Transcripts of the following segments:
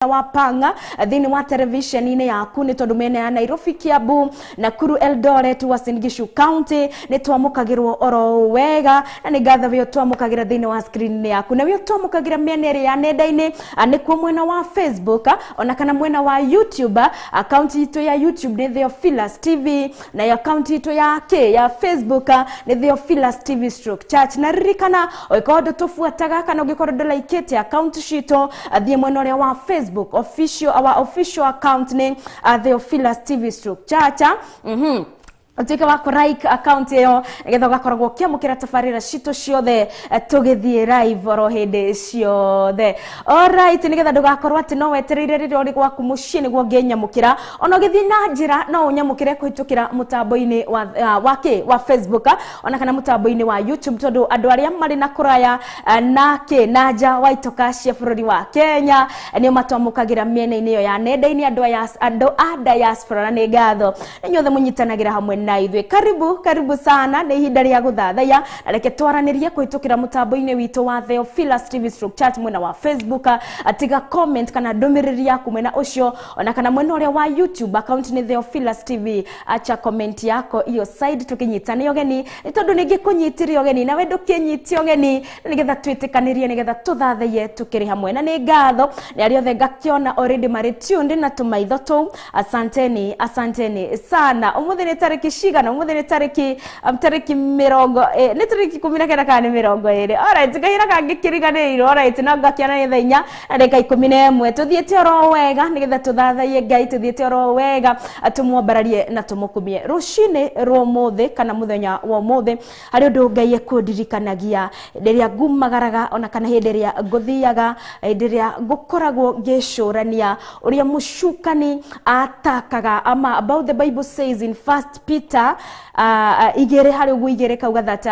Wa panga thĩinĩ wa televisheni-inĩ yaku nĩ tondũ mĩena ya Nairobi, Kiambu, Nakuru, Eldoret, Uasin Gishu County nĩ twamũkagĩrwo oro wega, na nĩ ngatho wĩ twamũkagĩra thĩinĩ wa screen yaku, na wĩ twamũkagĩra mĩena ĩrĩa ya nenda-inĩ, nĩkuo mwena wa Facebook ona kana mwena wa YouTube. Account itũ ya YouTube nĩ Theophilus TV, na account itũ ya K ya Facebook nĩ Theophilus TV stroke Church. Na ririkana ũngĩkorwo ndũtũbuataga kana ũngĩkorwo ndũlaikĩte account citũ, thiĩ mwena ũrĩa wa Facebook official, our official account nĩ Theophilus TV stroke Church. Ũtuĩke wa kũ-like account ĩyo nĩgetha ũgakoragwo ũkĩamũkĩra tabarĩra citũ ciothe tũgĩthiĩ live oro hĩndĩ ciothe. Alright, nĩgetha ndũgakorwo atĩ no wetereire rĩrĩa ũrĩ gwaku mũciĩ nĩguo ũngĩnyamũkĩra, ona ũgĩthiĩ na njĩra no ũnyamũkĩre kũhĩtũkĩra mũtambo-inĩ wa kĩ wa Facebook ona kana mũtambo-inĩ wa YouTube, tondũ andũ arĩa marĩ na kũraya na kĩ na nja wa itoka cia bũrũri wa Kenya nĩo matwamũkagĩra mĩena-inĩ ĩyo ya nenda-inĩ, andũ a diaspora, na nĩ ngatho inyuothe mũnyitanagĩra hamwe na ithuĩ. Karibu, karibu sana, nĩ ihinda rĩa gũthathaiya, na reke twaranĩrie kũhĩtũkĩra mũtambo-inĩ witũ wa Theophilus TV stroke Chat mwena wa Facebook. Tiga comment kana ndũmĩrĩri yaku mwena ũcio ona kana mwena ũrĩa wa YouTube, account nĩ Theophilus TV. Acha comment yako iyo side tũkĩnyitane ũgeni, nĩ tondũ nĩngĩkũnyitire ũgeni nawe ndũkĩnyite ũgeni, nĩgetha twĩtĩkanĩrie, nĩgetha tũthathaiye tũkĩrĩ hamwe. Na nĩ ngatho nĩ arĩa othe ngakĩona already marĩ tuned na tũmaitho tũu. Asanteni, asanteni sana. Ũmũthĩ nĩ tarĩki cigana? Ũmũthĩ nĩ tarĩki mĩrongo nĩ tarĩki 19 kana nĩ 20? Alright, ngahĩra kangĩ kĩriganĩirwo. Alright, no ngakĩona nĩ thaa 4:11. Tũthiĩte oro wega nĩgetha tũthathaiye Ngai, tũthiĩte oro wega tũmwambararie na tũmũkumie rũcinĩ rwa ũmũthĩ kana mũthenya wa ũmũthĩ. Harĩ ũndũ Ngai ekũndirikanagia rĩrĩa ngumagaraga ona kana hĩndĩ ĩrĩa ngũthiaga, hĩndĩ ĩrĩa ngũkoragwo ngĩcũrania ũrĩa mũcukani atakaga, ama about the Bible says in First Peter igĩrĩ harĩ ũguo igĩrĩ kauga that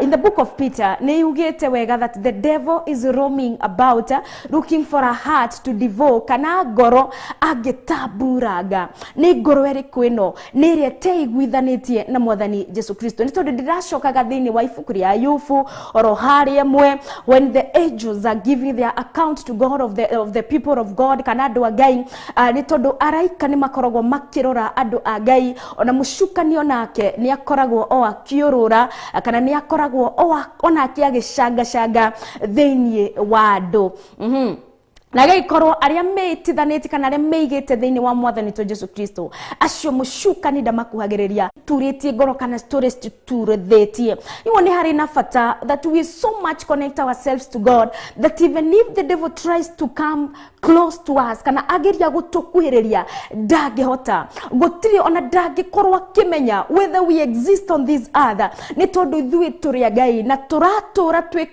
in the book of Peter nĩ yugĩte wega that the devil is roaming about looking for a heart to devour, kana ngoro angĩtamburanga. Nĩ ngoro ĩrĩkũ ĩno? Nĩ ĩrĩa ĩteiguithanĩtie na Mwathani Jesu Kristo. Nĩ tondũ ndĩracokaga thĩinĩ wa ibuku rĩa Ayubu oro harĩa ĩmwe, when the angels are giving their account to God of the people of God, kana andũ a Ngai, nĩ tondũ araika nĩ makoragwo makĩrora andũ a Ngai, ona mũcukani onake nĩ akoragwo o akĩũrũra kana nĩ akoragwo onake agĩcangacanga thĩinĩ wa andũ. Na gĩkorwo arĩa meitithanĩtie kana arĩa meigĩte thĩinĩ wa Mwathani witũ Jesu Kristo, acio mũcukani ndamakuhagĩrĩria. Turĩtie ngoro kana tũrĩ turĩthĩtie iwo, nĩ harĩ na bata that we so much connect ourselves to God that even if the devil tries to come close to us, kana ageria gũtũkuhĩrĩria, ndangĩhota, gũtirĩ ona ndangĩkorwo akĩmenya whether we exist on this earth, nĩ tondũ ithuĩ tũrĩ a Ngai na tũratũra twĩ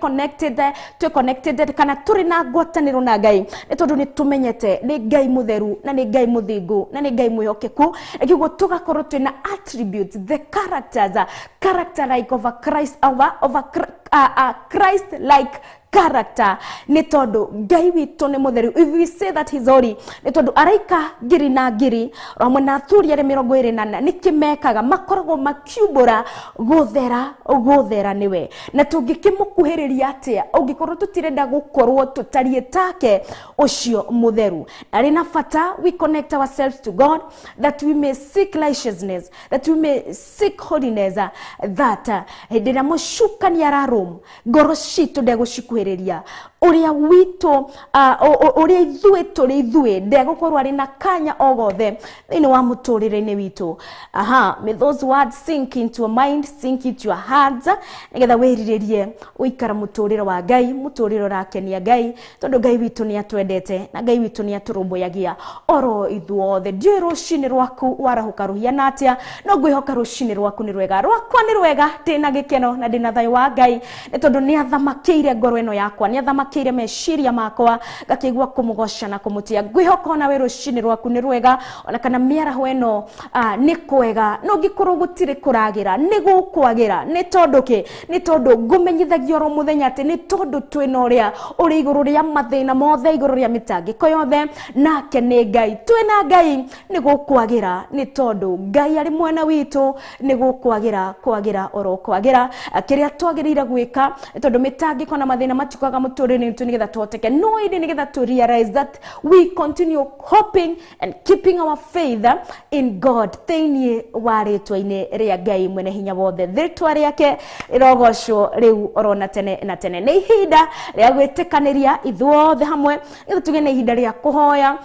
connected kana tũrĩ na ngwatanĩro na Ngai, nĩ tondũ nĩ tũmenyete nĩ Ngai mũtheru na nĩ Ngai mũthingu na nĩ Ngai mwĩhokeku. Kĩguo tũgakorwo twĩna attributes, the characters, character like of a Christ, of a Christ like character, nĩ tondũ Ngai witũ nĩ mũtheru. If we say that he's holy, nĩ tondũ araika ngiri na ngiri hamwe na athuri arĩa 24 nĩkĩ mekaga? Makoragwo makiumbũra gũthera, gũthera nĩwe. Na tũngĩkĩmũkuhĩrĩria atĩa ũngĩkorwo tũtirenda gũkorwo tũtariĩ take ũcio mũtheru? Arĩ na bata we connect ourselves to God that we may seek righteousness, that we may seek holiness, that hĩndĩ ĩrĩa mũcukani ararũm ngoro citũ, ndegũcikuhĩrĩria ũrĩa witũ, ũrĩa ithuĩ tũrĩ ithuĩ, ndegũkorwo arĩ na kanya o gothe thĩinĩ wa mũtũrĩre-inĩ witũ. Aha, may those words sink into your mind, sink into your hearts, nĩgetha wĩrirĩrie gũikara mũtũrĩre wa Ngai, mũtũrĩre ũrakenia Ngai, tondũ Ngai witũ nĩ atwendete na Ngai witũ nĩ atũrũmbũyagia oro ithuothe. Ndiũĩ rũcinĩ rwaku warahũka rũhiana atĩa, no ngwĩhoka rũcinĩ rwaku nĩ rwega. Rwakwa nĩ rwega, ndĩna gĩkeno na ndĩna thayũ wa Ngai, nĩ tondũ nĩ athamakĩire ngoro ĩno yakwa, nĩ athamakĩire meciria makwa, ngakĩigua kũmũgoca na kũmũtĩa. Ngwĩhoka ona we rũcinĩ rwaku nĩ rwega, ona kana mĩaraho ĩno nĩ kwega. No ngĩkorwo gũtirĩ kũragĩra, nĩ gũkwagĩra. Nĩ tondũ kĩ? Nĩ tondũ ngũmenyithagia oro mũthenya atĩ nĩ tondũ twĩna ũrĩa ũrĩ igũrũ rĩa mathĩna mothe, igũrũ rĩa mĩtangĩko yothe, nake nĩ Ngai. Twĩna Ngai nĩ gũkwagĩra, nĩ tondũ Ngai arĩ mwena witũ, nĩ gũkwagĩra, kwagĩra oro kwagĩra. Kĩrĩa twagĩrĩire gwĩka, nĩ tondũ mĩtangĩko na mathĩna matikwaga mũtũrĩre. mĩtũrĩre-inĩ itũ nĩgetha tũhoteke, no ĩndĩ nĩgetha to realize that we continue hoping and keeping our faith in God thĩinĩ wa rĩtwa-inĩ rĩa Ngai mwene hinya wothe. Rĩtwa rĩake rĩrogocwo rĩu orona tene na tene. Nĩ ihinda rĩa gwĩtĩkanĩria ithuothe hamwe nĩgetha tũgĩe na ihinda rĩa kũhoya,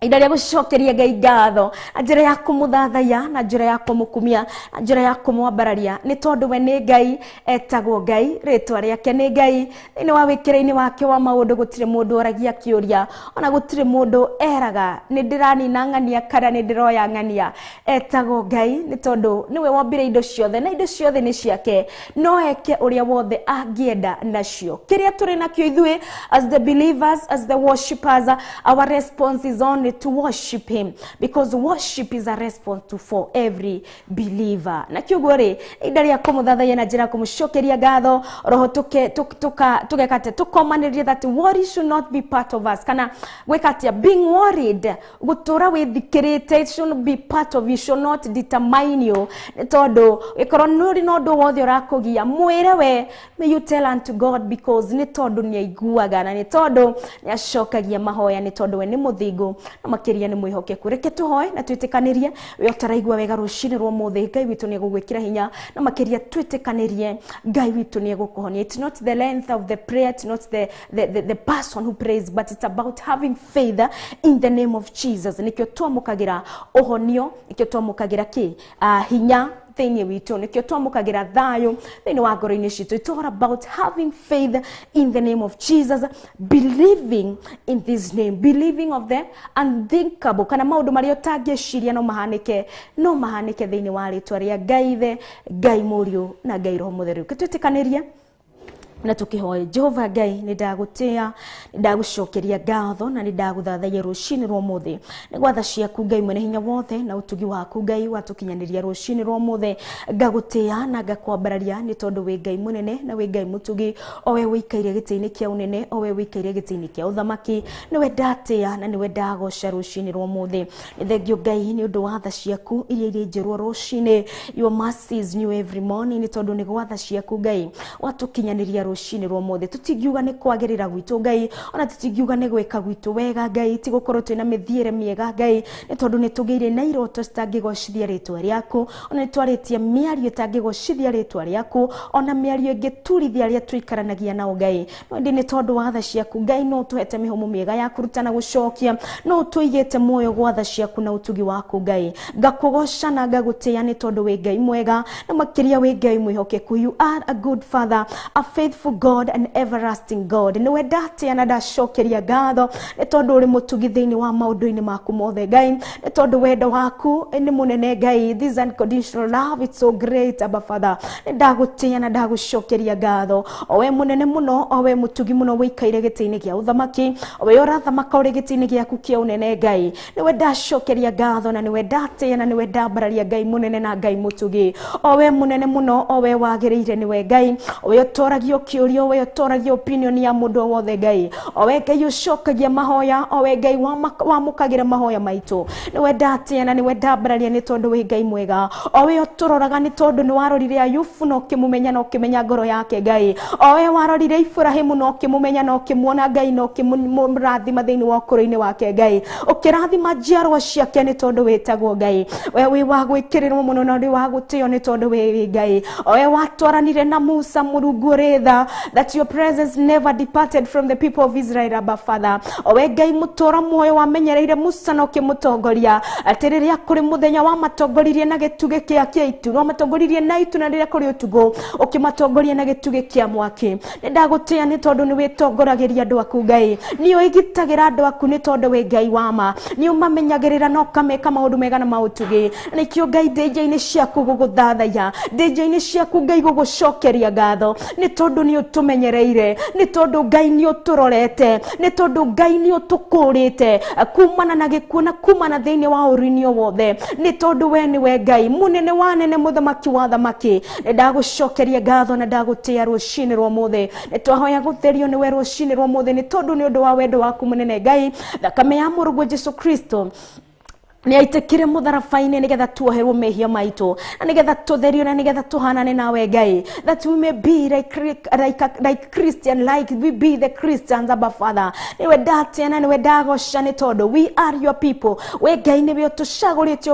ihinda rĩa gũcokeria Ngai ngatho na njĩra ya kũmũthathaiya, na njĩra ya kũmũkumia, na njĩra ya kũmwambararia, nĩ tondũ we nĩ Ngai, etagwo Ngai, rĩtwa rĩake nĩ Ngai. Thĩinĩ wa wĩkĩre-inĩ wake wa maũndũ gũtirĩ mũndũ oragia kĩũria, ona gũtirĩ mũndũ eraga nĩ ndĩranina ng'ania kana nĩ ndĩroya ng'ania. Etagwo Ngai nĩ tondũ nĩwe wombire indo ciothe na indo ciothe nĩ ciake, no eke ũrĩa wothe angĩenda nacio. Kĩrĩa tũrĩ nakĩo ithuĩ as the believers, as the worshippers, our response is only to worship him, because worship is a response to for every believer. Na kiugo rĩ, ihinda rĩa kũmũthathaiya na njĩra ya kũmũcokeria ngatho, roho tũgeka atĩa? Tũkomanĩrĩria that worry should not be part of us, kana gwĩka atĩa? Being worried, gũtũra wĩthikĩrĩte, it should not be part of you, should not determine you. Nĩ tondũ ĩkorwo nĩ na ũndũ wothe ũrakũgia, mwĩre we, may you tell unto God, because nĩ tondũ nĩ aiguaga na nĩ tondũ nĩ acokagia mahoya, nĩ tondũ we nĩ mũthingu na makĩria nĩ mwĩhokeku. Reke tũhoe na twĩtĩkanĩrie. We ũtaraigua wega rũcinĩ rwa ũmũthĩ, Ngai witũ nĩ egũgwĩkĩra hinya, na makĩria twĩtĩkanĩrie Ngai witũ nĩ egũkũhonia. It's not the length of the prayer, it's not the person who prays, but it's about having faith in the name of Jesus. Nĩkĩo twamũkagĩra ũhonio, nĩkĩo twamũkagĩra kĩ hinya thĩinĩ witũ, nĩkĩo twamũkagĩra thayũ thĩinĩ wa ngoro-inĩ citũ. It's all about having faith in the name of Jesus, believing in this name, believing of the unthinkable, kana maũndũ marĩa ũtangĩciria no mahanĩke, no mahanĩke thĩinĩ wa rĩtwa rĩa Ngai Ithe, Ngai Mũriũ na Ngai Roho Mũtheru. Twĩtĩkanĩrie na tukihoe. Jehova Ngai, nĩ ndagũtĩa, nĩ ndagũcokeria ngatho na nĩ ndagũthathaiya rũcinĩ rwa ũmũthĩ nĩ gwatha ciaku Ngai mwene hinya wothe na ũtugi waku Ngai watũkinyanĩria rũcinĩ rwa ũmũthĩ. Ngagũtĩa na ngakwambararia nĩ tondũ wĩ Ngai mũnene na wĩ Ngai mũtugi, o we wĩikaire gĩtĩ-inĩ kĩa ũnene, o we wĩikaire gĩtĩ-inĩ kĩa ũthamaki. Nĩwe ndatĩa na nĩwe ndagoca rũcinĩ rwa ũmũthĩ. Nĩ thengio Ngai nĩ ũndũ wa tha ciaku iria irĩ njerũ rũcinĩ. Your mercy is new every morning, nĩ tondũ nĩ gwatha ciaku Ngai watũkinyanĩria rũcinĩ rwa ũmũthĩ. Tũtingiuga nĩ kwagĩrĩra gwitũ Ngai, ona tũtingiuga nĩ gwĩka gwitũ wega Ngai, ti gũkorwo twĩna mĩthiĩre mĩega Ngai, nĩ tondũ nĩ tũgĩire na iroto citangĩgocithia rĩtwa rĩaku, ona nĩ twarĩtie mĩario ĩtangĩgocithia rĩtwa rĩaku, ona mĩario ĩngĩturithia arĩa tũikaranagia nao Ngai. No ĩndĩ nĩ tondũ wa tha ciaku Ngai, no ũtũhete mĩhũmũ mĩega ya kũruta na gũcokia, no ũtũigĩte muoyo gwa tha ciaku na ũtugi waku Ngai. Ngakũgoca na ngagũtĩĩa nĩ tondũ wĩ Ngai mwega na makĩria wĩ Ngai mwĩhokeku. You are a good father, a faithful God and everlasting God. Nĩwe ndatĩa na ndacokeria ngatho nĩ tondũ ũrĩ mũtugi thĩinĩ wa maũndũ-inĩ maku mothe Ngai, nĩ tondũ wendo waku nĩ mũnene Ngai. This unconditional love, it's so great, Abba Father. Nĩ ndagũtĩĩa na ndagũcokeria ngatho, o we mũnene mũno, o we mũtugi mũno wĩikaire gĩtĩ-inĩ gĩa ũthamaki, o we ũrathamaka ũrĩ gĩtĩ-inĩ gĩaku kĩa ũnene Ngai. Nĩwe ndacokeria ngatho na nĩwe ndatĩĩa na nĩwe ndambararia Ngai mũnene na Ngai mũtugi, o we mũnene mũno, o we wagĩrĩire nĩwe Ngai, o we ũtoragio kĩũria, o we ũtoragia opinion ya mũndũ o wothe Ngai, o we Ngai ũcokagia mahoya, o we Ngai wamũkagĩra mahoya maitũ. Nĩwe ndatĩĩa na nĩwe ndambararia nĩ tondũ wĩ Ngai mwega, o we ũtũroraga nĩ tondũ nĩ warorire Ayubu na ũkĩmũmenya na ũkĩmenya ngoro yake Ngai, o we warorire Iburahĩmu na ũkĩmũmenya na ũkĩmuona Ngai na ũkĩmũrathima thĩinĩ wa ũkũrũ-inĩ wake Ngai, ũkĩrathima njiarwa ciake nĩ tondũ wĩtagwo Ngai. We wĩ wa gwĩkĩrĩrwo mũno na ũrĩ wa gũtĩo nĩ tondũ wĩ Ngai, o we watwaranire na Musa Mũrungu ũrĩ tha, that your presence never departed from the people of Israel, Abba Father. O we Ngai mũtũra muoyo wamenyereire Musa na ũkĩmũtongoria, atĩ rĩrĩa kũrĩ mũthenya wamatongoririe na gĩtugĩ kĩa itu, wamatongoririe na itu, na rĩrĩa kũrĩ ũtukũ ũkĩmatongoria na gĩtugĩ kĩa mwaki. Nĩ ndagũtĩĩa nĩ tondũ nĩ wĩtongoragĩria andũ aku Ngai, nĩ ũigitagĩra andũ aku nĩ tondũ wĩ Ngai wa ma, nĩ ũmamenyagĩrĩra na ũkameka maũndũ mega na maũtugi. Nĩkĩo Ngai ndĩ nja-inĩ ciaku gũgũthathaiya, ndĩ nja-inĩ ciaku Ngai gũgũcokeria ngatho, nĩ tondũ nĩ ũtũmenyereire, nĩ tondũ Ngai nĩ ũtũrorete, nĩ tondũ Ngai nĩ ũtũkũrĩte kumana na gĩkuũ na kumana thĩinĩ wa ũrini o wothe, nĩ tondũ we nĩwe Ngai mũnene wa nene, mũthamaki wa thamaki. Nĩ ndagũcokeria ngatho na ndagũtĩĩa rũcinĩ rwa ũmũthĩ. Nĩ twahoya gũtherio nĩwe rũcinĩ rwa ũmũthĩ nĩ tondũ nĩ ũndũ wa wendo waku mũnene Ngai. Thakame ya mũrũguo Jesu Kristo Nĩ aitikire mũtharaba-inĩ nĩgetha tuoherwo mehia maitũ na nĩgetha tũtherio na nĩgetha tũhanane nawe Ngai, that we may be like Christian, like we be the Christians. Abba Father, nĩwe ndatĩa na nĩwe ndagoca nĩ tondũ we are your people. We Ngai nĩwe ũtũcagũrĩte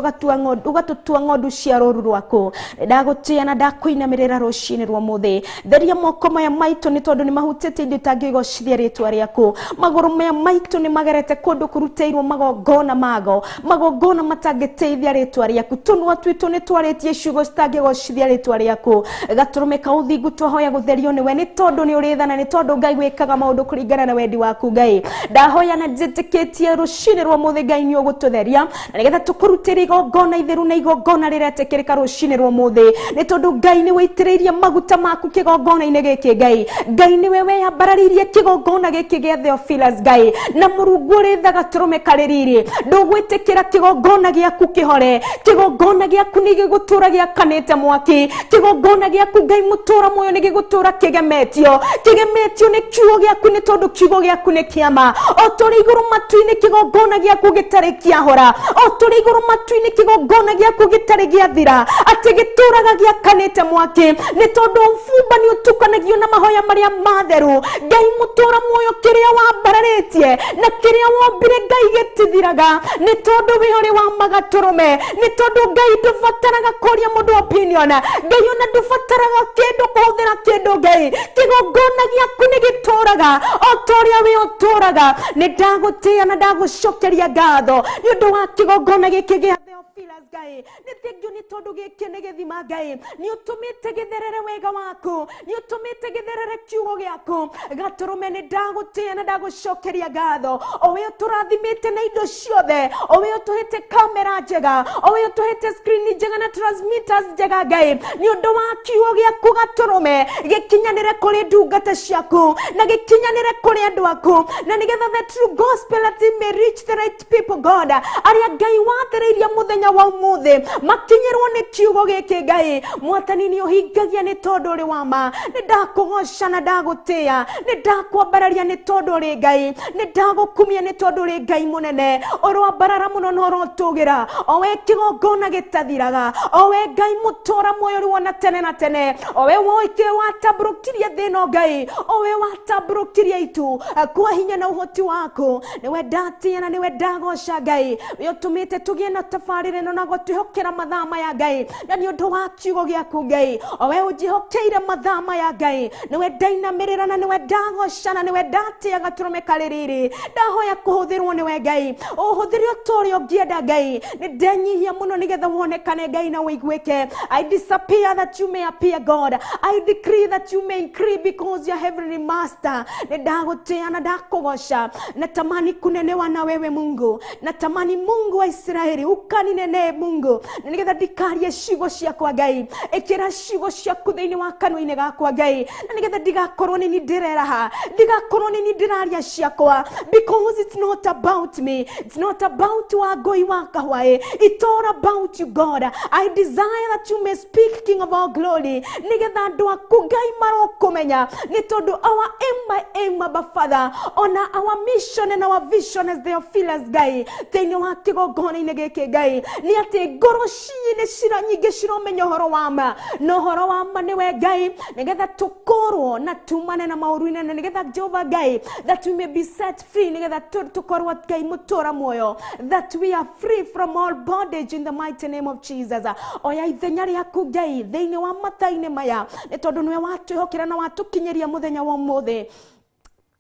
ũgatũtua ng'ondu cia rũũru rwaku. Ndagũtĩa na ndakũinamĩrĩra rũcinĩ rwa mũthĩ. Theria moko maya maitũ nĩ tondũ nĩ mahutĩtie indo itangĩgocithia rĩtwa rĩaku. Magũrũ maya maitũ nĩ magerete kũndũ kũrutĩirwo magongona mago, magongona matangĩteithia rĩtwa rĩaku. Tũnua twitũ nĩ twarĩtie ciugo citangĩgocithia rĩtwa rĩaku. Gatũrũme ka ũthingu twahoya gũtherio nĩwe nĩ tondũ nĩ ũrĩ tha na nĩ tondũ Ngai wĩkaga maũndũ kũringana na wendi waku Ngai. Ndahoya na njĩtĩkĩtie rũcinĩ rwa mũthĩ Ngai nĩ ũgũtũtheria na nĩgetha tũkũrutĩre igongona itheru na igongona rĩretĩkĩrĩka rũcinĩ rwa mũthĩ, nĩ tondũ Ngai nĩ wĩitĩrĩirie maguta maku kĩgongona-inĩ gĩkĩ Ngai. Ngai nĩwe weyambararĩirie kĩgongona gĩkĩ gĩa Theophilus Ngai, na Mũrungu ũrĩ tha gatũrũme karĩ riri ndũgwĩtĩkĩra kĩgongona gĩaku kĩhore. Kĩgongona gĩaku nĩ gĩgũtũra gĩakanĩte mwaki. Kĩgongona gĩaku Ngai mũtũra muoyo nĩ gĩgũtũra kĩgemetio, kĩgemetio nĩ kiugo gĩaku nĩ tondũ kiugo gĩaku nĩ kĩama. O tũrĩ igũrũ matu-inĩ kĩgongona gĩaku gĩtarĩ kĩahora, o tũrĩ igũrũ matu-inĩ kĩgongona gĩaku gĩtarĩ gĩathira, atĩ gĩtũraga gĩakanĩte mwaki nĩ tondũ ũbumba nĩ ũtukanagio na mahoya marĩa matheru. Ngai mũtũra muoyo, kĩrĩa wambararĩtie na kĩrĩa wombire Ngai gĩtithiraga nĩ tondũ wĩ ũrĩ wa magatũrũme, nĩ tondũ Ngai ndũbataraga kũria mũndũ opinion. Ngai ona ndũbataraga kĩndũ kũhũthĩra kĩndũ Ngai, kĩgongona gĩaku nĩ gĩtũraga o ta ũrĩa wĩ ũtũraga. Nĩ ndagũtĩĩa na ndagũcokeria ngatho nĩ ũndũ wa kĩgongona gĩkĩ gĩa Theophilus Ngai. Nĩ thengiũ nĩ tondũ gĩkĩ nĩ gĩthima Ngai, nĩ ũtũmĩte gĩtherere wega waku, nĩ ũtũmĩte gĩtherere kiugo gĩaku. Gatũrũme nĩ ndagũtĩĩa na ndagũcokeria ngatho, o we ũtũrathimĩte na indo ciothe, o we ũtũhĩte kamera njega, o we ũtũhĩte screen njega na transmitters njega Ngai, nĩ ũndũ wa kiugo gĩaku gatũrũme gĩkinyanĩre kũrĩ ndungata ciaku na gĩkinyanĩre kũrĩ andũ aku, na nĩgetha the true gospel that it may reach the right people God, arĩa Ngai wathereirie mũthenya wa ũmũthĩ makinyĩrwo nĩ kiugo gĩkĩ Ngai. Mwathani nĩ ũhingagia nĩ tondũ ũrĩ wa ma. Nĩ ndakũgoca na ndagũtĩĩa, nĩ ndakwambararia nĩ tondũ ũrĩ Ngai, nĩ ndagũkumia nĩ tondũ ũrĩ Ngai mũnene, ũroambarara mũno na ũrotũgĩra, o we kĩgongona gĩtathiraga, o we Ngai mũtũra muoyo ũrĩ wona tene na tene, o we woike watambũrũkirie thĩ ĩno Ngai, o we watambũrũkirie itu kwa hinya na ũhoti waku. Nĩwe ndatĩĩa na nĩwe ndagoca Ngai, we ũtũmĩte tũgĩe na tabarĩra ĩno na gũtwĩhokera mathaa maya Ngai, na nĩ ũndũ wa kiugo gĩaku Ngai, o we ũnjĩhokeire mathaa maya Ngai, nĩwe ndainamĩrĩra na nĩwe ndagoca na nĩwe ndatĩĩa gatũrũme karĩ riri. Ndahoya kũhũthĩrwo nĩwe Ngai, ũhũthĩre o ta ũrĩa ũngĩenda Ngai. Nĩ ndenyihia mũno nĩgetha wonekane Ngai na ũiguĩke. I disappear that you may appear God, I decree that you may increase because you are heavenly master. Nĩ ndagũtĩĩa na ndakũgoca, natamani kunenewa na wewe Mungu, natamani Mungu wa Israeli ukaninenee Mungu, na nĩgetha ndikarie ciugo ciakwa Ngai, ĩkĩra ciugo ciaku thĩinĩ wa kanua-inĩ gakwa Ngai, na nĩgetha ndigakorwo nĩ niĩ ndĩreraha, ndigakorwo nĩ niĩ ndĩraria ciakwa, because it's not about me, it's not about Wangũi wa Kahwaĩ, it's all about you God. I desire that you may speak, King of all glory, nĩgetha andũ aku Ngai marokũmenya, nĩ tondũ our aim by aim, Abba Father, ona our mission and our vision as Theophilus Ngai thĩinĩ wa kĩgongona-inĩ gĩkĩ Ngai nĩ atĩ ngoro cinĩ cira nyingĩ ciromenya ũhoro wa ma, na ũhoro wa ma nĩwe Ngai, nĩgetha tũkorwo na tumane na maũru-inĩ, na nĩgetha Jehova Ngai that we may be set free, nĩgetha tũkorwo Ngai mũtũra muoyo, that we are free from all bondage in the mighty name of Jesus. Oya ithenya rĩaku Ngai thĩinĩ wa mathaa-inĩ maya, nĩ tondũ nĩwe watwĩhokera na watũkinyĩria mũthenya wa ũmũthĩ.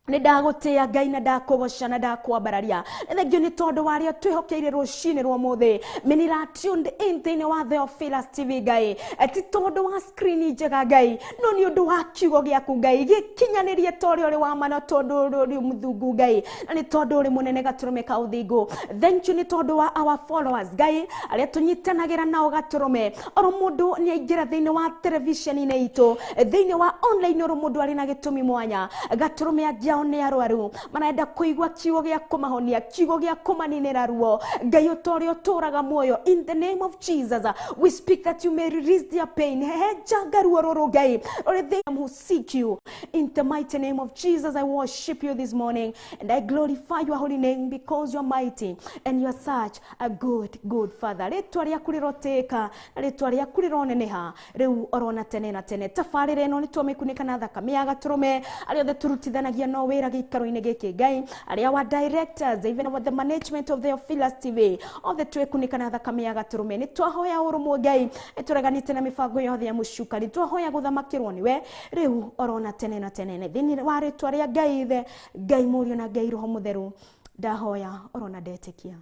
Nĩ ndagũtĩĩa Ngai na ndakũgoca na ndakwambararia. Nĩ thengiũ nĩ tondũ wa arĩa twĩhokeire rũcinĩ rwa ũmũthĩ. Many are tuned in thĩinĩ wa Theophilus TV Ngai, ti tondũ wa screen njega Ngai, no nĩ ũndũ wa kiugo gĩaku Ngai gĩkinyanĩrie ta ũrĩa ũrĩ wa ma, na tondũ ũrĩ mũthungu Ngai, na nĩ tondũ ũrĩ mũnene gatũrũme ka ũthingu. Thank you nĩ tondũ wa our followers Ngai, arĩa tũnyitanagĩra nao gatũrũme. Oro mũndũ nĩ aingĩra thĩinĩ wa television-inĩ itũ, thĩinĩ wa online, oro mũndũ arĩ na gĩtũmi mwanya gatũrũme angĩahota Enda o nĩ arwaru, marenda kũigua kiugo gĩa kũmahonia, kiugo gĩa kũmaninĩra ruo. Ngai ũta ũrĩa ũtũũraga muoyo, in the name of Jesus, we speak that you may release their pain. Hehenjanga ruo rũrũ Ngai rũrĩ them who seek you. In the mighty name of Jesus, I worship you this morning and I glorify your holy name because you are mighty and you are such a good, good Father. Rĩtwa rĩaku rĩrotĩka na rĩtwa rĩaku rĩroneneha rĩu orona tene na tene. Tabarĩra ĩno nĩ twamĩkunĩka na thakame ya gatũrũme, arĩa othe tũrutithanagia no wĩra gĩikaro-inĩ gĩkĩ Ngai, arĩa wa directors, even with the management of the Theophilus TV, othe twĩkunĩka na thakame ya gatũrũme. Nĩ twahoya ũrũmwe Ngai, nĩ tũreganĩte na mĩbango yothe ya mũcuka, nĩ twahoya gũthamakĩrwo nĩwe rĩu orona tene na tene. Thĩinĩ wa rĩtwa rĩa Ngai Ithe, Ngai Mũriũ na Ngai Roho Mũtheru, ndahoya orona ndetĩkia.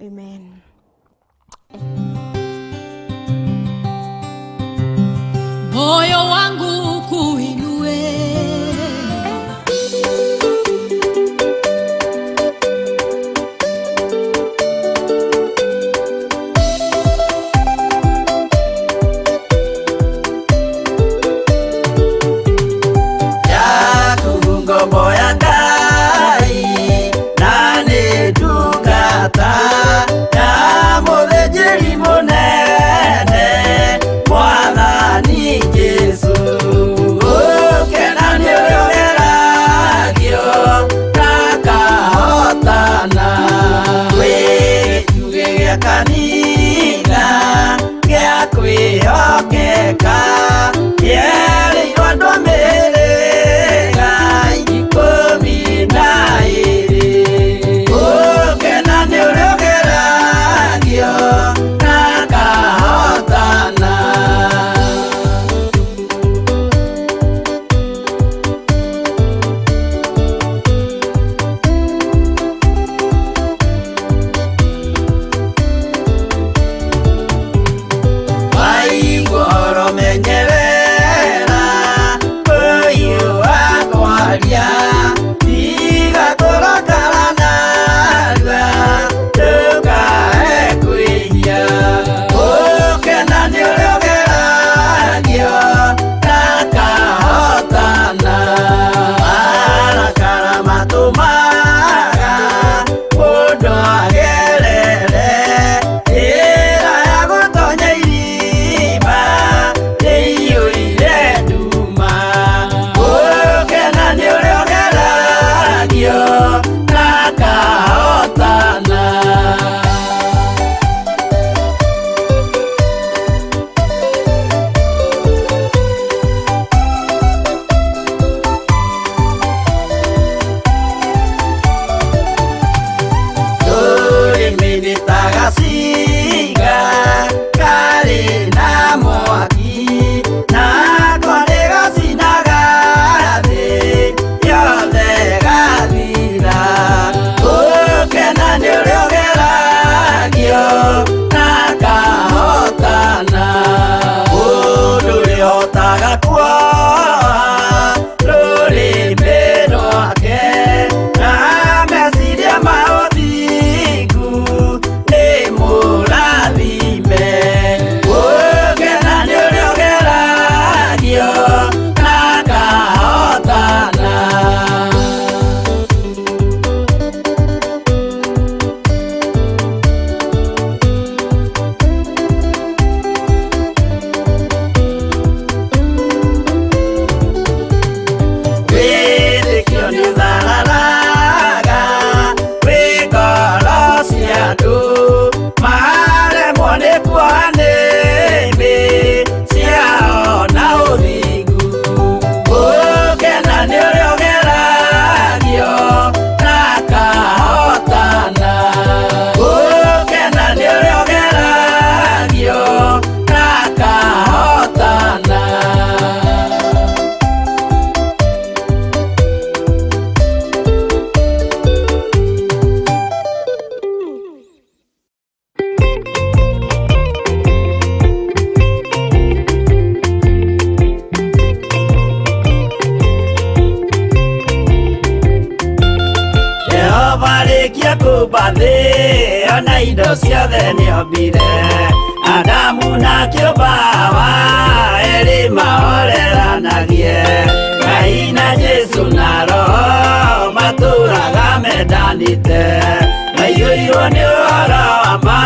Amen. Moyo wangu kuinue. Indo ciothe nĩombire Adamu na kĩũmba erĩ mahoreranagie Ngai na Jesu na Roho. matũraga mendanĩte maiyũirwo nĩ ũhoro wa ma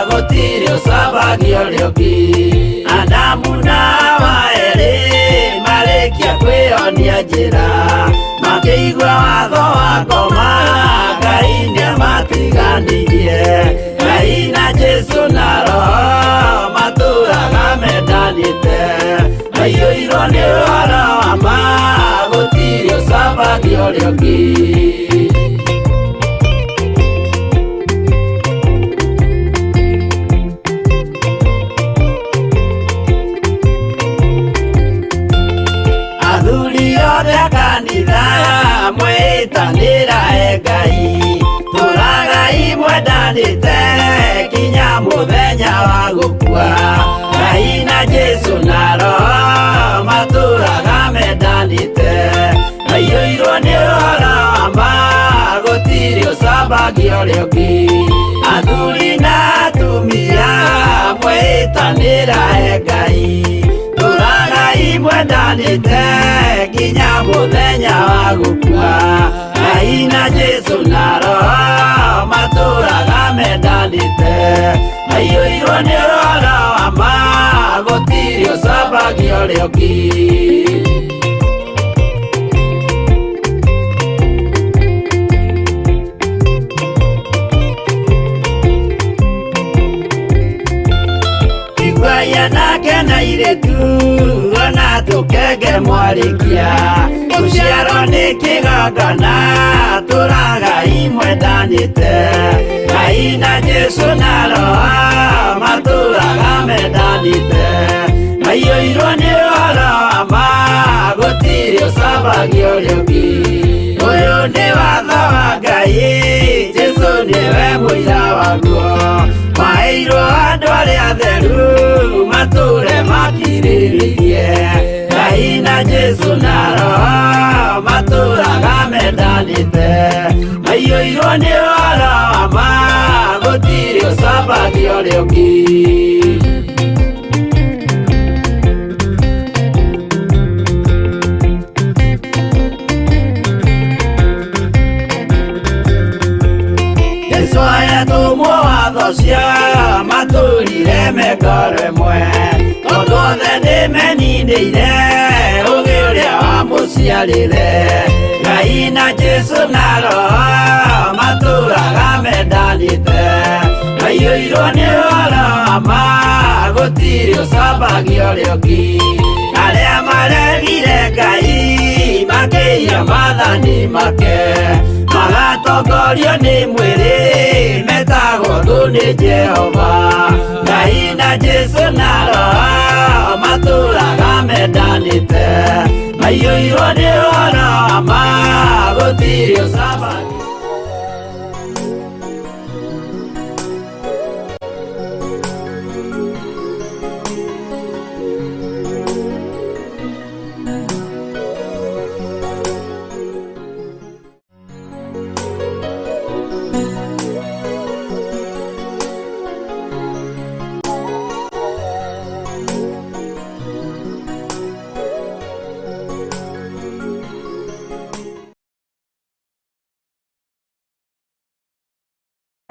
gũtirĩ ũcambagia ũrĩa ũngĩ Adamu na Hawa erĩ marĩkia kwĩyonia njĩra makĩigua watho wa ngoma Ngai nĩamatiganĩirie Ngai na Jesũ na Roho matũraga mendanĩte maiyũirwo nĩ ũhoro wa ma gũtirĩ ũcambagia ũrĩa ũngĩ Athuri othe a kanitha mwĩtanĩra e Ngai tũragai mwendanĩte kinya mũthenya wa gũkua Ngai na Jesũ na Roho matũraga mendanĩte maiyũirwo nĩ ũhoro wa ma gũtirĩ ũcambagia ũrĩa ũngĩ Athuri na atumia mwĩtanĩra e Ngai tũragai mwendanĩte nginya mũthenya wa gũkua Ngai na Jesũ na Roho matũraga mendanĩte maiyũirwo nĩ ũhoro wa ma gũtirĩ ũcambagia ũrĩa ũngĩ Iguaia nake na airĩtu ona tũkenge mwarĩkia gũciarwo nĩ kĩgongona tũragai mwendanĩte Ngai na Jesũ na Roho matũraga mendanĩte maiyũirwo nĩ ũhoro wa ma gũtirĩ ũcambagia ũrĩa ũngĩ Ũyũ nĩ watho wa Ngai Jesũ nĩwe mũira waguo maheirwo andũ arĩa atheru matũre makirĩrĩirie Ngai na Jesũ na Roho matũraga mendanĩte maiyũirwo nĩ ũhoro wa ma gũtirĩ ũcambagia ũrĩa ũngĩ Jesũ ayatũmwo watho ũcio matũrire me ngoro ĩmwe tondũ othe nĩmeninĩire ũgĩ ũrĩa wamũciarire Ngai na Jesũ na Roho matũraga mendanĩte maiyũirwo nĩ ũhoro wa ma gũtirĩ ũcambagia ũrĩa ũngĩ Arĩa maregire Ngai makĩiya maathani make magatongorio nĩ mwĩrĩ metagwo thũ nĩ Jehova Ngai na Jesũ na Roho matũraga mendanĩte maiyũirwo nĩ ũhoro wa ma gũtirĩ ũcambagia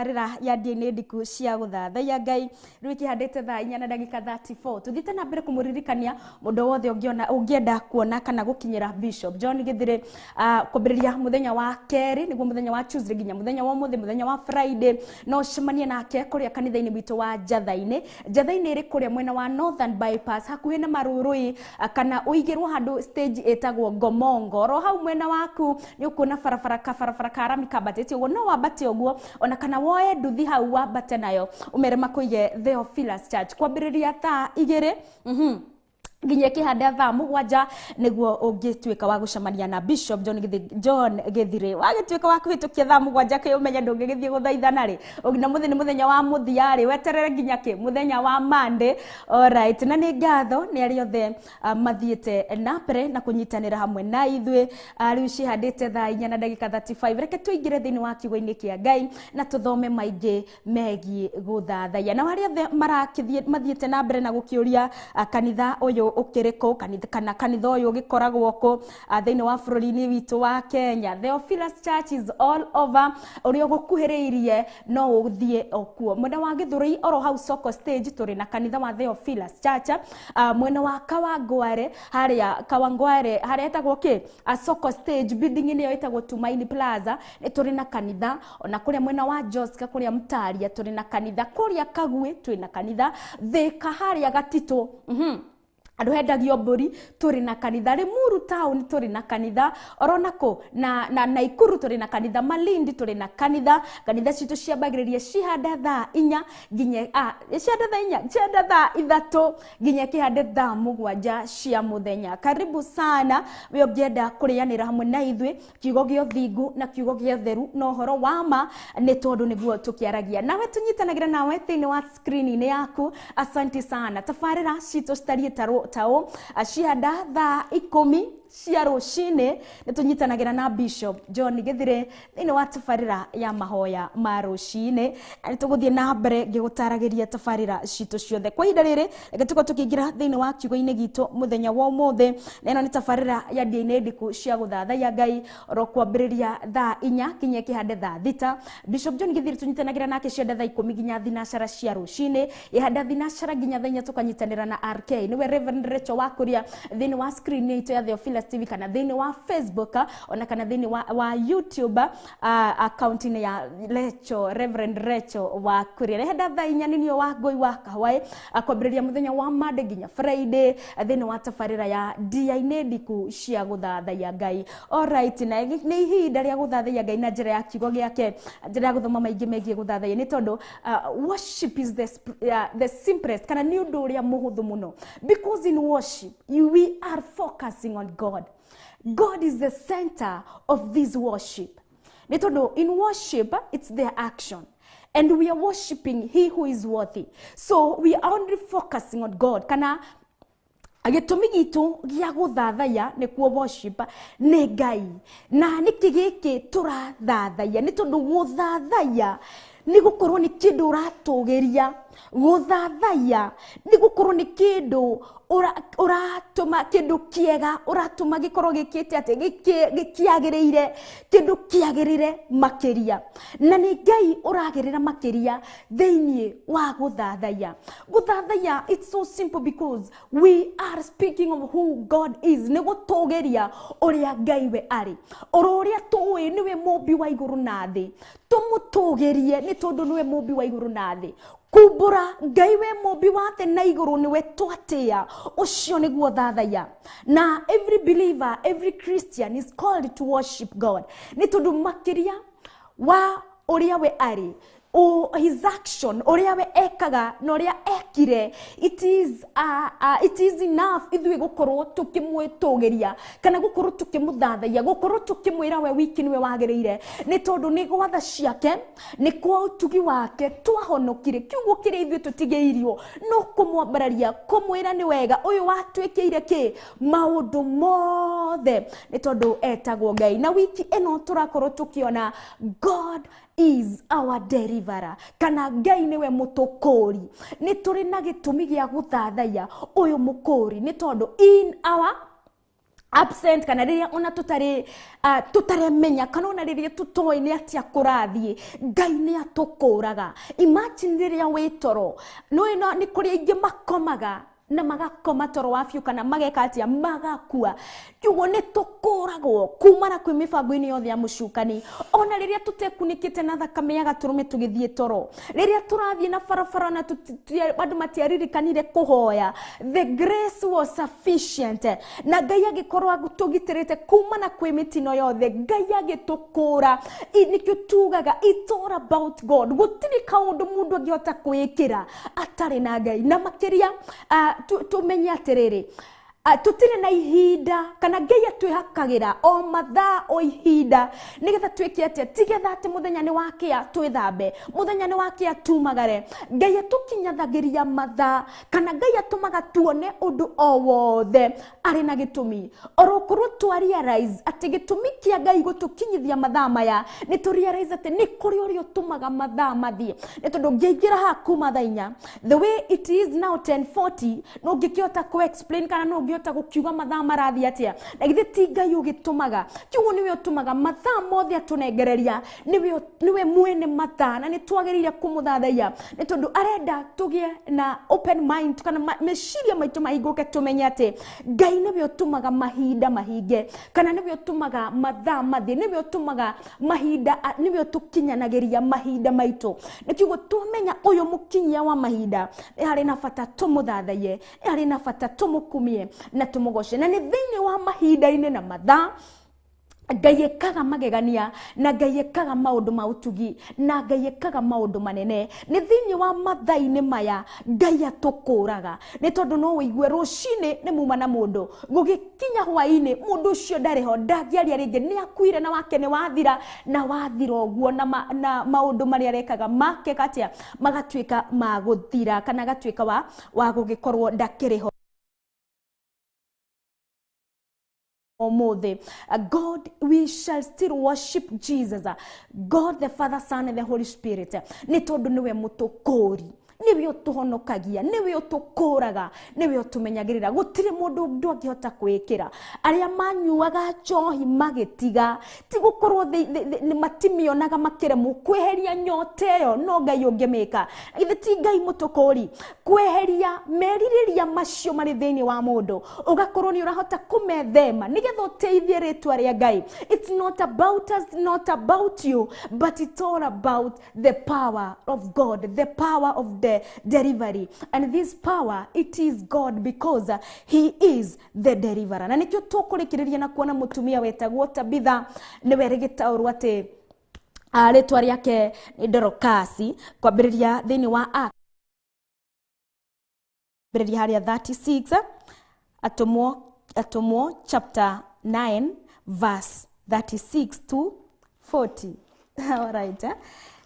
Rira ya DNA ndiku cia guthathaiya Ngai riu ikihandite thaa inya na ndagika 34 tuthiite na mbere kumuririkania mundu wothe ungiona ungienda kuona kana gukinyira Bishop John Githire kwambiriria muthenya wa keri niguo muthenya wa Tuesday nginya muthenya wa umuthi muthenya wa Friday no cemanie nake kuria kanitha-ini witũ wa Njatha-ini. Njatha-ini iri kuria mwena wa Northern Bypass hakuhi na Marurui kana uigirwo handu stage itagwo Ngomongo ro hau mwena waku ni ukuona barabara ka barabara ka rami kambatĩtie uguo no wambate uguo ona kana woe nduthi hau wambate nayo umere makuige Theophilus Church kwambiriria thaa igiri nginya kihanda thaa mugwanja niguo ungituika wa gucemania na Bishop John Githire wagituika wa kuhitukia thaa mugwanja ki umenye ndungigithie guthaithana ri na muthi ni muthenya wa muthia ri weterere nginya ki muthenya wa Monday. Alright, na ni ngatho ni aria othe mathiite na mbere na kunyitanira hamwe na ithuĩ. Riu cihandite thaa inya na ndagika 35 reke tuingire thiini wa kiugo-inĩ kĩa Ngai na tuthome maingi megiĩ guthathaiya na aria othe marakithie mathiite na mbere na gukiuria kanitha uyu ũyũ ũkĩrĩ kũ kana kanitha ũyũ ũgĩkoragwo kũ thĩinĩ wa bũrũri-inĩ witũ wa Kenya. Theophilus Church is all over, ũrĩa ũgũkuhĩrĩirie no ũthiĩ okuo. Mwena wa Gĩthũrai oro hau Soko stage tũrĩ na kanitha wa Theophilus Church. Mwena wa Kawangware harĩa Kawangware harĩa hetagwo kĩ Soko stage building ĩyo ĩtagwo Tumaini Plaza nĩ tũrĩ na kanitha. Ona kũrĩa mwena wa Joska kũrĩa Mtaria tũrĩ na kanitha, kũrĩa Kagwe twĩ na kanitha, Thika harĩa Gatitũ andũ hendagio mbũri tũrĩ na kanitha, Limuru town tũrĩ na kanitha, orona kũ na Naikuru tũrĩ na kanitha, Malindi tũrĩ na kanitha. Kanitha citũ ciambagĩrĩria cihanda thaa inya nginya cihanda thaa inya cihanda thaa ithatũ nginya kĩhande thaa mũgwanja cia mũthenya. Karibu sana we ũngĩenda kũrĩanĩra hamwe na ithuĩ kiugo gĩa ũthingu na kiugo gĩa ũtheru na ũhoro wa ma, nĩ tondũ nĩguo tũkĩaragia nawe, tũnyitanagĩra nawe thĩinĩ wa screen-inĩ yaku. Asante sana. Tabarĩra citũ citariĩ tao cihanda thaa 10 cia rũcinĩ nĩ tũnyitanagĩra na Bishop John Githire thĩinĩ wa tabarĩra ya mahoya ma rũcinĩ. Nĩ tũgũthiĩ na mbere ngĩgũtaragĩria tabarĩra citũ ciothe. Kwa ihinda rĩrĩ reke tũkorwo tũkĩingĩra thĩinĩ wa kiugo-inĩ gitũ mũthenya wa ũmũthĩ, na ĩno nĩ tabarĩra ya ndĩa-inĩ ndiku cia gũthathaiya Ngai oro kwambĩrĩria thaa 4 nginya kĩhande thaa 6. Bishop John Githire tũnyitanagĩra nake cianda thaa 10 nginya thinacara cia rũcinĩ, ihanda thinacara nginya thaa 4 tũkanyitanĩra na RK nĩwe Reverend Rachel Wakuria thĩinĩ wa screen itũ ya Theophilus TV kana thĩinĩ wa Facebook ona kana thĩinĩ wa YouTube account-inĩ ya Rachel, Reverend Rachel Wakuria. Rehenda thaa 4 nĩ niĩ wa Ngũi wa Kahwaĩ kwambĩrĩria mũthenya wa Monday nginya Friday thĩinĩ wa tabarĩra ya ndĩa-inĩ ndiku cia gũthathaiya Ngai. Alright, na nĩ ihinda rĩa gũthathaiya Ngai na njĩra ya kiugo gĩake, njĩra ya gũthoma maingĩ megiĩ gũthathaiya, nĩ tondũ worship is the simplest kana nĩ ũndũ ũrĩa mũhũthũ mũno, because in worship we are focusing on God. God is the center of this worship. Nĩ tondũ in worship it's their action, and we are worshiping he who is worthy. So we are only focusing on God. Kana gĩtũmi gitũ gĩa gũthathaiya nĩkuo worship nĩ Ngai. Na nĩkĩ gĩkĩ tũrathathaiya? Nĩ tondũ gũthathaiya nĩ gũkorwo nĩ kĩndũ ũratũgĩria, gũthathaiya nĩ gũkorwo nĩ kĩndũ ũratũma kĩndũ kĩega, ũratũma gĩkorwo gĩkĩte atĩ gĩkĩagĩrĩire, kĩndũ kĩagĩrĩre makĩria, na nĩ Ngai ũragĩrĩra makĩria thĩinĩ wa gũthathaiya. Gũthathaiya it's so simple because we are speaking of who God is, nĩ gũtũgĩria ũrĩa Ngai we arĩ, oro ũrĩa tũĩ nĩwe mũmbi wa igũrũ na thĩ, tũmũtũgĩrie nĩ tondũ nĩwe mũmbi wa igũrũ na thĩ. Kumbũra Ngai we mũmbi wa thĩ na igũrũ nĩwe twatĩa, ũcio nĩguo thathaiya. Na every believer, every Christian is called to worship God, nĩ tondũ makĩria wa ũrĩa we arĩ, his action, ũrĩa we ekaga na ũrĩa ekire, it is enough ithuĩ gũkorwo tũkĩmwĩtũgĩria kana gũkorwo tũkĩmũthathaiya, gũkorwo tũkĩmwĩra we wiki nĩwe wagĩrĩire, nĩ tondũ nĩ gwatha ciake, nĩ kwa ũtugi wake twahonokire. Kiugo kĩrĩa ithuĩ tũtigĩirio no kũmwambararia, kũmwĩra nĩ wega ũyũ watwĩkĩire kĩ maũndũ mothe, nĩ tondũ etagwo Ngai. Na wiki ĩno tũrakorwo tũkĩona God is our deliverer, kana Ngai nĩwe mũtũkũri. Nĩ tũrĩ na gĩtũmi gĩa gũthathaiya ũyũ mũkũri, nĩ tondũ in our absent kana rĩrĩa ona tũtarĩ tũtaremenya kana ona rĩrĩa tũtoĩ nĩ atĩa kũrathiĩ, Ngai nĩ atũkũraga. Imagine rĩrĩa wĩ toro, nĩ kũrĩ aingĩ makomaga na magakoma toro wa biũ kana mageka atĩa, magakua. Kiugo nĩ tũkũragwo kumana kwĩ mĩbango-inĩ yothe ya mũcukani, ona rĩrĩa tũtekunĩkĩte na thakame ya gatũrũme tũgĩthiĩ toro, rĩrĩa tũrathiĩ na barabara na andũ matiaririkanire kũhoya, the grace was sufficient, na Ngai agĩkorwo atũgitĩrĩte kumana kwĩ mĩtino yothe, Ngai agĩtũkũra. Nĩkĩo tugaga it's all about God. Gũtirĩ kaũndũ mũndũ angĩhota kwĩĩkĩra atarĩ na Ngai. Na makĩria tũmenye atĩrĩrĩ, Tutire na ihinda kana Ngai atwihakagira o mathaa o ihinda nigetha twike atia tigetha ati muthenya ni wakia twithambe muthenya ni wakia tumagare. Ngai atukinyathagiria mathaa kana Ngai atumaga tuone undu o wothe ari na gitumi oro korwo twa realize ati gitumi kia Ngai gutukinyithia mathaa maya ni tu realize ati ni kuri uria utumaga mathaa mathie ni tondu ngĩingĩra haha kuma thaa inya the way it is now 10:40 no ngĩkĩhota ku explain kana no ngĩhota gũkiuga mathaa marathiĩ atĩa na githĩ ti Ngai ũgĩtũmaga kiugo nĩwe ũtũmaga mathaa mothe atũnengereria nĩwe mwene mathaa na nĩ twagĩrĩire kũmũthathaiya nĩ tondũ arenda tũgĩe na open mind kana meciria maitũ mahingũke tũmenye atĩ Ngai nĩwe ũtũmaga mahinda mahinge kana nĩwe ũtũmaga mathaa mathiĩ nĩwe ũtũmaga mahinda nĩwe ũtũkinyanagĩria mahinda maitũ nĩ kiugo twamenya ũyũ mũkinyia wa mahinda nĩ harĩ na bata tũmũthathaiye nĩ harĩ na bata tũmũkumie na tũmũgoce na nĩ thĩinĩ wa mahinda-inĩ na mathaa Ngai ekaga magegania na Ngai ekaga maũndũ ma ũtugi na Ngai ekaga maũndũ manene nĩ thĩinĩ wa mathaa-inĩ maya Ngai atũkũraga nĩ tondũ no wĩigue rũcinĩ nĩ muma na mũndũ gũgĩkinya hwaĩ-inĩ mũndũ ũcio ndarĩ ho ndangĩaria rĩngĩ nĩ akuire na wake nĩ wathira na wathira ũguo na maũndũ marĩa arekaga make katia magatuĩka ma gũthira kana agatuĩka wa gũgĩkorwo ndakĩrĩ ho Omothe. God, we shall still worship Jesus, God the Father, Son and the Holy Spirit. Nĩ tondũ nĩwe mũtũkũri nĩwe ũtũhonokagia nĩwe ũtũkũraga nĩwe ũtũmenyagĩrĩra gũtirĩ mũndũ ũndũ angĩhota kwĩkĩra arĩa manyuaga njohi magĩtiga ti gũkorwo matimĩonaga makĩremwo kweheria nyota ĩyo no Ngai ũngĩmĩka githĩ ti Ngai mũtũkũri kweheria merirĩria macio marĩ thĩinĩ wa mũndũ ũgakorwo nĩ ũrahota kũmethema nĩgetha ũteithie rĩtwa rĩa Ngai. It's not about us, not about you, but it's all about the power of God, the power of the delivery, and this power, it is God, because he is the deliverer. Na nikio tũkũrĩkĩrĩria na kuona mũtumia wetagwo Tabitha nĩwe rĩgĩtaũrwo atĩ rĩtwa rĩake nĩ Dorokasi kwambĩrĩria thĩinĩ wa ambĩrĩria harĩa 36 Atũmwo chapter 9 verse 36 to 40. All right,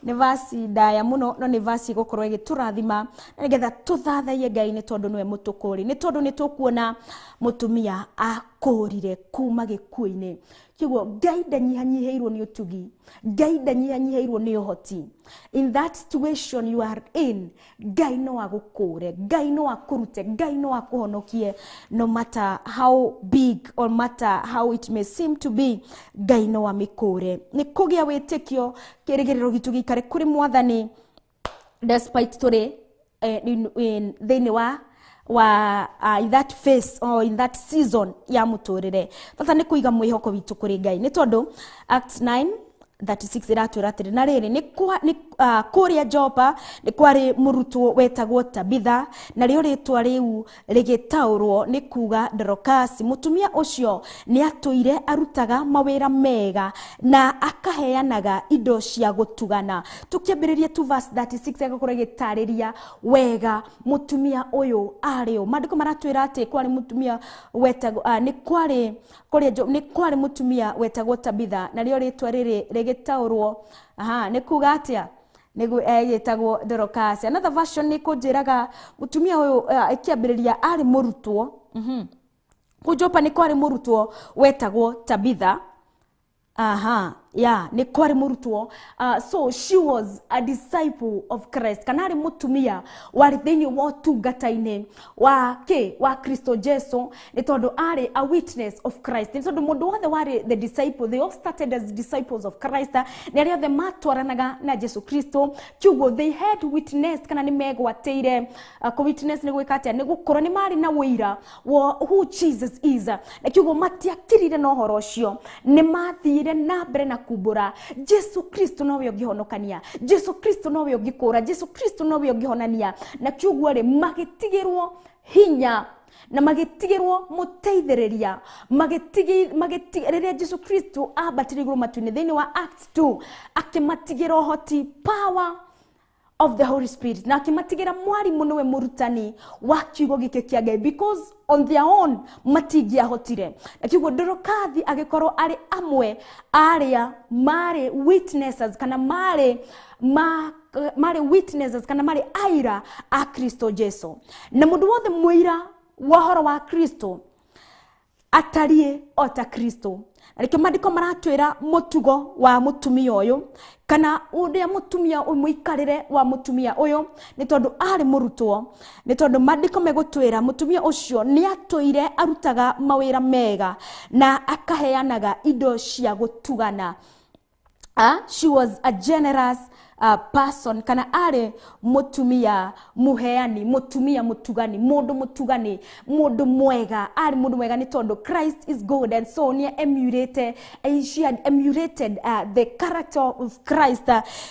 nĩ vasi ndaya mũno no nĩ vasi ĩgũkorwo ĩgĩtũrathima na nĩgetha tũthathaiye Ngai nĩ tondũ nĩwe mũtũkũri nĩ tondũ nĩ tũkuona mũtumia akũrire kuma gĩkuũ-inĩ. Kiugo Ngai ndanyihanyihĩirwo nĩ ũtugi, Ngai ndanyihanyihĩirwo nĩ ũhoti. In that situation you are in, Ngai no agũkũre, Ngai no akũrute, Ngai no akũhonokie, no matter how big or matter how it may seem to be, Ngai no amĩkũre. Nĩ kũgĩa wĩtĩkio kĩrĩgĩrĩro gitũ gĩikare kũrĩ Mwathani despite tũrĩ thĩinĩ wa in that phase or in that season ya mũtũrĩre. Bata nĩ kũiga mwĩhoko witũ kũrĩ Ngai nĩ tondũ Acts 9:36 ĩratwĩra atĩrĩ na rĩrĩ nĩ kũrĩa Jopa nĩ kwarĩ mũrutwo wetagwo Tabitha narĩo rĩtwa rĩu rĩgĩtaũrwo nĩ kuga Dorokasi. Mũtumia ũcio nĩ atũire arutaga mawĩra mega na akaheanaga indo cia gũtugana. Tũkĩambĩrĩria tu verse 36 ĩgakorwo ĩgĩtarĩria wega mũtumia ũyũ arĩ ũ. Maandĩko maratwĩra atĩ kwarĩ mũtumia wetagwo nĩ kwarĩ kũrĩa nĩ kwarĩ mũtumia wetagwo Tabitha narĩo rĩtwa rĩrĩ rĩgĩtaũrwo nĩ kuga atĩa nĩguo ĩgĩtagwo Dorokasi. Another version nĩ kũnjĩraga mũtumia ũyũ ĩkĩambĩrĩria arĩ mũrutwo. Kũu Jopa nĩ kwarĩ mũrutwo wetagwo Tabitha. Yeah, nĩ kwarĩ mũrutwo. So she was a disciple of Christ kana arĩ mũtumia warĩ thĩinĩ wa ũtungata-inĩ wa kĩ wa Kristo Jesu nĩ tondũ arĩ a witness of Christ nĩ tondũ mũndũ wothe warĩ the disciple, they all started as disciples of Christ nĩ arĩa othe matwaranaga na Jesu Kristo kiugo they had witness kana nĩ megwatĩire. Kũ witness nĩ gwĩka atĩa nĩ gũkorwo nĩ marĩ na ũira wa who Jesus is na kiugo matiakirire na ũhoro ũcio nĩ mathire na mbere na kumbũra Jesu Kristo nowe ũngĩhonokania, Jesu Kristo nowe ũngĩkũra, Jesu Kristo nowe ũngĩhonania na kiugo rĩ magĩtigĩrwo hinya na magĩtigĩrwo mũteithĩrĩria rĩrĩa Jesu Kristo ambatire igũrũ matu-inĩ thĩinĩ wa Acts 2 akĩmatigĩra ũhoti power of the Holy Spirit, na akĩmatigĩra mwarimũ nĩwe mũrutani wa kiugo gĩkĩ kĩa Ngai, because on their own matingĩahotire. Na kiugo Dorokathi agĩkorwo arĩ amwe arĩa marĩ witnesses kana marĩ witnesses kana marĩ aira a Kristo Jesu. Na mũndũ wothe mũira wa ũhoro wa Kristo atariĩ o ta Kristo. Na nĩkĩo maandĩko maratwĩra mũtugo wa mũtumia ũyũ kana ũrĩa mũtumia ũyũ, mũikarĩre wa mũtumia ũyũ, nĩ tondũ arĩ mũrutwo, nĩ tondũ maandĩko megũtwĩra mũtumia ũcio nĩ atũire arutaga mawĩra mega na akaheanaga indo cia gũtugana. She was a generous person, kana arĩ mũtumia mũheani, mũtumia mũtugani, mũndũ mũtugani, mũndũ mwega. Arĩ mũndũ mwega nĩ tondũ Christ is good, and so nĩ emulated, she had emulated the character of Christ,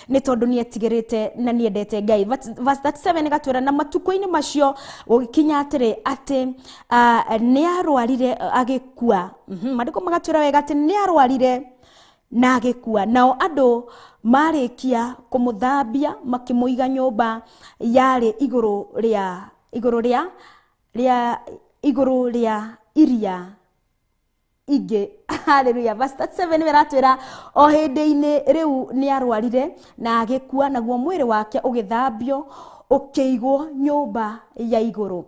nĩ tondũ nĩ etigĩrĩte na nĩ endete Ngai. Verse 37 ĩgatwĩra, na matukũ-inĩ macio gũgĩkinya atĩrĩ atĩ nĩ arwarire agĩkua. Maandĩko magatwĩra wega atĩ nĩ arwarire na agĩkua. Nao andũ marĩkia kũmũthambia makĩmũiga nyũmba yarĩ igũrũ rĩa iria ingĩ. Hallelujah. Verse 37 ĩratwĩra o hĩndĩ-inĩ rĩu nĩ arwarire na agĩkua, naguo mwĩrĩ wake ũgĩthambio ũkĩigwo nyũmba ya igũrũ.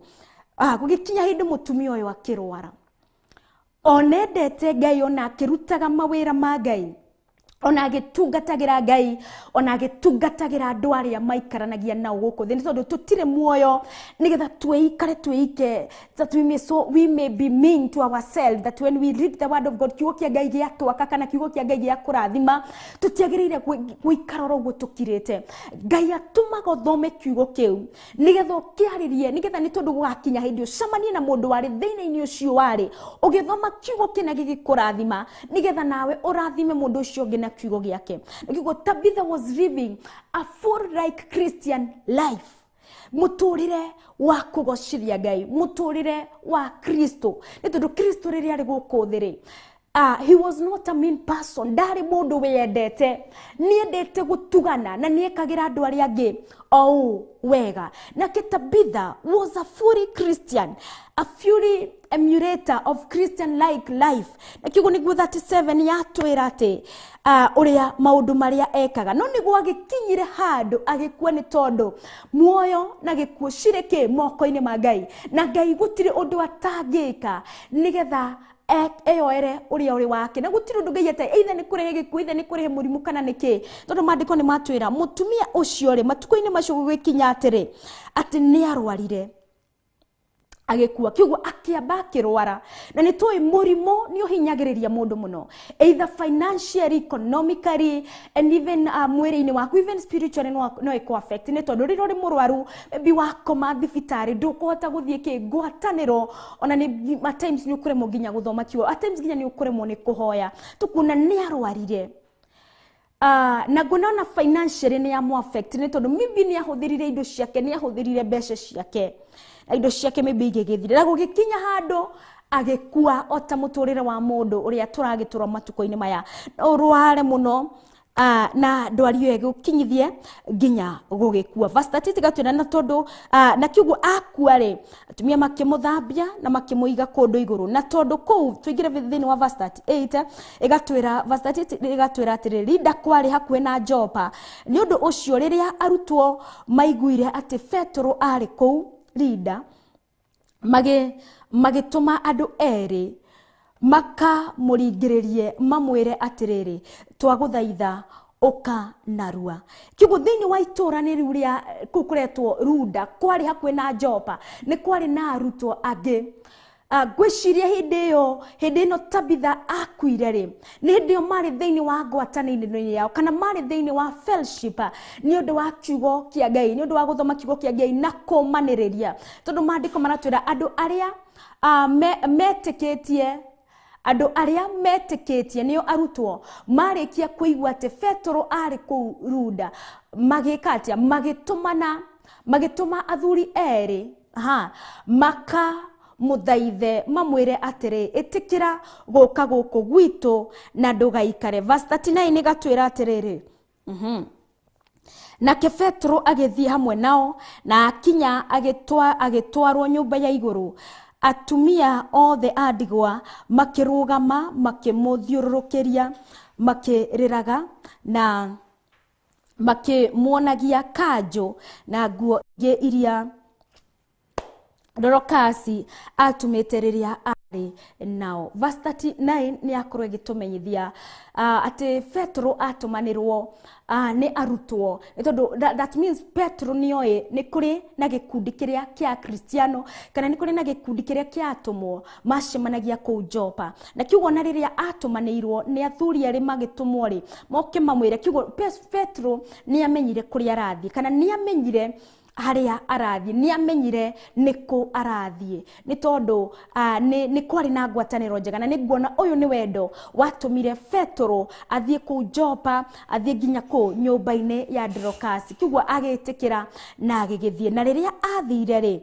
Gũgĩkinya hĩndĩ mũtumia ũyũ akĩrwara, onendete Ngai, ona akĩrutaga mawĩra ma Ngai, ona agĩtungatagĩra Ngai, ona agĩtungatagĩra andũ arĩa maikaranagia nao gũkũ thĩ, nĩ tondũ tũtirĩ muoyo nĩgetha twĩikare twĩike, that we may, so we may be mean to ourselves, that when we read the word of God, kiugo kĩa Ngai gĩatwaka kana kiugo kĩa Ngai gĩakũrathima, tũtiagĩrĩire gũikara oro ũguo tũkirĩte. Ngai atũmaga ũthome kiugo kĩu nĩgetha ũkĩarĩrie, nĩgetha nĩ tondũ gũgakinya hĩndĩ ũcemanie na mũndũ warĩ thĩna-inĩ ũcio warĩ, ũgĩthoma kiugo kĩna gĩgĩkũrathima, nĩgetha nawe ũrathime mũndũ ũcio ũngĩ na kiugo gĩake. Kiugo Tabitha was living a full like Christian life, mũtũrĩre wa kũgocithia Ngai, mũtũrĩre wa Kristo, nĩ tondũ Kristo rĩrĩa arĩ gũkũ thĩ rĩ, he was not a mean person. Ndarĩ mũndũ wĩyendete, nĩendete gũtugana na nĩekagĩra andũ arĩa angĩ o ũũ wega. Nake Tabitha was a fully Christian, a fully emulator of Christian like life. Na kiugo nĩguo 37 yatwĩra atĩ ũrĩa maũndũ marĩa ekaga, no nĩguo agĩkinyire handũ agĩkua, nĩ tondũ muoyo na gĩkuũ cirĩ kĩ moko-inĩ ma Ngai, na Ngai gũtirĩ ũndũ atangĩka nĩgetha eyoere ũrĩa ũrĩ wake, na gũtirĩ ũndũ Ngai ate either nĩ kũrehe gĩkuũ, either nĩ kũrehe mũrimũ kana nĩ kĩ, tondũ maandĩko nĩ matwĩra mũtumia ũcio rĩ, matukũ-inĩ macio gũgĩkinya atĩrĩ atĩ nĩ arwarire agĩkua. Kiugo akĩamba akĩrwara, na nĩ tũĩ mũrimũ nĩ ũhinyagĩrĩria mũndũ mũno, either financially, economically, and even mwĩrĩ-inĩ waku, even spiritually no ĩkũ affect, nĩ tondũ rĩrĩa ũrĩ mũrwaru maybe wakoma thibitarĩ ndũkũhota gũthiĩ kĩ ngwatanĩro, ona nĩ at times nĩ ũkũremwo nginya gũthoma kiugo, at times nginya nĩ ũkũremwo nĩ kũhoya. Tũkuona nĩ arwarire, na nguona ona financially nĩ yamu affect, nĩ tondũ maybe nĩ ahũthĩrire indo ciake, nĩ ahũthĩrire mbeca ciake, na indo ciake maybe igĩgĩthira, na gũgĩkinya handũ agĩkua o ta mũtũrĩre wa mũndũ ũrĩa tũragĩtũra matukũ-inĩ maya. No ũrware mũno na ndwari ĩyo ĩgũkinyithie nginya gũgĩkua. Verse 38 ĩgatwĩra na tondũ na kiugo akua rĩ, atumia makĩmũthambia na makĩmũiga kũndũ igũrũ, na tondũ kũu tũingĩre thĩinĩ wa verse 38 ĩgatwĩra, verse 38 ĩgatwĩra atĩrĩ, Linda kwarĩ hakuhĩ na Jopa, nĩ ũndũ ũcio rĩrĩa arutwo maiguire atĩ Petero arĩ kũu Linda, magĩtũma andũ erĩ makamũringĩrĩrie mamwĩre atĩrĩrĩ, twagũthaitha ũka narua. Kiugo thĩinĩ wa itũũra nĩ rĩu rĩa kũu kũretwo Runda, kwarĩ hakuhĩ na Jopa, nĩ kwarĩ na arutwo angĩ. Ngwĩciria hĩndĩ ĩyo, hĩndĩ ĩno Tabitha akuire rĩ, nĩ hĩndĩ ĩyo marĩ thĩinĩ wa ngwatanĩro yao, kana marĩ thĩinĩ wa fellowship, nĩ ũndũ wa kiugo kĩa Ngai, nĩ ũndũ wa gũthoma kiugo kĩa Ngai na kũmanĩrĩria, tondũ maandĩko maratwĩra andũ arĩa metĩkĩtie, andũ arĩa metĩkĩtie nĩo arutwo, marĩkia kũigua atĩ Petero arĩ kũu Runda, magĩka atĩa? Magĩtũma athuri erĩ maka mũthaithe mamwĩre atĩrĩ, ĩtĩkĩra gũka gũkũ gwitũ na ndũgaikare. Verse 39 ĩgatwĩra atĩrĩrĩ, Nake Petro agĩthiĩ hamwe nao na akinya agĩtwarwo nyũmba ya igũrũ. Atumia othe a ndigwa makĩrũgama makĩmũthiũrũrũkĩria makĩrĩraga na makĩmuonagia kanjũ na nguo ingĩ iria Dorokasi atumĩte rĩrĩa arĩ nao. Verse 39 nĩ akorwo ĩgĩtũmenyithia atĩ Petro atũmanĩrwo nĩ arutwo, nĩ tondũ that means Petro nĩoĩ nĩ kũrĩ na gĩkundi kĩrĩa kĩa Kristiano kana nĩ kũrĩ na gĩkundi kĩrĩa kĩa atũmwo macemanagia kũu Jopa, na kiugo na rĩrĩa atũmanĩirwo nĩ athuri erĩ magĩtũmwo rĩ moke mamwĩre, kiugo Petro nĩ amenyire kũrĩa arathiĩ kana nĩ amenyire harĩa arathiĩ, nĩ amenyire nĩkũ arathiĩ, nĩ tondũ nĩ kwarĩ na ngwatanĩro njega. Na nĩ nguona ũyũ nĩ wendo watũmire Petro athiĩ kũu Jopa, athiĩ nginya kũu nyũmba-inĩ ya Dorokasi, kiugo agĩtĩkĩra na agĩgĩthiĩ. Na rĩrĩa athire rĩ,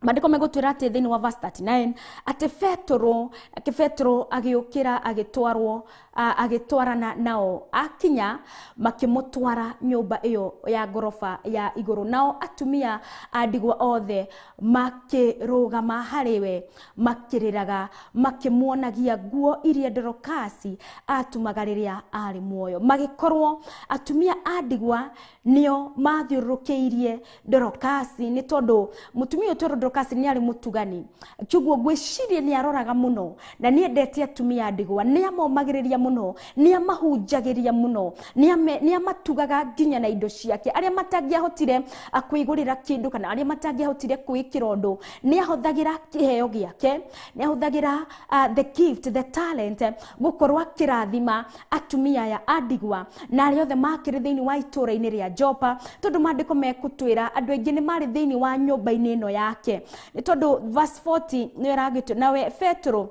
maandĩko megũtwĩra atĩ thĩinĩ wa verse 39 atĩ Petro agĩũkĩra agĩtwarwo agĩtwarana nao, akinya makĩmũtwara nyũmba ĩyo ya ngoroba ya igũrũ, nao atumia a ndigwa othe makĩrũgama harĩ we makĩrĩraga makĩmuonagia nguo iria Dorokasi atumaga rĩrĩa arĩ muoyo. Magĩkorwo atumia a ndigwa nĩo mathiũrũrũkĩirie Dorokasi, nĩ tondũ mũtumia ũyũ Dorokasi nĩ arĩ mũtugani, kĩguo ngwĩciria nĩ aroraga mũno na nĩ endete atumia a ndigwa, nĩ amomagĩrĩria mũno, nĩ amahunjagĩria mũno, nĩ amatugaga nginya na indo ciake. Arĩa matangĩahotire kwĩgũrĩra kĩndũ kana arĩa matangĩahotire kwĩĩkĩra ũndũ, nĩ ahũthagĩra kĩheo gĩake, nĩ ahũthagĩra the gift, the talent, gũkorwo akĩrathima atumia aya a ndigwa na arĩa othe makĩrĩ thĩinĩ wa itũũra-inĩ rĩa Jopa, tondũ maandĩko mekũtwĩra andũ aingĩ nĩ marĩ thĩinĩ wa nyũmba-inĩ ĩno yake, nĩ tondũ verse 40 nĩ ĩragĩtwo nawe Petro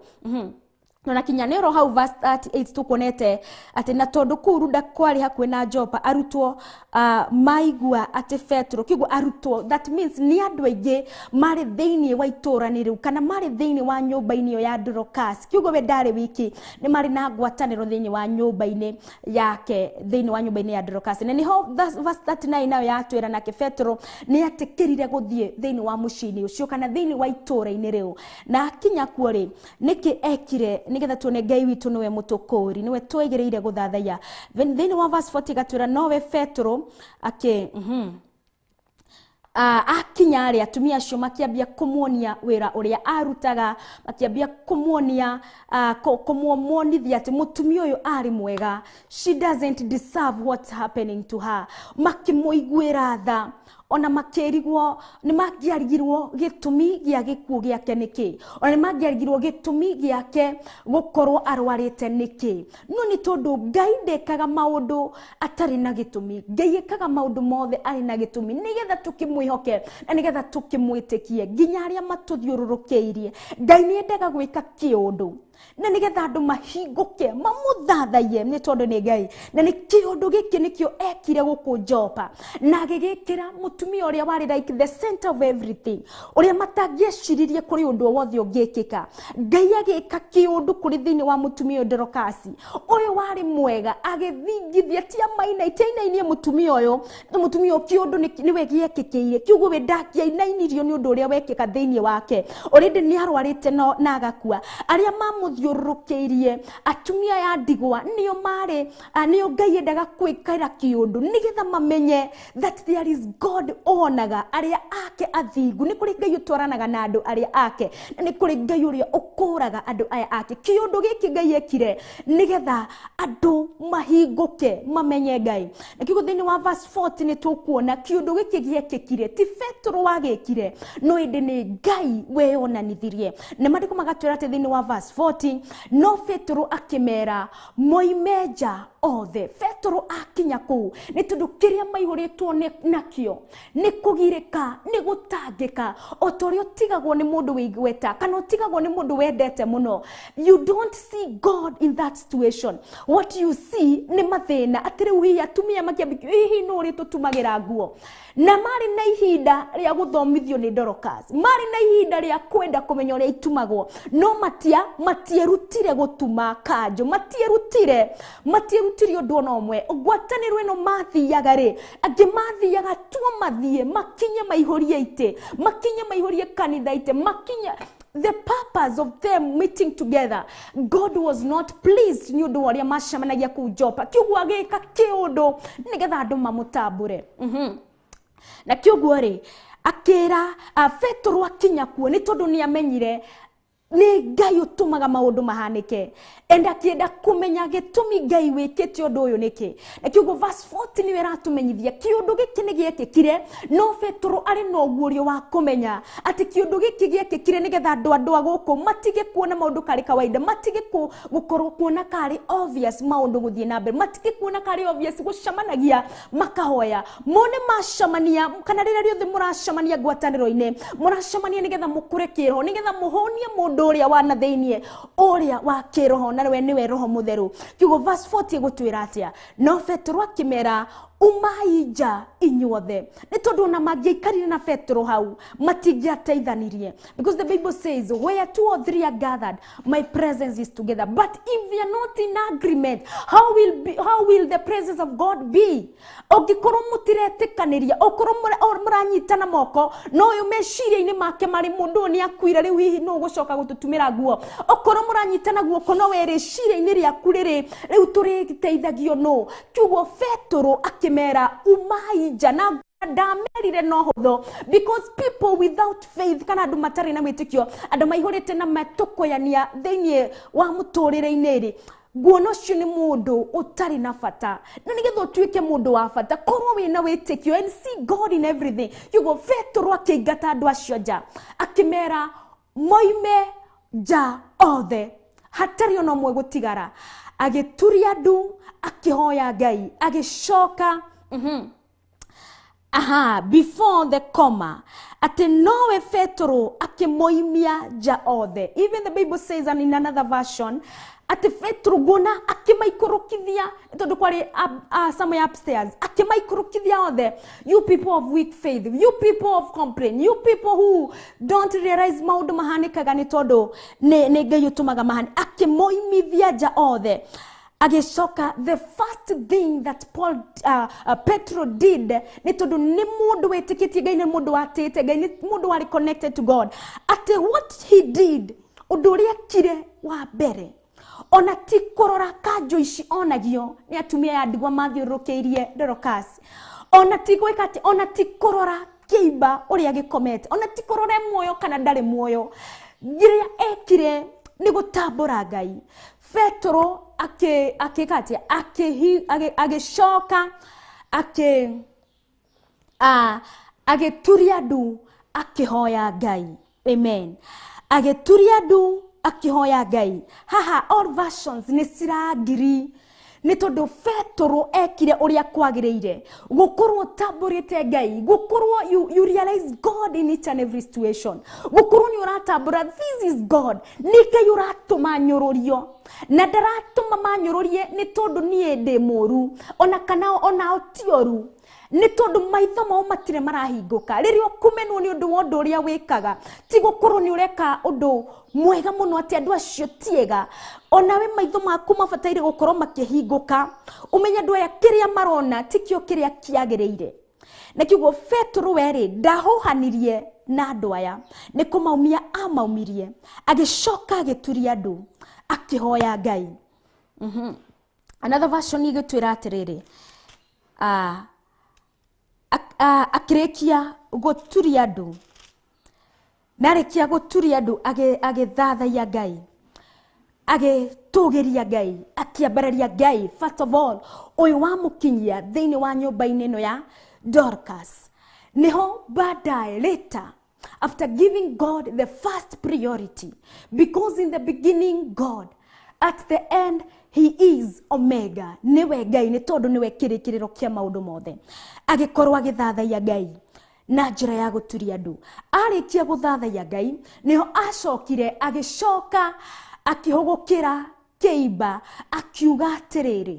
na kinya nĩ oro hau verse 38 tukuonete atĩ na tondũ kũu Ruda kwarĩ hakuhĩ na Jopa, arutwo maigua atĩ Petro, kiugo arutwo that means nĩ andũ aingĩ marĩ thĩinĩ wa itũũra-inĩ rĩu kana marĩ thĩinĩ wa nyũmba-inĩ ĩyo ya Dorokasi, kiugo we ndarĩ wiki, nĩ marĩ na ngwatanĩro thĩinĩ wa nyũmba-inĩ yake, thĩinĩ wa nyũmba-inĩ ya Dorokasi. Na nĩho verse 39 nayo yatwĩra nake Petro nĩ atĩkĩrire gũthiĩ thĩinĩ wa mũciĩ-inĩ ũcio kana thĩinĩ wa itũũra-inĩ rĩu, na akinya kuo rĩ, nĩkĩ ekire nĩgetha tuone Ngai witũ nĩwe mũtũkũri, nĩwe twagĩrĩire gũthathaiya. Thĩinĩ wa verse 40 gatwĩra nowe Petro akĩ akinya rĩ, atumia acio makĩambia kũmuonia wĩra ũrĩa arutaga, makĩambia kũmuonia kũmuonithia atĩ mũtumia ũyũ arĩ mwega, she doesn't deserve what's happening to her. Makĩmũiguĩra tha, ona makĩrigwo nĩ mangĩarigirwo gĩtũmi gĩa gĩkuũ gĩake nĩkĩ, ona nĩ mangĩarigirwo gĩtũmi gĩake gũkorwo arwarĩte nĩkĩ. No nĩ tondũ Ngai ndekaga maũndũ atarĩ na gĩtũmi, Ngai ekaga maũndũ mothe arĩ na gĩtũmi, nĩgetha tũkĩmwĩhoke na nĩgetha tũkĩmwĩtĩkie nginya arĩa matũthiũrũrũkĩirie. Ngai nĩ endaga gwĩka kĩũndũ na nĩgetha andũ mahingũke mamũthathaiye, nĩ tondũ nĩ Ngai. Na nĩ kĩũndũ gĩkĩ nĩkĩo ekire gũkũ Jopa, na agĩgĩkĩra mũtumia ũrĩa warĩ like the center of everything, ũrĩa matangĩeciririe kũrĩ ũndũ o wothe ũngĩkĩka. Ngai agĩka kĩũndũ kũrĩ thĩinĩ wa mũtumia ũyũ Dorokasi, ũyũ warĩ mwega, agĩthingithia ti amaina ti ainainie mũtumia ũyũ, mũtumia ũyũ kĩũndũ nĩwe gĩekĩkĩire, kiugo we ndangĩainainirio nĩ ũndũ ũrĩa wekĩka thĩinĩ wake. Already nĩ arwarĩte na agakua. Arĩa mamũthiũrũrũkĩirie atumia aya ndigwa nĩo marĩ nĩo Ngai endaga gwĩkĩra kĩũndũ nĩgetha mamenye that there is God onaga arĩa ake athingu. Nĩ kũrĩ Ngai ũtwaranaga na andũ arĩa ake, na nĩ kũrĩ Ngai ũrĩa ũkũraga andũ aya ake. Kĩũndũ gĩkĩ Ngai ekire nĩgetha andũ mahingũke mamenye Ngai. Na kiugo thĩinĩ wa verse 40 nĩ tũkuona kĩũndũ gĩkĩ gĩekĩkire ti Petro wagĩkire, no ĩndĩ nĩ Ngai weyonanithirie. Na maandĩko magatwĩra atĩ thĩinĩ wa verse 40 no Petro akĩmera moime nja othe. Petro akinya kũu nĩ tondũ kĩrĩa maihũrĩtwo nakĩo nĩ kũgirĩka, nĩ gũtangĩka, o ta ũrĩa ũtigagwo nĩ mũndũ wĩ igweta kana ũtigagwo nĩ mũndũ wendete mũno. You don't see God in that situation. What you see nĩ mathĩna, atĩ rĩu hihi atumia makĩambia hihi nũ ũrĩ tũtumagĩra nguo, na marĩ na ihinda rĩa gũthomithio nĩ Dorcas, marĩ na ihinda rĩa kwenda kũmenya ũrĩa itumagwo, no Matierutire gũtuma kanjũ, matierutire ũndũ ona ũmwe. Ngwatanĩro ĩno mathiaga rĩ, angĩ mathiaga tuo mathiĩ makinye maihũrie itĩ, makinye maihũrie kanitha itĩ, makinye. The purpose of them meeting together, God was not pleased nĩ ũndũ wa ũrĩa macemanagia kũu Jopa. Kĩũguo agĩka kĩũndũ nĩgetha andũ mamũtambũre. Na kĩũguo rĩ, akĩra Petero akinya kuo nĩ tondũ nĩ amenyire nĩ Ngai ũtũmaga maũndũ mahanĩke, and akĩenda kũmenya gĩtũmi Ngai wĩkĩte ũndũ ũyũ nĩkĩ. Na kĩũguo verse 40 nĩyo ĩratũmenyithia kĩũndũ gĩkĩ nĩ gĩekĩkire, no Petero arĩ na ũguũrio wa kũmenya atĩ kĩũndũ gĩkĩ gĩekĩkire nĩgetha andũ a gũkũ matige kuona maũndũ karĩ kawaida, matige gũkorwo kuona karĩ obvious maũndũ gũthiĩ na mbere, matige kuona karĩ obvious gũcemanagia makahoya. Mone macemania kana rĩrĩa rĩothe mũracemania ngwatanĩro-inĩ, mũracemania nĩgetha mũkũre kĩroho, nĩgetha mũhũnie mũndũ ũrĩa wa na thĩiniĩ, ũrĩa wa kĩroho, na we nĩwe Roho Mũtheru. Kiugo verse 40 ĩgũtwĩra atĩa? No Petero akĩmera, umai nja inyuothe. Nĩ tondũ ona mangĩaikarire na Petero hau matingĩateithanirie, because the Bible says where two or three are gathered, my presence is together. But if we are not in agreement, how will the presence of God be? Ũngĩkorwo mũtiretĩkanĩria, ũkorwo mũranyitana moko, no ũyũ meciria-inĩ make marĩ mũndũ ũyũ nĩ akuire rĩu, hihi nũ ũgũcoka gũtũtumĩra nguo. Okorwo mũranyitana guoko no we rĩciria-inĩ rĩaku rĩrĩ rĩu tũrĩteithagio nũ. Kiugo Petero akĩmera umai nja, na ndamerire no hũthũ, because people without faith, kana andũ matarĩ na wĩtĩkio, andũ maihũrĩte na matũkũyania thĩiniĩ wa mũtũrĩre-inĩ rĩ, nguona ũcio nĩ mũndũ ũtarĩ na bata. Na nĩgetha ũtuĩke mũndũ wa bata, korwo wĩna wĩtĩkio and see God in everything. Kiugo Petero akĩingata andũ acio nja, akĩmera moime nja othe, hatarĩ ona ũmwe gũtigara. Agĩturia ndu, akĩhoya Ngai, agĩcoka aha, before the comma, atĩ nowe Petero akĩmoimia nja othe. Even the Bible says, and in another version, atĩ Petero nguona akĩmaikũrũkithia, tondũ kwarĩ somewhere upstairs, akĩmaikũrũkithia othe. You people of weak faith, you people of complaint, you people who don't realize maũndũ mahanĩkaga nĩ tondũ nĩ Ngai ũtũmaga mahane, akĩmoimithia nja othe. Agĩcoka, the first thing that Petro did, nĩ tondũ nĩ mũndũ wĩtĩkĩtie Ngai, nĩ mũndũ watĩĩte Ngai, nĩ mũndũ warĩ connected to God, atĩ what he did, ũndũ ũrĩa ekire wa mbere, ona ti kũrora kanjũ ici onagio nĩ atumia ya ndigwa mathiũrũrũkĩirie Dorcas, ona ti gwĩka atĩ, ona ti kũrora kĩimba ũrĩa gĩkomete, ona ti kũrora muoyo kana ndarĩ muoyo, kĩrĩa ekire nĩ gũtambũra Ngai. Petero akĩka atĩa? Agĩcoka agĩturia ndu akĩhoya Ngai. Amen. Agĩturia ndu akĩhoya Ngai. Haha all versions nĩ cirangiri, nĩ tondũ Petero ekire ũrĩa kwagĩrĩire, gũkorwo ũtambũrĩte Ngai, gũkorwo you realize God in each and every situation, gũkorwo nĩ ũratambũra this is God, nĩ Ngai ũratũma nyũrũrio, na ndaratũma manyũrũrie nĩ tondũ niĩ ndĩ mũũru, ona kana onao ti oru, nĩ tondũ maitho mao matirĩ marahingũka. Rĩrĩa ũkũmenwo nĩ ũndũ wa ũndũ ũrĩa wĩkaga, ti gũkorwo nĩ ũreka ũndũ mwega mũno atĩ andũ acio ti ega, onawe maitho maku mabataire gũkorwo makĩhingũka, ũmenye andũ aya kĩrĩa marona tikĩo kĩrĩa kĩagĩrĩire. Na kiugo Petero werĩ ndahũhanirie na andũ aya, nĩ kũmaumia amaumirie, agĩcoka agĩturia andũ akĩhoya Ngai. Another version ĩgĩtwĩra atĩrĩrĩ, akĩrĩkia gũturia andũ, na arĩkia gũturia andũ agĩthathaiya Ngai, agĩtũgĩria Ngai, akĩambararia Ngai. First of all, ũyũ wamũkinyia thĩinĩ wa nyũmba-inĩ ĩno ya Dorcas, nĩho baadaye later, after giving God the first priority, because in the beginning God, at the end he is Omega, niwe Ngai, nĩ tondũ nĩwe kĩrĩkĩrĩro kĩa maũndũ mothe, agĩkorwo agĩthathaiya Ngai na njĩra ya gũturia andũ. Arĩkia gũthathaiya Ngai, nĩho acokire agĩcoka akĩhũgũkĩra kĩimba akiuga atĩrĩrĩ,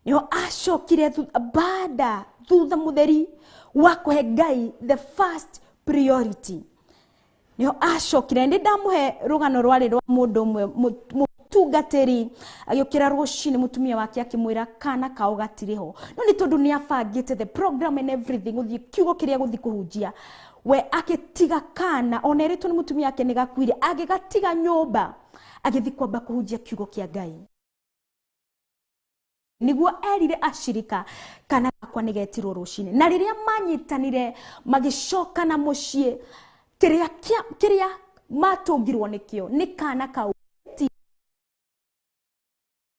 nĩho acokire baada thutha mũtheri wa kũhe Ngai the first priority. Niho acokire ndi ndamuhe rugano rwari rwa mundu umwe mutungatiri agiukira rucini mutumia wake akimwira kana kao gatiriho no ni tondu ni abangite the program and everything guthie kiugo kiria guthi kuhunjia we akitiga kana ona eritwo ni mutumia wake ni gakuire agigatiga nyumba agithi kwamba kuhunjia kiugo kia Ngai niguo erire ashirika kana gakwa nigetirwo rucini na riria manyitanire magicoka na mucii kiria kiria matungirwo nikio ni kana kau.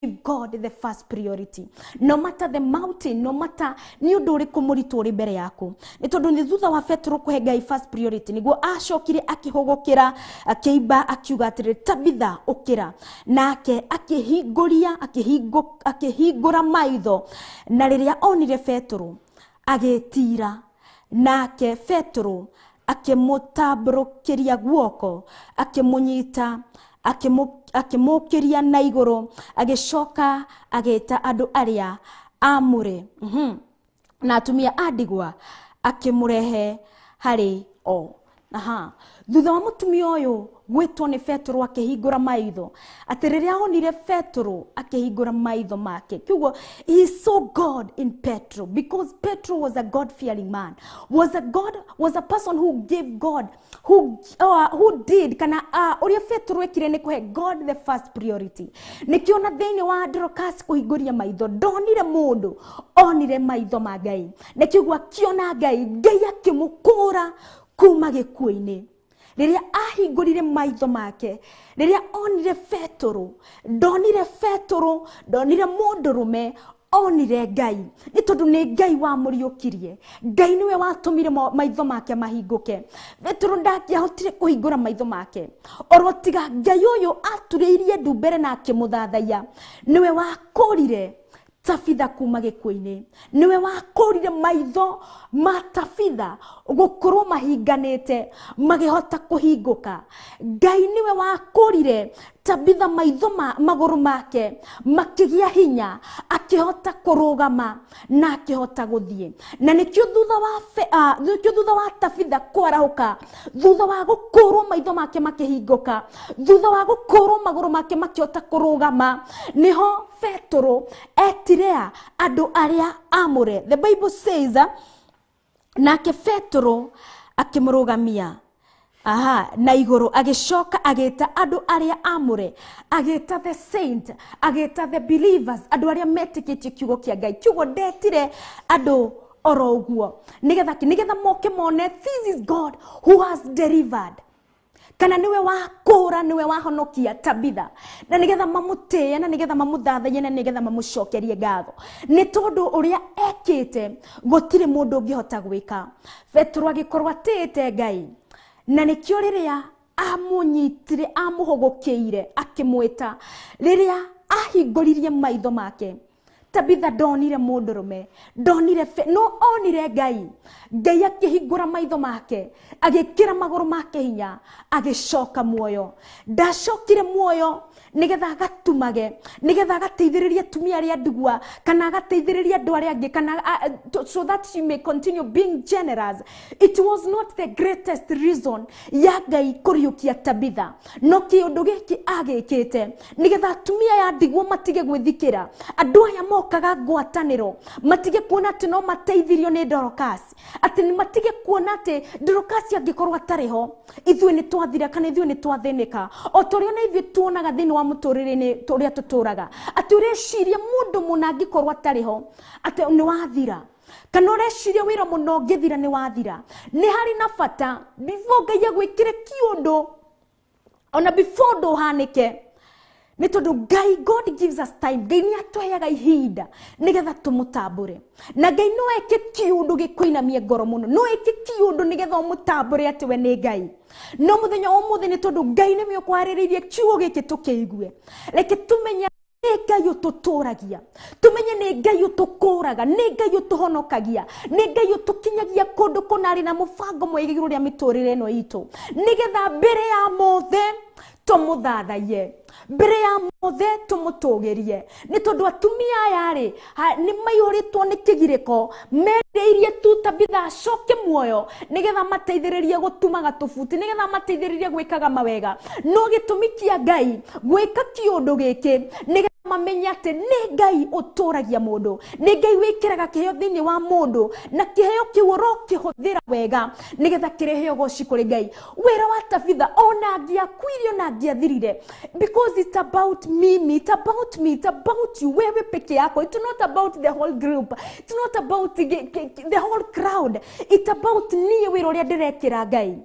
Give God the first priority no matter the mountain, no matter ni undu uriku muritu uri mbere yaku ni tondu ni thutha wa Petro kuhe Ngai first priority niguo acokire akihugukira akiimba akiuga atiri Tabitha ukira nake akihinguria akihingura maitho na riria onire Petro agitira nake Petro akimutamburukiria guoko akimunyita akimukiria na iguru agicoka agita andu aria amure na atumia a ndigwa akimurehe hari o. Aha, thutha wa mutumia uyu gwitwo ni Petro akihingura maitho ati riria onire Petro akihingura maitho make kiugo he saw God in Petro because Petro was a God fearing man, was a person who gave God who did kana uria Petro ekire ni kuhe God the first priority. Nikiona thiini wa Dorcas kuhinguria maitho ndonire mundu onire maitho ma Ngai na kiugo akiona Ngai Ngai akimukura kuma gikuo-ini riria ahingurire maitho make riria onire Petro ndonire Petro ndonire mundurume onire Ngai ni tondu ni Ngai wamuriukirie Ngai niwe watumire maitho make mahinguke. Petro ndakiahotire kuhingura maitho make oro tiga Ngai uyu aturiirie ndu mbere na akimuthathaiya niwe wakurire Tabitha kuma gikuo-ini niwe wakurire maitho ma Tabitha gukorwo mahinganite magihota kuhinguka. Ngai niwe wakurire Tabitha maitho maguru make makigia hinya akihota kurugama na akihota guthie na nikio thutha wa Tabitha kwarahuka thutha wa gukurwo maitho make makihinguka thutha wa gukurwo maguru make makihota kurugama niho Petro etirea andu aria amure. The Bible says nake Petro akimurugamia aha na iguru agicoka agita andu aria amure agita the saint agita the believers andu aria metikitie kiugo kia Ngai kiugo ndetire andu oro uguo nigetha moke mone this is God who has delivered kana niwe wakura niwe wahonokia Tabitha na nigetha mamutĩe na nigetha mamuthathaiye na nigetha mamucokerie ngatho ni tondu uria ekite gutire mundu ungihota gwika. Petro agikorwo atĩĩte Ngai na nikio riria amunyitire amuhugukiire akimwita riria ahinguririe maitho make Tabitha ndonire mundurume ndonire no onire Ngai Ngai akihingura maitho make agikira maguru make hinya agicoka muoyo ndacokire muoyo nigetha agatumage nigetha agateithiririe atumia aria ndigwa kana agateithiririe andu aria angi kana so that she may continue being generous. It was not the greatest reason ya Ngai kuriukia Tabitha no kiundu giki agikite nigetha atumia ya ndigwa matige gwithikira andu aya mokaga ngwataniro matige kuona ati no mateithirio ni Dorcas ati matige kuona ati Dorcas angikorwo atari ho ithuĩ nĩ twathira kana ithuĩ nĩ twathinĩka o toria na ithuĩ tuonaga thĩinĩ wa mũtũrĩre-inĩ ũrĩa tũtũraga atĩ ũreciria mũndũ mũna angĩkorwo atarĩ ho atĩ nĩ wathira kana ũreciria wĩra mũno ũngĩthira nĩ wathira. Nĩ harĩ na bata before Ngai agwĩkĩre kĩũndũ ona before ũndũ ũhanĩke ni tondu Ngai God gives us time Ngai ni atũheaga ihinda nigetha tumutambure na Ngai no eke kiundu gikuinamie ngoro muno no eke kiundu nigetha umutambure ati we ni Ngai no muthenya umuthi ni tondu Ngai niwe ukwaririirie kiugo giki tukiigue reke tumenye nĩ Ngai ũtũtũragia tumenye nĩ Ngai ũtũkũraga nĩ Ngai ũtũhonokagia nĩ Ngai ũtũkinyagia kũndũ kũna arĩ na mũbango mwega igũrũ rĩa mĩtũrĩre ĩno itũ nĩgetha mbere ya mothe tũmũthathaiye. Mbere ya mothe tũmũtũgĩrie, nĩ tondũ atumia aya rĩ, nĩ maihũrĩtwo nĩ kĩgirĩko, mendeirie tu Tabitha acoke muoyo nĩgetha mateithĩrĩrie gũtumaga tũbuti, nĩgetha mateithĩrĩrie gwĩkaga mawega. No gĩtũmi kĩa Ngai gwĩka kĩũndũ gĩkĩ nĩgetha mamenye atĩ nĩ Ngai ũtũragia mũndũ, nĩ Ngai wĩkĩraga kĩheo thĩinĩ wa mũndũ, na kĩheo kĩu ũrokĩhũthĩra wega nĩgetha kĩrehe ũgoci kũrĩ Ngai. Wĩra wa Tabitha ona angĩakuire ona angĩathirire, because it's about mimi, it's about me, it's about you, wewe peke yako. It's not about the whole group, it's not about the whole crowd, it's about niĩ, wĩra ũrĩa ndĩrekĩra Ngai.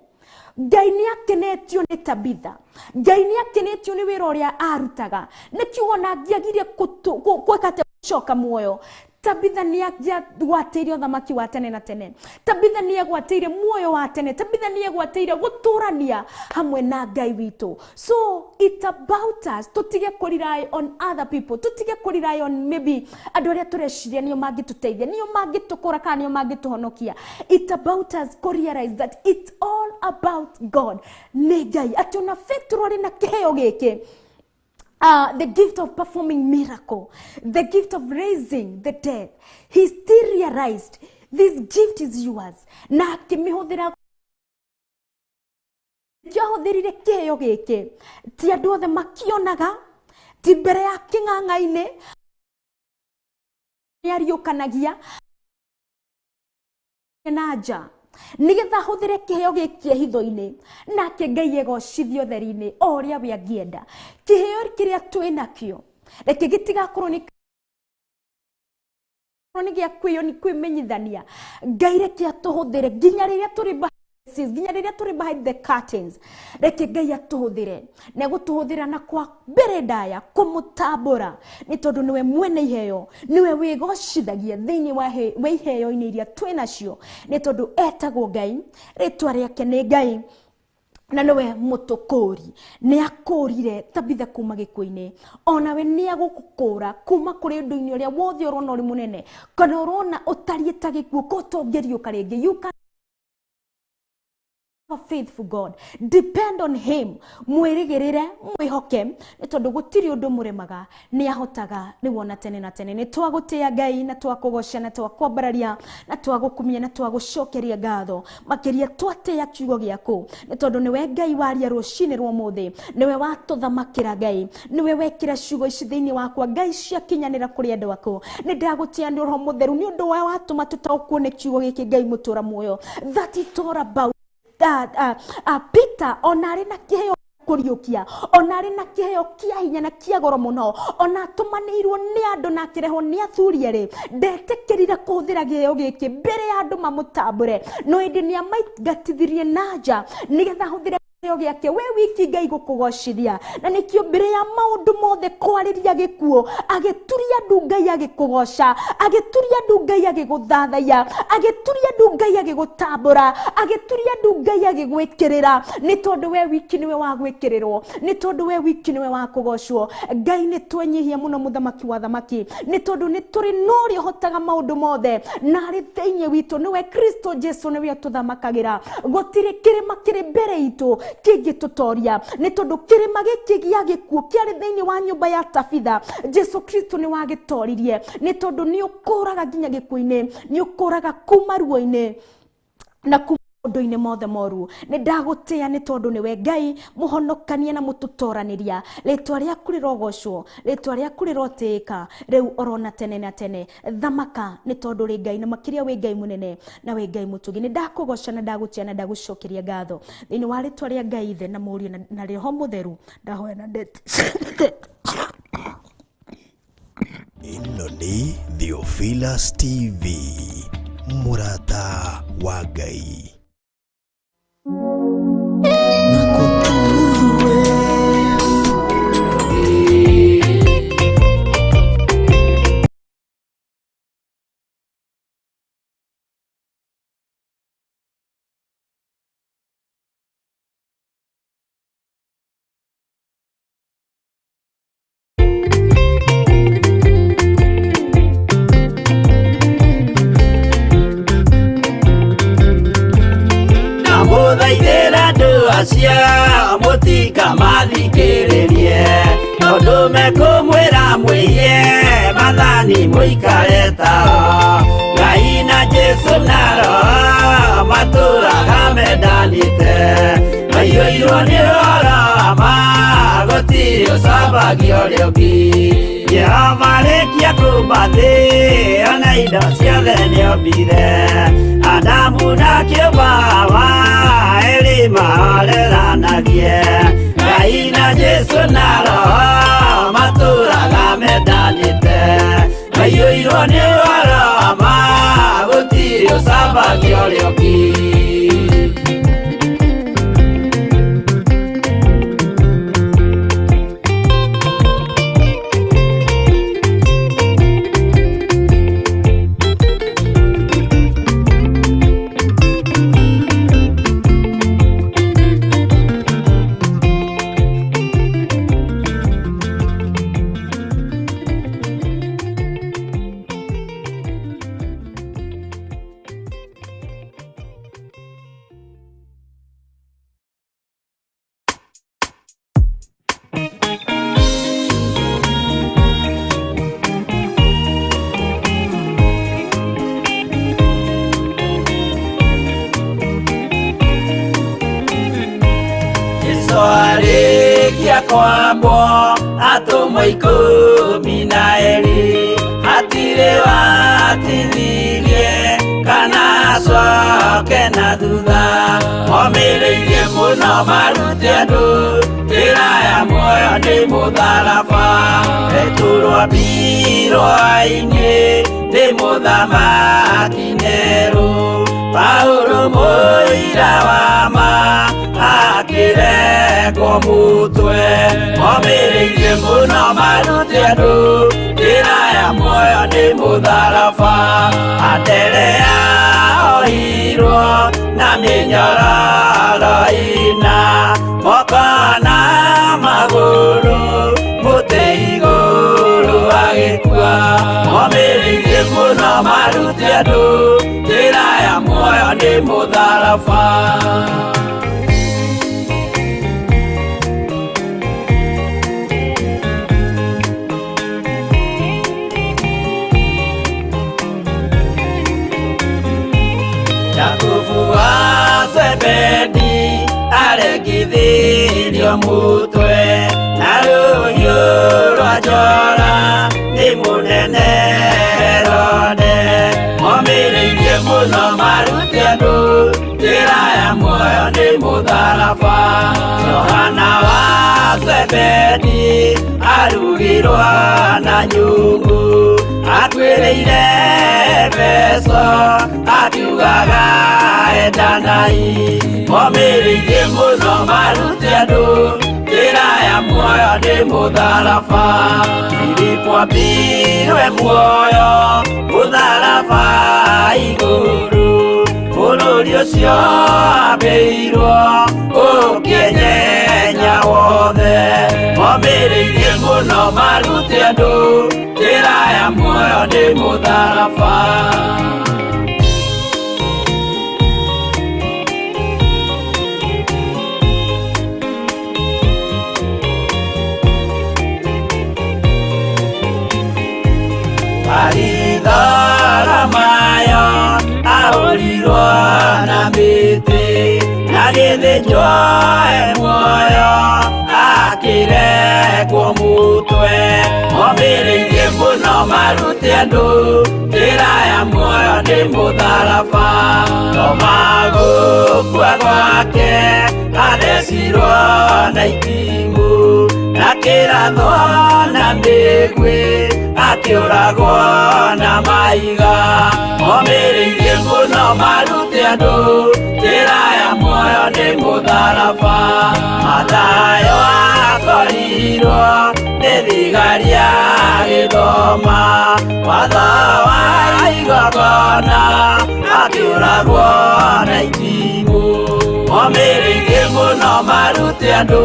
Ngai nĩ akenetio nĩ Tabitha, Ngai nĩ akenetio nĩ wĩra ũrĩa arutaga. Nĩkĩo ona angĩagire gwĩka atĩa, gũcoka muoyo, Tabitha nĩ angĩagwatĩire ũthamaki wa tene na tene. Tabitha nĩ agwatĩire muoyo wa tene. Tabitha nĩ agwatĩire gũtũrania hamwe na Ngai witũ. So it's about us, tũtige kũ rely on other people, tũtige kũ rely on maybe andũ arĩa tũreciria nĩo mangĩtũteithia, nĩo mangĩtũkũra, kana nĩo mangĩtũhonokia. It's about us kũ realize that it's all about God, nĩ Ngai, atĩ ona Petro arĩ na kĩheo gĩkĩ, the gift of performing miracle, the gift of raising the dead. He still realized this gift is yours. Na akĩmĩhũthĩra, kĩahũthĩrire kĩheo gĩkĩ, ti andũ othe makĩonaga, ti mbere ya kĩng'ang'a-inĩ nĩariũkanagia na nja, nĩgetha ahũthĩre kĩheo gĩkĩ hitho-inĩ, nake Ngai egocithio ũtheri-inĩ o ũrĩa we angĩenda. Kĩheo kĩrĩa twĩ nakĩo reke gĩtigakorwo nĩ gĩa kwĩmenyithania. Ngai reke atũhũthĩre nginya rĩrĩa tũrĩ behind the scenes, nginya rĩrĩa tũrĩ behind the curtains. Reke Ngai atũhũthĩre, na egũtũhũthĩra na kwa mbere ndaya kũmũtambũra, nĩ tondũ nĩwe mwene iheo, nĩwe wĩgocithagia thĩinĩ wa iheo-inĩ iria twĩ nacio, nĩ tondũ etagwo Ngai, rĩtwa rĩake nĩ Ngai, na nĩwe mũtũkũri. Nĩ akũrire Tabitha kuma gĩkuũ-inĩ, onawe nĩ agũgũkũra kuma kũrĩ ũndũ-inĩ ũrĩa wothe ũrona ũrĩ mũnene, kana ũrona ũtariĩ ta gĩkuũ, ko ũtongĩriũka rĩngĩ. You can a faithful God, depend on him, mwĩrĩgĩrĩre, mwĩhoke, nĩ tondũ gũtirĩ ũndũ mũremaga, nĩ ahotaga nĩ wona tene na tene. Nĩ twagũtĩa Ngai, na twakũgoca, na twakwambararia, na twagũkumia, na twagũcokeria ngatho makĩria. Twatĩa kiugo gĩaku, nĩ tondũ nĩwe Ngai waria rũcinĩ rwa ũmũthĩ, nĩwe watũthamakĩra Ngai, nĩwe wekĩra ciugo ici thĩinĩ wakwa Ngai ciakinyanĩra kũrĩ andũ aku. Nĩ ndagũtĩa nĩ Roho Mũtheru, nĩ ũndũ wa watũma tũtaũkwo nĩ kiugo gĩkĩ, Ngai mũtũra muoyo, that it all about that, Peter ona arĩ na kĩheo kũriũkia, ona arĩ na kĩheo kĩa hinya na kĩa goro mũno, ona atũmanĩirwo nĩ andũ na akĩrehwo nĩ athuri erĩ, ndetĩkĩrire kũhũthĩra kĩheo gĩkĩ mbere ya andũ mamũtambũre, no ĩndĩ nĩ amaingatithirie na nja nĩgetha ahũthĩre kĩheo gĩake we wiki Ngai gũkũgocithia. Na nĩkĩo mbere ya maũndũ mothe kwarĩria gĩkuũ, agĩturia ndu Ngai agĩkũgoca, agĩturia ndu Ngai agĩgũthathaiya, agĩturia ndu Ngai agĩgũtambũra, agĩturia ndu Ngai agĩgwĩkĩrĩra, nĩ tondũ we wiki nĩwe wa gwĩkĩrĩrwo, nĩ tondũ we wiki nĩwe wa kũgocwo. Ngai, nĩ twenyihia mũno, mũthamaki wa thamaki, nĩ tondũ nĩ tũrĩ na ũrĩa ũhotaga maũndũ mothe, na arĩ thĩinĩ witũ, nĩwe Kristo Jesu, nĩwe ũtũthamakagĩra. Gũtirĩ kĩrĩma kĩrĩ mbere itũ kĩngĩtũtoria, nĩ tondũ kĩrĩma gĩkĩ gĩa gĩkuũ kĩarĩ thĩinĩ wa nyũmba ya Tabitha, Jesu Kristo nĩ wagĩtoririe, nĩ tondũ nĩ ũkũraga nginya gĩkuũ-inĩ, nĩ ũkũraga kuma ruo-inĩ na kuma maũndũ-inĩ mothe moru. Nĩ ndagũtĩa, nĩ tondũ nĩwe Ngai mũhonokania na mũtũtoranĩria. Rĩtwa rĩaku rĩrogocwo, rĩtwa rĩaku rĩrotĩĩka rĩu orona tene na tene. Thamaka, nĩ tondũ rĩ Ngai, na makĩria wĩ Ngai mũnene na wĩ Ngai mũtugi. Nĩ ndakũgoca na ndagũtĩa na ndagũcokeria ngatho thĩinĩ wa rĩtwa rĩa Ngai Ithe na Mũriũ na Roho Mũtheru, ndahoya na ndeti. Ĩno nĩ Theophilus TV, mũrata wa Ngai. Nakutuwe. Ndamũthaithĩra. Andũ acio mũtikamathikĩrĩrie tondũ mekũmwĩra mwĩhie mathani mũikare tao. Ngai na Jesũ na Roho matũraga mendanĩte, maiyũirwo nĩ ũhoro wa ma gũtirĩ ũcambagia ũrĩa ũngĩ. Jehova arĩkia kũũmba thĩ ona indo ciothe nĩombire, Adamu na kĩũmba Hawa erĩ mahoreranagie. Ngai na Jesũ na Roho matũraga mendanĩte, maiyũirwo nĩ ũhoro wa ma gũtirĩ ũcambagia ũrĩa ũngĩ. Jesũ arĩkia kwambwo atũmwo 12 hatirĩ watithirie kana acoke na thutha. Omĩrĩirie mũno marute andũ njĩra ya muoyo nĩ mũtharaba. Petero ambirwo ainĩ nĩ mũthamaki Nero, Paulo mũira wa ma akĩrekwo mũtwe. Omĩrĩirie mũno marute andũ njĩra ya muoyo nĩ mũtharaba. Anderea ohirwo na mĩnyororo ĩna, moko na magũrũ mũtĩ igũrũ agĩkua. Omĩrĩirie mũno marute andũ njĩra ya muoyo nĩ mũtharaba. Jakubu wa Zebedi aregithirio mũtwe na rũhiũ rwa njora nĩ mũnene Herode. Omĩrĩirie mũno marute andũ njĩra ya muoyo nĩ mũtharaba. Johana wa Zebedi arugirwo na nyũngũ, akuĩrĩire Efeso akiugaga endanai. Omĩrĩirie mũno marute andũ njĩra ya muoyo nĩ mũtharaba. Filipo ambirwe muoyo mũtharaba igũrũ, bũrũri ũcio ambĩirwo ũkĩenyenya wothe. Omĩrĩirie mũno marute andũ njĩra ya muoyo nĩ mũtharaba. Baritholomayo ahũrirwo na mĩtĩ, na gĩthĩnjwo e muoyo akĩrekwo mũtwe. Omĩrĩirie mũno marute andũ njĩra ya muoyo nĩ mũtharaba. Toma gũkua gwake athecirwo na itimũ, na kĩrathwo na mĩguĩ akĩũragwo na mahiga. Omĩrĩirie mũno marute andũ njĩra ya muoyo nĩ mũtharaba. Mathayo akorirwo nĩ thigari agĩthoma watho wa igongona, akĩũragwo na itimũ. Omĩrĩirie mũno marute andũ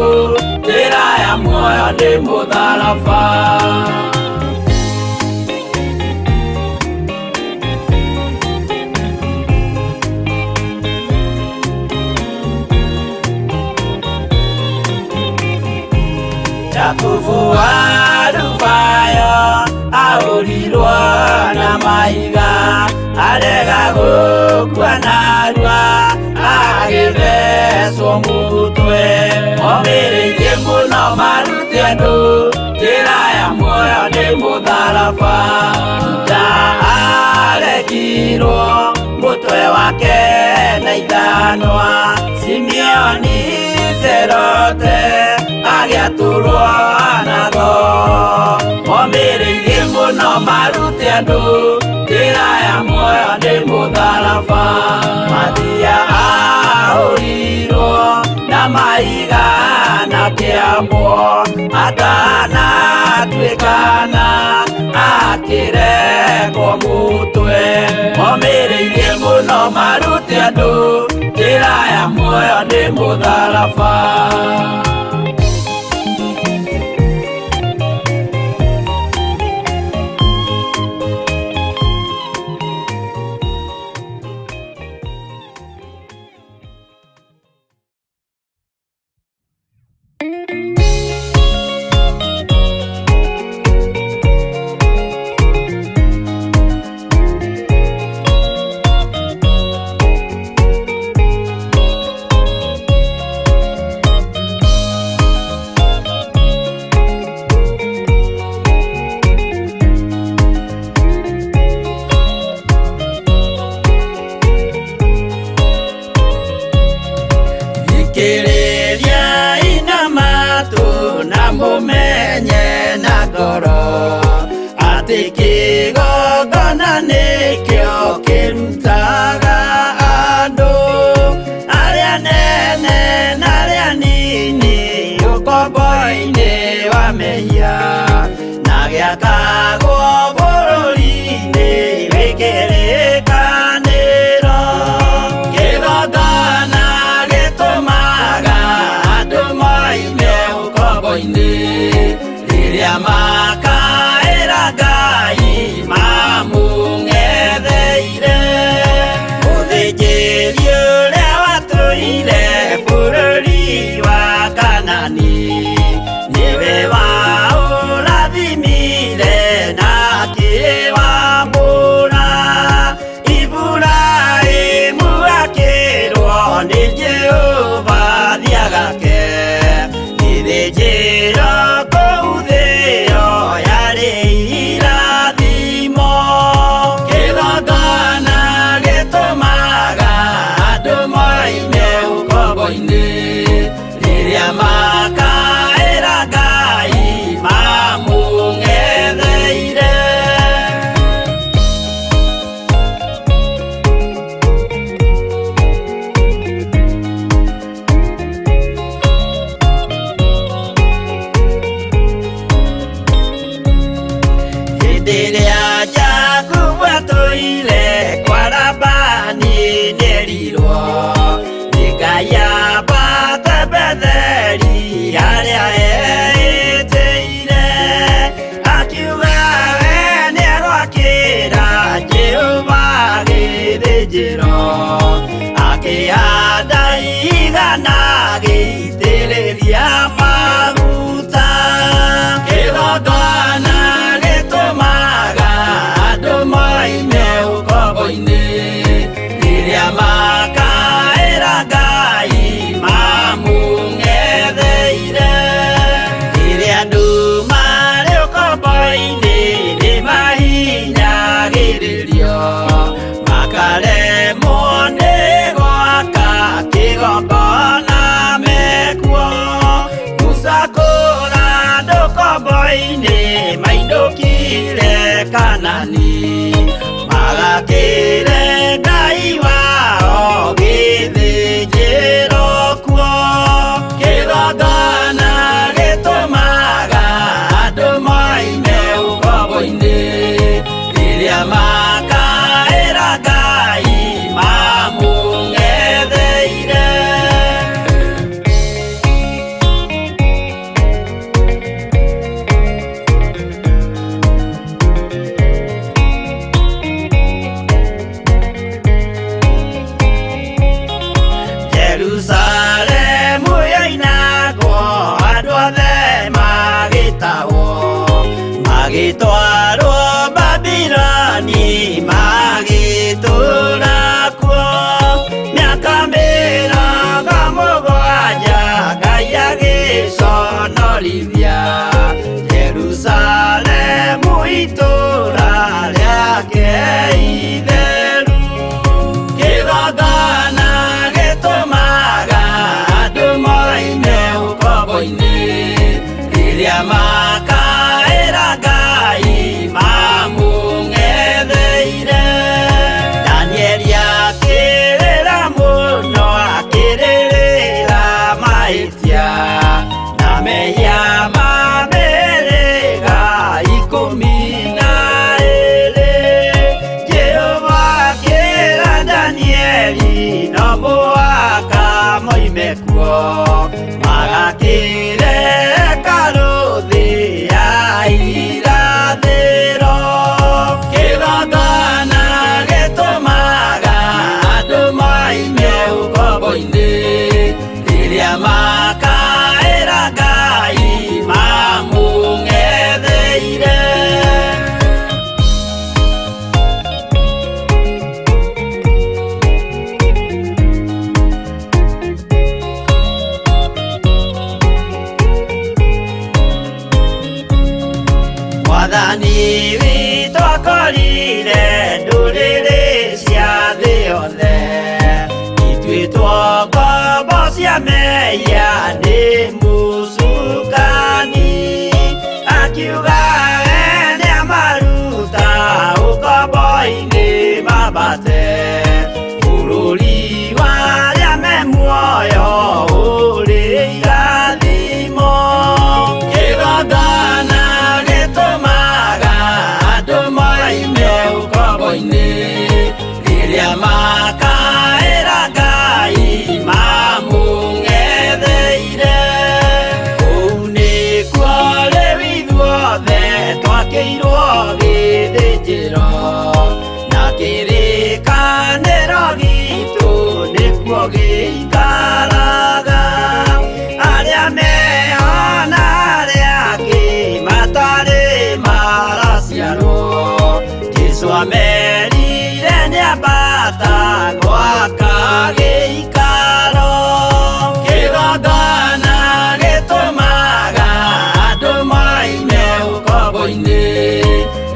njĩra ya muoyo nĩ mũtharaba. Jakubu wa Alufayo ahũrirwo na mahiga arega gũkua narua agĩthecwo mũtwe omĩrĩirie mũno marute andũ njĩra ya muoyo nĩ mũtharaba Juda aregirwo mũtwe wake na ithanwa Simeoni Cerote agĩatũrwo na thoo omĩrĩirie mũno marute andũ njĩra ya muoyo nĩ mũtharaba Mathia ahũrirwo na mahiga na kĩambwo atanatuĩkana akĩrekwo mũtwe omĩrĩirie mũno marute andũ njĩra ya muoyo nĩ mũtharaba. Makaera Ngai. mũhaka moime kuo magakĩre karũthĩ ya irathĩro kĩgongona gĩtũmaga andũ moime ũkombo-inĩ rĩrĩa makaĩra Ngai mamũng'etheire. Mwathani witũ akorire ndũrĩrĩ cia thĩ yothe ituĩtwo ngombo cia mehia nĩ mũcukani akiuga we nĩamaruta ũkombo-inĩ mambate bũrũri wa arĩa me muoyo ũrĩ irathimo kĩgongona gĩtũmaga andũ moime ũkombo-inĩ rĩrĩa makaĩra Ngai mamũng'etheire kũu nĩkuo rĩu ithuothe twakĩirwo gĩthĩnjĩro na kĩrĩkanĩro gitũ nĩkuo gĩikaraga arĩa meho na arĩa angĩ matarĩ maraciarwo Jesũ amerire nĩambata gwaka gĩikaro kĩgongona gĩtũmaga andũ moime ũkombo-inĩ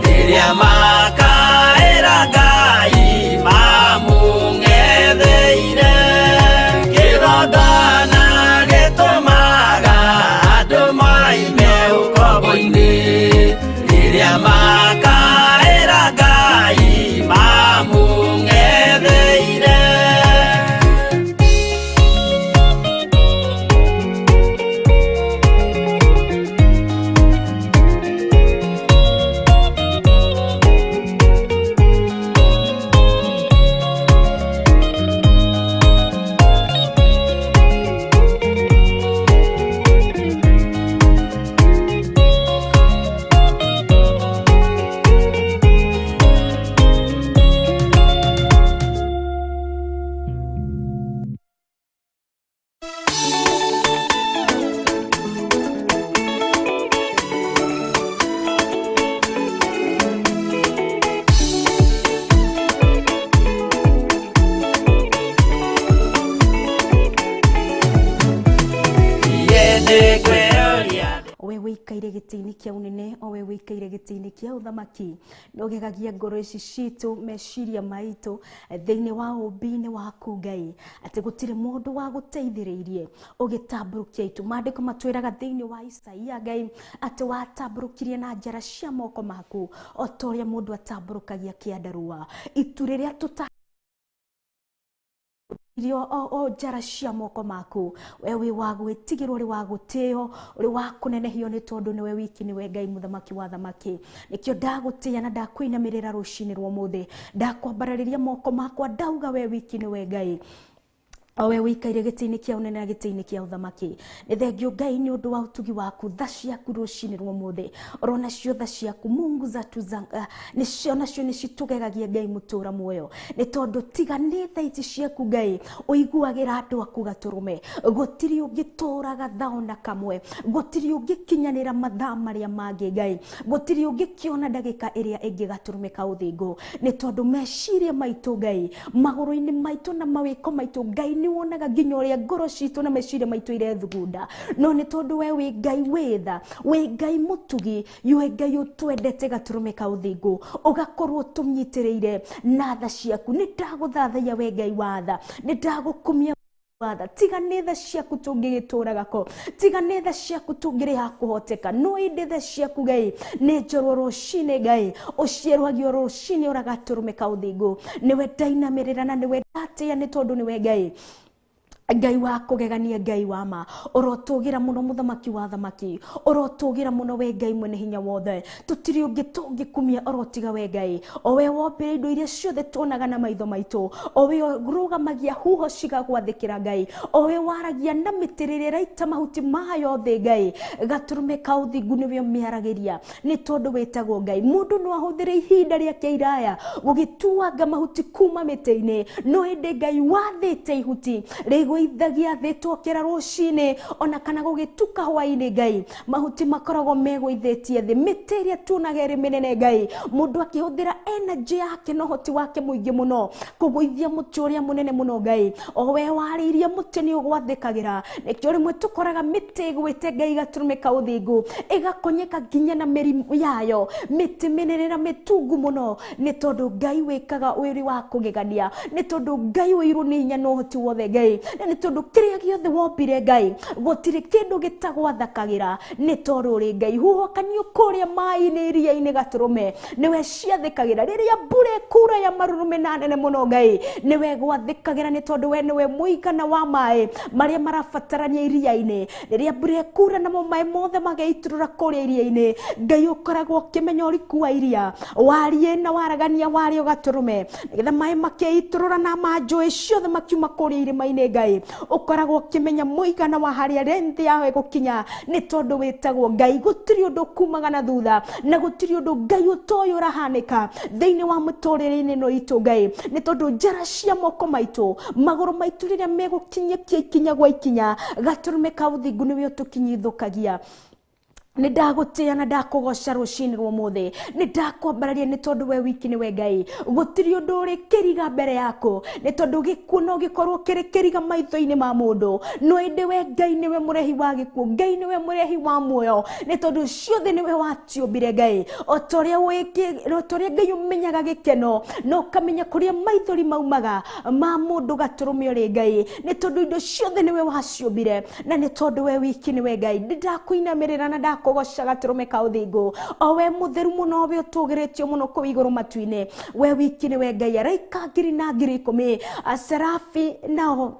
rĩrĩa makaĩra Ngai mamũng'etheire kĩgongona gĩtũmaga andũ moime ũkombo-inĩ rĩrĩa makaĩra Ngai mamũng'etheire. Owe wĩikaire gĩtĩ-inĩ kĩa ũnene owe wĩikaire gĩtĩ-inĩ kĩa ũthamaki nĩũgegagia ngoro ici citũ meciria maitũ thĩinĩ wa ũmbi-inĩ waku Ngai atĩ gũtirĩ mũndũ wa gũteithĩrĩirie ũgĩtambũrũkia itu maandĩko matwĩraga thĩinĩ wa Isaia Ngai atĩ watambũrũkirie na njara cia moko maku o ta ũrĩa mũndũ atambũrũkagia kĩandarũa itu rĩrĩa tũta irio o njara cia moko maku we wĩ wa gwĩtigĩrwo ũrĩ wa gũtĩo ũrĩ wa kũnenehio nĩ tondũ nĩwe wiki nĩwe Ngai mũthamaki wa thamaki nĩkĩo ndagũtĩĩa na ndakũinamĩrĩra rũcinĩ rwa ũmũthĩ ndakwambararĩria moko makwa ndauga we wiki nĩwe Ngai owe wĩikaire gĩtĩ-inĩ kĩa ũnene na gĩtĩ-inĩ kĩa ũthamaki nĩ thengio Ngai nĩ ũndũ wa ũtugi waku tha ciaku rũcinĩ rwa ũmũthĩ orona cio tha ciaku Mungu zatu za nĩcio nacio nĩcitũgegagia Ngai mũtũra muoyo nĩ tondũ tiga nĩ tha ici ciaku Ngai ũiguagĩra andũ aku gatũrũme gũtirĩ ũngĩtũraga tha ona kamwe gũtirĩ ũngĩkinyanĩra mathaa marĩa mangĩ Ngai gũtirĩ ũngĩkĩona ndagĩka ĩrĩa ĩngĩ gatũrũme ka ũthingu nĩ tondũ meciria maitũ Ngai magũrũ-inĩ maitũ na mawĩko maitũ Ngai nĩ wonaga nginya ũrĩa ngoro citũ na meciria maitũ irethugunda no nĩ tondũ we wĩ Ngai wĩ tha wĩ Ngai mũtugi wĩ Ngai ũtwendete gatũrũme ka ũthingu ũgakorwo ũtũnyitĩrĩire na tha ciaku nĩ ndagũthathaiya we Ngai wa tha nĩ ndagũkumia watha tiga nĩ tha ciaku tũngĩgĩtũraga ko tiga nĩ tha ciaku tũngĩrĩ ha kũhoteka no ĩndĩ tha ciaku Ngai nĩ njorwo rũcinĩ Ngai ũcierwagio rũcinĩ ũragatũrũme ka ũthingu nĩwe ndainamĩrĩra na nĩwe ndatĩĩa nĩ tondũ nĩwe Ngai Ngai wa kũgegania, Ngai wa ma, ũrotũgĩra mũno mũthamaki wa thamaki, ũrotũgĩra mũno we Ngai mwene hinya wothe. Tũtirĩ ũngĩ tũngĩkumia orotiga we Ngai, o we wombire indo iria ciothe tuonaga na maitho maitũ, o we ũrũgamagia huho cigagwathĩkĩra Ngai, o we waragia na mĩtĩ rĩrĩa ĩraita mahuti mayo thĩ Ngai. Gatũrũme ka ũthingu nĩwe ũmĩaragĩria, nĩ tondũ wĩtagwo Ngai. Mũndũ no ahũthĩre ihinda rĩake iraya gũgĩtuanga mahuti kuma mĩtĩ-inĩ, no ĩndĩ Ngai wathĩte ihuti rĩgũithagia thĩ twokĩra rũcinĩ ona kana gũgĩtuka hwaĩ-inĩ Ngai. Mahuti makoragwo megũithĩtie thĩ, mĩtĩ ĩrĩa tuonaga ĩrĩ mĩnene Ngai, mũndũ akĩhũthĩra energy yake na ũhoti wake mũingĩ mũno kũgũithia mũtĩ ũrĩa mũnene mũno Ngai. O we warĩirie mũtĩ nĩ ũgwathĩkagĩra, nĩkĩo rĩmwe tũkoraga mĩtĩ ĩgwĩte Ngai gatũrũme ka ũthingu, ĩgakonyeka nginya na mĩri yayo, mĩtĩ mĩnene na mĩtungu mũno, nĩ tondũ Ngai wĩkaga ũrĩ wa kũgegania, nĩ tondũ Ngai ũirwo nĩ hinya na ũhoti wothe Ngai, na nĩ tondũ kĩrĩa gĩothe wombire Ngai gũtirĩ kĩndũ gĩtagwathakagĩra, nĩ tondũ ũrĩ Ngai. Huhũkanio kũrĩa maĩ-inĩ iria-inĩ gatũrũme nĩwe ciathĩkagĩra, rĩrĩa mbura ĩkura ya marurumĩ na nene mũno Ngai nĩwe gwathĩkagĩra, nĩ tondũ we nĩwe mũigana wa maĩ marĩa marabatarania iria-inĩ. Rĩrĩa mbura ĩkura namo maĩ mothe mageitũrũra kũrĩa iria-inĩ, Ngai ũkoragwo ũkĩmenya ũriku wa iria, warie na waragania warĩo gatũrũme, nĩgetha maĩ makeitũrũra na manjũĩ ciothe makiuma kũrĩa irĩma-inĩ Ngai ũkoragwo ũkĩmenya mũigana wa harĩa length yaho ĩgũkinya, nĩ tondũ wĩtagwo Ngai. Gũtirĩ ũndũ kumaga na thutha, na gũtirĩ ũndũ Ngai ũtoĩ ũrahanĩka thĩinĩ wa mũtũrĩre-inĩ ĩno itũ Ngai, nĩ tondũ njara cia moko maitũ, magũrũ maitũ rĩrĩa megũkinyĩkia ikinya gwa ikinya, gatũrũme ka ũthingu nĩwe ũtũkinyithũkagia. Nĩ ndagũtĩĩa na ndakũgoca rũcinĩ rwa ũmũthĩ, nĩ ndakwambararia nĩ tondũ we wiki nĩwe Ngai. Gũtirĩ ũndũ ũrĩ kĩriga mbere yaku, nĩ tondũ gĩkuũ no gĩkorwo kĩrĩ kĩriga maitho-inĩ ma mũndũ, no ĩndĩ we Ngai nĩwe mũrehi wa gĩkuũ, Ngai nĩwe mũrehi wa muoyo, nĩ tondũ ciothe nĩwe waciũmbire Ngai. O ta ũrĩa Ngai ũmenyaga gĩkeno na ũkamenya kũrĩa maithori maumaga ma mũndũ gatũrũme ũrĩ Ngai, nĩ tondũ indo ciothe nĩwe waciũmbire, na nĩ tondũ we wiki nĩwe Ngai. Nĩ ndakũinamĩrĩra na ndakũgoca gatũrũme ka ũthingu, o we mũtheru mũno, we ũtũgĩrĩtio mũno kũu igũrũ matu-inĩ, we wiki nĩwe Ngai. Araika ngiri na ngiri ikũmi, aserafi nao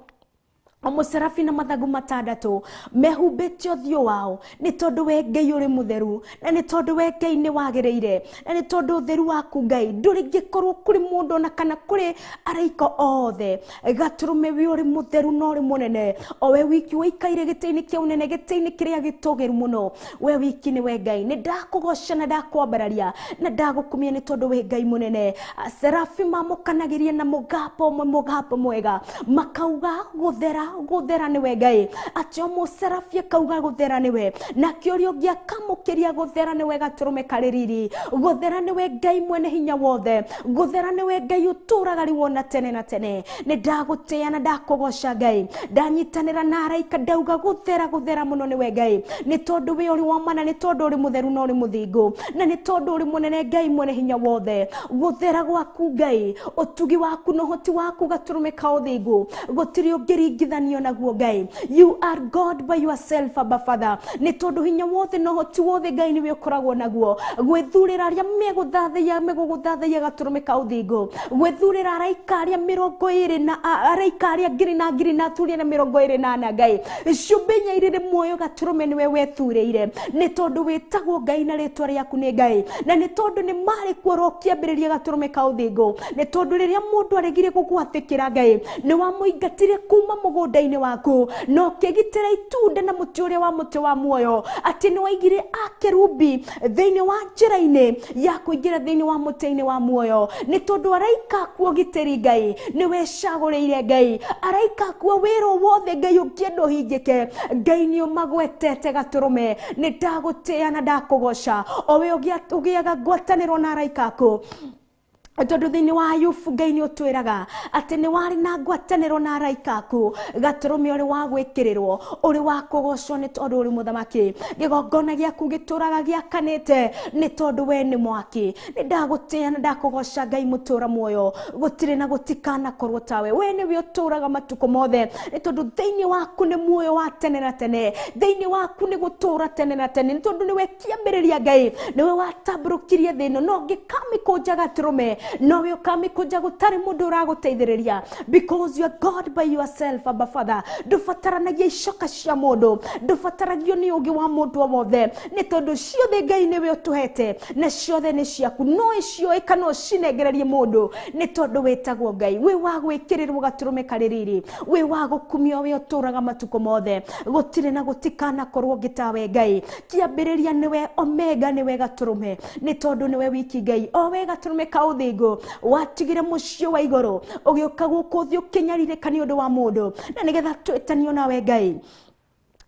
mũserafi na mathagu matandatũ mehumbĩte ũthiũ wao, nĩ tondũ we Ngai ũrĩ mũtheru, na nĩ tondũ we Ngai nĩ wagĩrĩire, na nĩ tondũ ũtheru waku Ngai ndũrĩngĩkorwo kũrĩ mũndũ ona kana kũrĩ araika othe. Gatũrũme we ũrĩ mũtheru na ũrĩ mũnene, o we wiki ũikaire gĩtĩ-inĩ kĩa ũnene, gĩtĩ-inĩ kĩrĩa gĩtũgĩru mũno, we wiki nĩwe Ngai. Nĩ ndakũgoca na ndakwambararia na ndagũkumia nĩ tondũ wĩ Ngai mũnene. Serafi mamũkanagĩria na mũgambo ũmwe, mũgambo mwega, makauga gũthera gũthera nĩwe Ngai. Atĩ o mũserafi akauga gũthera nĩwe, nake ũrĩa ũngĩ akamũkĩria gũthera nĩwe gatũrũme karĩ riri, gũthera nĩwe Ngai mwene hinya wothe, gũthera nĩwe Ngai ũtũraga rĩu ona tene na tene. Nĩ ndagũtĩĩa na ndakũgoca Ngai, ndanyitanĩra na araika ndauga gũthera gũthera mũno nĩwe Ngai, nĩ tondũ we ũrĩ wa mana, nĩ tondũ ũrĩ mũtheru na ũrĩ mũthingu, na nĩ tondũ ũrĩ mũnene Ngai mwene hinya wothe. Gũthera gwaku Ngai, ũtugi waku na ũhoti waku gatũrũme ka ũthingu, gũtirĩ ũngĩringithanio naguo Ngai. You are God by yourself, Abba Father, nĩ tondũ hinya wothe na ũhoti wothe Ngai nĩwe ũkoragwo naguo. Gwĩthurĩra arĩa megũthathaiya megũgũthathaiya gatũrũme ka ũthingu, gwĩthurĩra araika arĩa mĩrongo ĩrĩ na araika arĩa ngiri na ngiri na athuri arĩa 24 Ngai, ciũmbe inya irĩ muoyo gatũrũme nĩwe wethurĩire, nĩ tondũ wĩtagwo Ngai na rĩtwa rĩaku nĩ Ngai, na nĩ tondũ nĩ marĩ kuo ũkĩambĩrĩria gatũrũme ka ũthingu, nĩ tondũ rĩrĩa mũndũ aregire gũgwathĩkĩra Ngai nĩ wamũingatire kuma mũgũnda-inĩ waku, na ũkĩgitĩra itunda na mũtĩ ũrĩa wa mũtĩ wa muoyo, atĩ nĩ waigire akerubi thĩinĩ wa njĩra-inĩ ya kũingĩra thĩinĩ wa mũtĩ-inĩ wa muoyo, nĩ tondũ araika akuo gitĩri Ngai nĩ wecagũrĩire Ngai, araika akuo wĩra wothe Ngai ũngĩenda ũhingĩke Ngai nĩ ũmagwetete gatũrũme. Nĩ ndagũtĩĩa na ndakũgoca, o we ũgĩaga ngwatanĩro na araika aku, tondũ thĩinĩ wa Ayubu Ngai nĩ ũtwĩraga atĩ nĩ warĩ na ngwatanĩro na araika aku gatũrũme ũrĩ wa gwĩkĩrĩrwo, ũrĩ wa kũgocwo nĩ tondũ ũrĩ mũthamaki. Kĩgongona gĩaku gĩtũraga gĩakanĩte nĩ tondũ we nĩ mwaki. Nĩ ndagũtĩĩa na ndakũgoca Ngai mũtũra muoyo, gũtirĩ na gũtikanakorwo tawe, we nĩwe ũtũraga matukũ mothe, nĩ tondũ thĩinĩ waku nĩ muoyo wa tene na tene, thĩinĩ waku nĩ gũtũra tene na tene, nĩ tondũ nĩwe kĩambĩrĩria Ngai, nĩwe watambũrũkirie thĩ ĩno na ũngĩkamĩkũnja gatũrũme Nowe ũkamĩkũnja gũtarĩ mũndũ ũragũteithĩrĩria, because you are God by yourself, Abba Father. Ndũbataranagia icoka cia mũndũ, ndũbataragio nĩ ũũgĩ wa mũndũ o wothe, nĩ tondũ ciothe Ngai nĩwe ũtũhete na ciothe nĩ ciaku. No icioe kana ũcinengererie mũndũ, nĩ tondũ wĩtagwo Ngai. Wĩ wa gwĩkĩrĩrwo gatũrũme karĩ riri, wĩ wa gũkumio, wĩ ũtũraga matukũ mothe. Gũtirĩ na gũtikanakorwo ũngĩ tawe Ngai. Kĩambĩrĩria nĩwe, Omega nĩwe gatũrũme, nĩ tondũ nĩwe wiki Ngai, o we gatũrũme ka ũthingu. Watigire mũciĩ wa igũrũ ũgĩũka gũkũ thĩ ũkĩnyarirĩka nĩ ũndũ wa mũndũ, na nĩgetha twĩtanio nawe Ngai,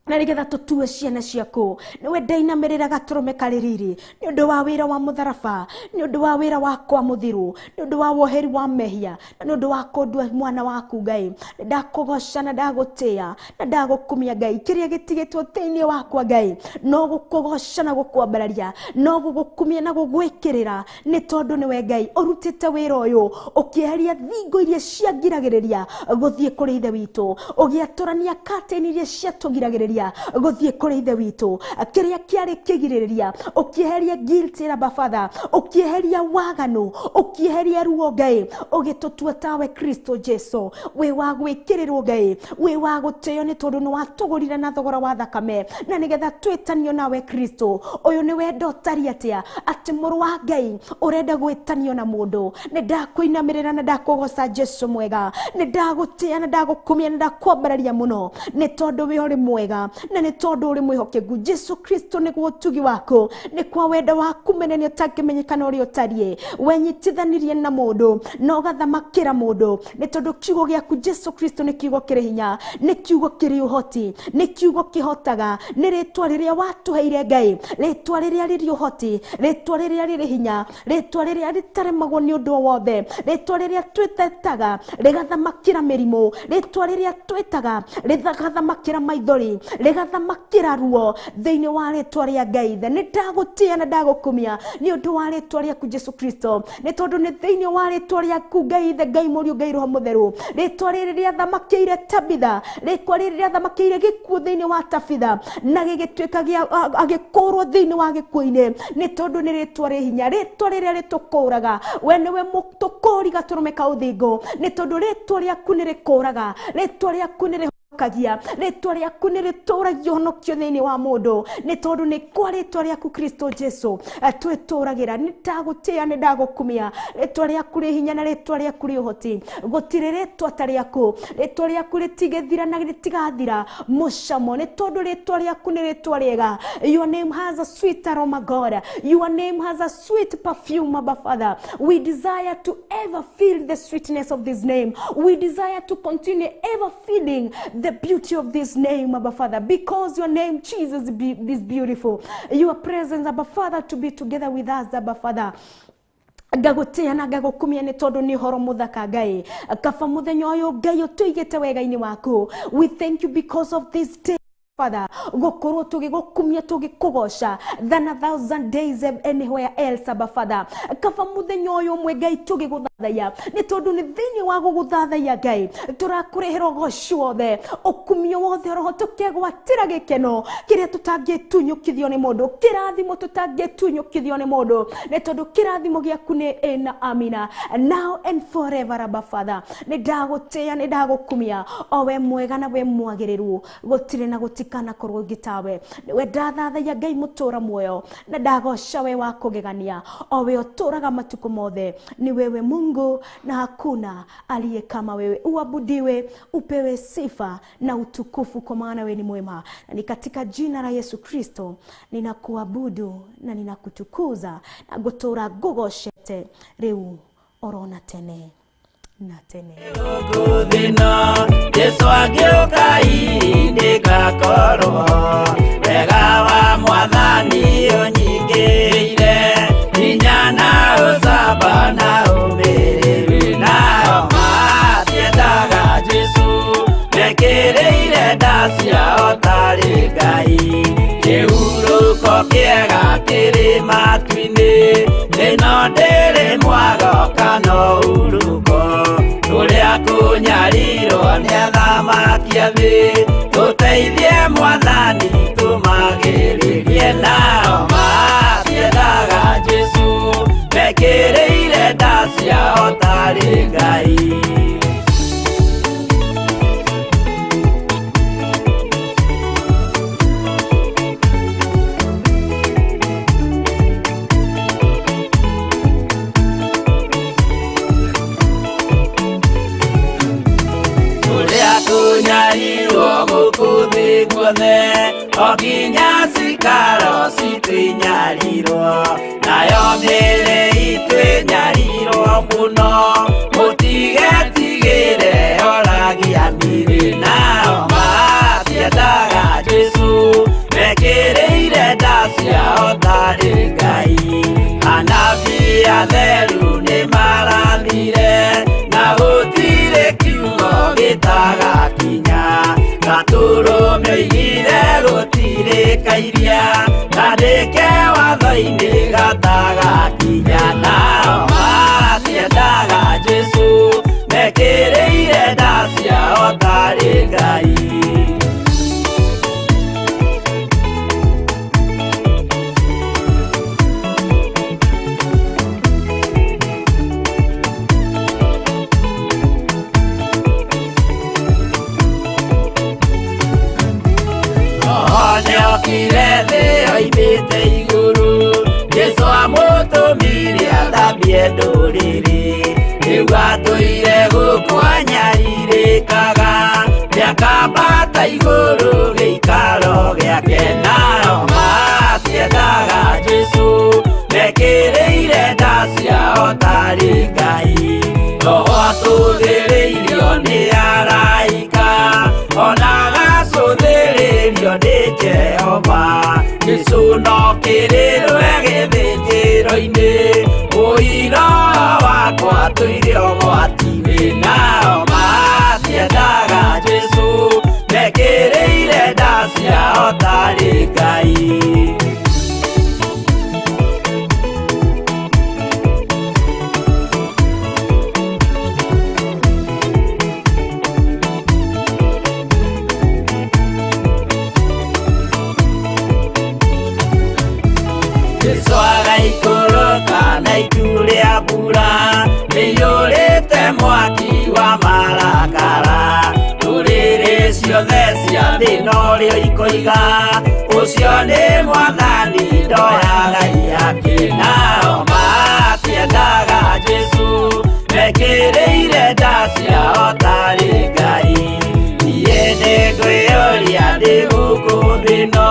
na nĩgetha tũtue ciana ciaku. Nĩwe ndainamĩrĩra gatũrũme karĩ riri, nĩ ũndũ wa wĩra wa mũtharaba, nĩ ũndũ wa wĩra wakwa mũthiru, nĩ ũndũ wa woheri wa mehia, na nĩ ũndũ wa kũndua mwana waku Ngai. Ndakũgoca na ndagũtĩĩa na ndagũkumia Ngai. Kĩrĩa gĩtigĩtwo thĩinĩ wakwa Ngai no gũkũgoca na gũkwambararia, no gũgũkumia na gũgwĩkĩrĩra, nĩ tondũ nĩwe Ngai ũrutĩte wĩra ũyũ, ũkĩeheria thingo iria ciangiragĩrĩria gũthiĩ kũrĩ ithe witũ, ũgĩatũrania kateni iria ciatũgiragĩrĩria gũthiĩ kũrĩ ithe witũ, kĩrĩa kĩarĩ kĩgirĩrĩria ũkĩeheria guilt, Abba Father, ũkĩeheria waganu, ũkĩeheria ruo Ngai, ũgĩtũtua tawe Kristo Jesu. Wĩ wa gwĩkĩrĩrwo Ngai, wĩ wa gũtĩo, nĩ tondũ nĩ watũgũrire na thogora wa thakame, na nĩgetha twĩtanio nawe Kristo. Ũyũ nĩ wendo ũtariĩ atĩa, atĩ mũrũ wa Ngai ũrenda gwĩtanio na mũndũ. Nĩ ndakũinamĩrĩra na ndakũgoca Jesu mwega, nĩ ndagũtĩa na ndagũkumia na ndakwambararia mũno, nĩ tondũ wĩ ũrĩ mwega na nĩ tondũ ũrĩ mwĩhokeku. Jesu Kristo, nĩguo ũtugi waku, nĩ kwa wendo waku menene ũtangĩmenyekana ũrĩa ũtariĩ, wenyitithanirie na mũndũ na ũgathamakĩra mũndũ, nĩ tondũ kiugo gĩaku Jesu Kristo nĩ kiugo kĩrĩ hinya, nĩ kiugo kĩrĩ ũhoti, nĩ kiugo kĩhotaga, nĩ rĩtwa rĩrĩa watũheire Ngai, rĩtwa rĩrĩa rĩrĩ ũhoti, rĩtwa rĩrĩa rĩrĩ hinya, rĩtwa rĩrĩa rĩtaremagwo nĩ ũndũ o wothe, rĩtwa rĩrĩa twĩtetaga rĩgathamakĩra mĩrimũ, rĩtwa rĩrĩa twĩtaga rĩgathamakĩra maithori, rĩgathamakĩra ruo, thĩinĩ wa rĩtwa rĩa Ngai Ithe. Nĩ ndagũtĩa na ndagũkumia nĩ ũndũ wa rĩtwa rĩaku Jesu Kristo, nĩ tondũ nĩ thĩinĩ wa rĩtwa rĩaku Ngai Ithe, Ngai Mũriũ, Ngai Roho Mũtheru, rĩtwa rĩrĩ rĩathamakĩire Tabitha, rĩtwa rĩrĩ rĩathamakĩire gĩkuũ thĩinĩ wa Tabitha, na gĩgĩtuĩka gĩa agĩkũrwo thĩinĩ wa gĩkuũ-inĩ, nĩ tondũ nĩ rĩtwa rĩ hinya, rĩtwa rĩrĩa rĩtũkũraga. We nĩwe mũtũkũri gatũrũme ka ũthingu, nĩ tondũ rĩtwa rĩaku nĩ rĩkũraga, rĩtwa rĩaku nĩ rĩhonokagia, rĩtwa rĩaku nĩ rĩtũragia ũhonokio thĩinĩ wa mũndũ, nĩ tondũ nĩ kwa rĩtwa rĩaku Kristo Jesu twĩtũragĩra. Nĩ ndagũtĩa, nĩ ndagũkumia, rĩtwa rĩaku rĩ hinya na rĩtwa rĩaku rĩ ũhoti. Gũtirĩ rĩtwa ta rĩaku, rĩtwa rĩaku rĩtigĩthira na rĩtigathira mũcamo, nĩ tondũ rĩtwa rĩaku nĩ rĩtwa rĩega. Your name has a sweet aroma, God. Your name has a sweet perfume, Abba Father. We desire to ever feel the sweetness of this name. We desire to continue ever feeling the beauty of this name, Abba Father, because your name, Jesus, is beautiful. Your presence, Abba Father, to be together with us, Abba Father. Ngagũtĩa na ngagũkumia nĩ tondũ nĩ ũhoro mũthaka Ngai. Kaba mũthenya ũyũ Ngai ũtũigĩte wega-inĩ waku. We thank you because of this day, Father, gũkorwo tũgĩgũkumia tũgĩkũgoca than a thousand days anywhere else, Abba Father. Kaba mũthenya ũyũ ũmwe Ngai tũgĩgũthathaiya, nĩ tondũ nĩ thĩinĩ wa gũgũthathaiya Ngai tũrakũrehera ũgoci wothe, ũkumio wothe, roho tũkegwatĩra gĩkeno kĩrĩa tũtangĩtunyũkithio nĩ mũndũ, kĩrathimo tũtangĩtunyũkithio nĩ mũndũ, nĩ tondũ kĩrathimo gĩaku nĩ ĩ na amina, now and forever, Abba Father. Nĩ ndagũtĩa, nĩ ndagũkumia, o we mwega na we mwagĩrĩru, gũtirĩ na gũtikanakorwo ũngĩ tawe. We ndathathaiya Ngai mũtũra muoyo, na ndagoca we wa kũgegania, o we ũtũraga matukũ mothe. Ni wewe Mungu na hakuna aliye kama wewe. Uabudiwe, upewe sifa na utukufu, kwa maana wewe ni mwema. Na ni katika jina la Yesu Kristo ninakuabudu na ninakutukuza na gũtũra ngũgocete rĩu orona tene na tene. Thĩna Jesu angĩũka ndĩgakorwo wega wa mwathani ũnyingĩire hinya na ũcamba na ũmĩrĩru, nao matiendaga Jesu mekĩrĩire nda ciao tarĩ Ngai. Kĩhurũko kĩega kĩrĩ matu-inĩ, ĩno ndĩrĩ mwago kana ũhurũko, tũrĩa kũnyarirwo nĩ athamaki a thĩ, tũteithie mwathani tũmagĩrĩrie. Nao matiendaga Jesu mekĩrĩire nda. ciao tarĩ Ngai. Kũnyarirwo gũkũ thĩ guothe o nginya cikaro citũ inyarirwo, nayo mĩĩrĩ itũ ĩnyarirwo mũno, mũtigetigĩre oragia mĩĩrĩ. Nao matiendaga Jesũ, mekĩrĩire nda ciao tarĩ Ngai. Anabii atheru nĩmarathire, na gũtirĩ kiugo gĩtagakinya. Gatũrũme oigire gũtirĩ kairia, kandĩke watho-inĩ gatagakinya. Nao matiendaga Jesũ, mekĩrĩire nda ciao tarĩ Ngai. Nĩokire thĩ oimĩte igũrũ, Jesũ amũtũmire athambie ndũrĩrĩ. Rĩu atũire gũkũ anyarirĩkaga, nĩakambata igũrũ gĩikaro gĩake. Nao matiendaga Jesũ, mekĩrĩire nda ciao tarĩ Ngai. Roho atũthĩrĩirio nĩ araika, ona agacũthĩrĩrio nĩ Jehova. Jesũ no kĩrĩrwe gĩthĩnjĩro-inĩ, ũira wakwa tũire ũgwati-inĩ. Nao matiendaga Jesũ, mekĩrĩire nda ciao tarĩ Ngai. Jesũ agaikũrũka na itu rĩa mbura rĩiyũrĩte mwaki wa marakara. Ndũrĩrĩ ciothe cia thĩ norĩo ikoiga, ũcio nĩ Mwathani ndoyaga ihaki. Nao matiendaga Jesũ, mekĩrĩire nda ciao tarĩ Ngai. Niĩ nĩngwĩyũria ndĩ gũkũ thĩ ĩno,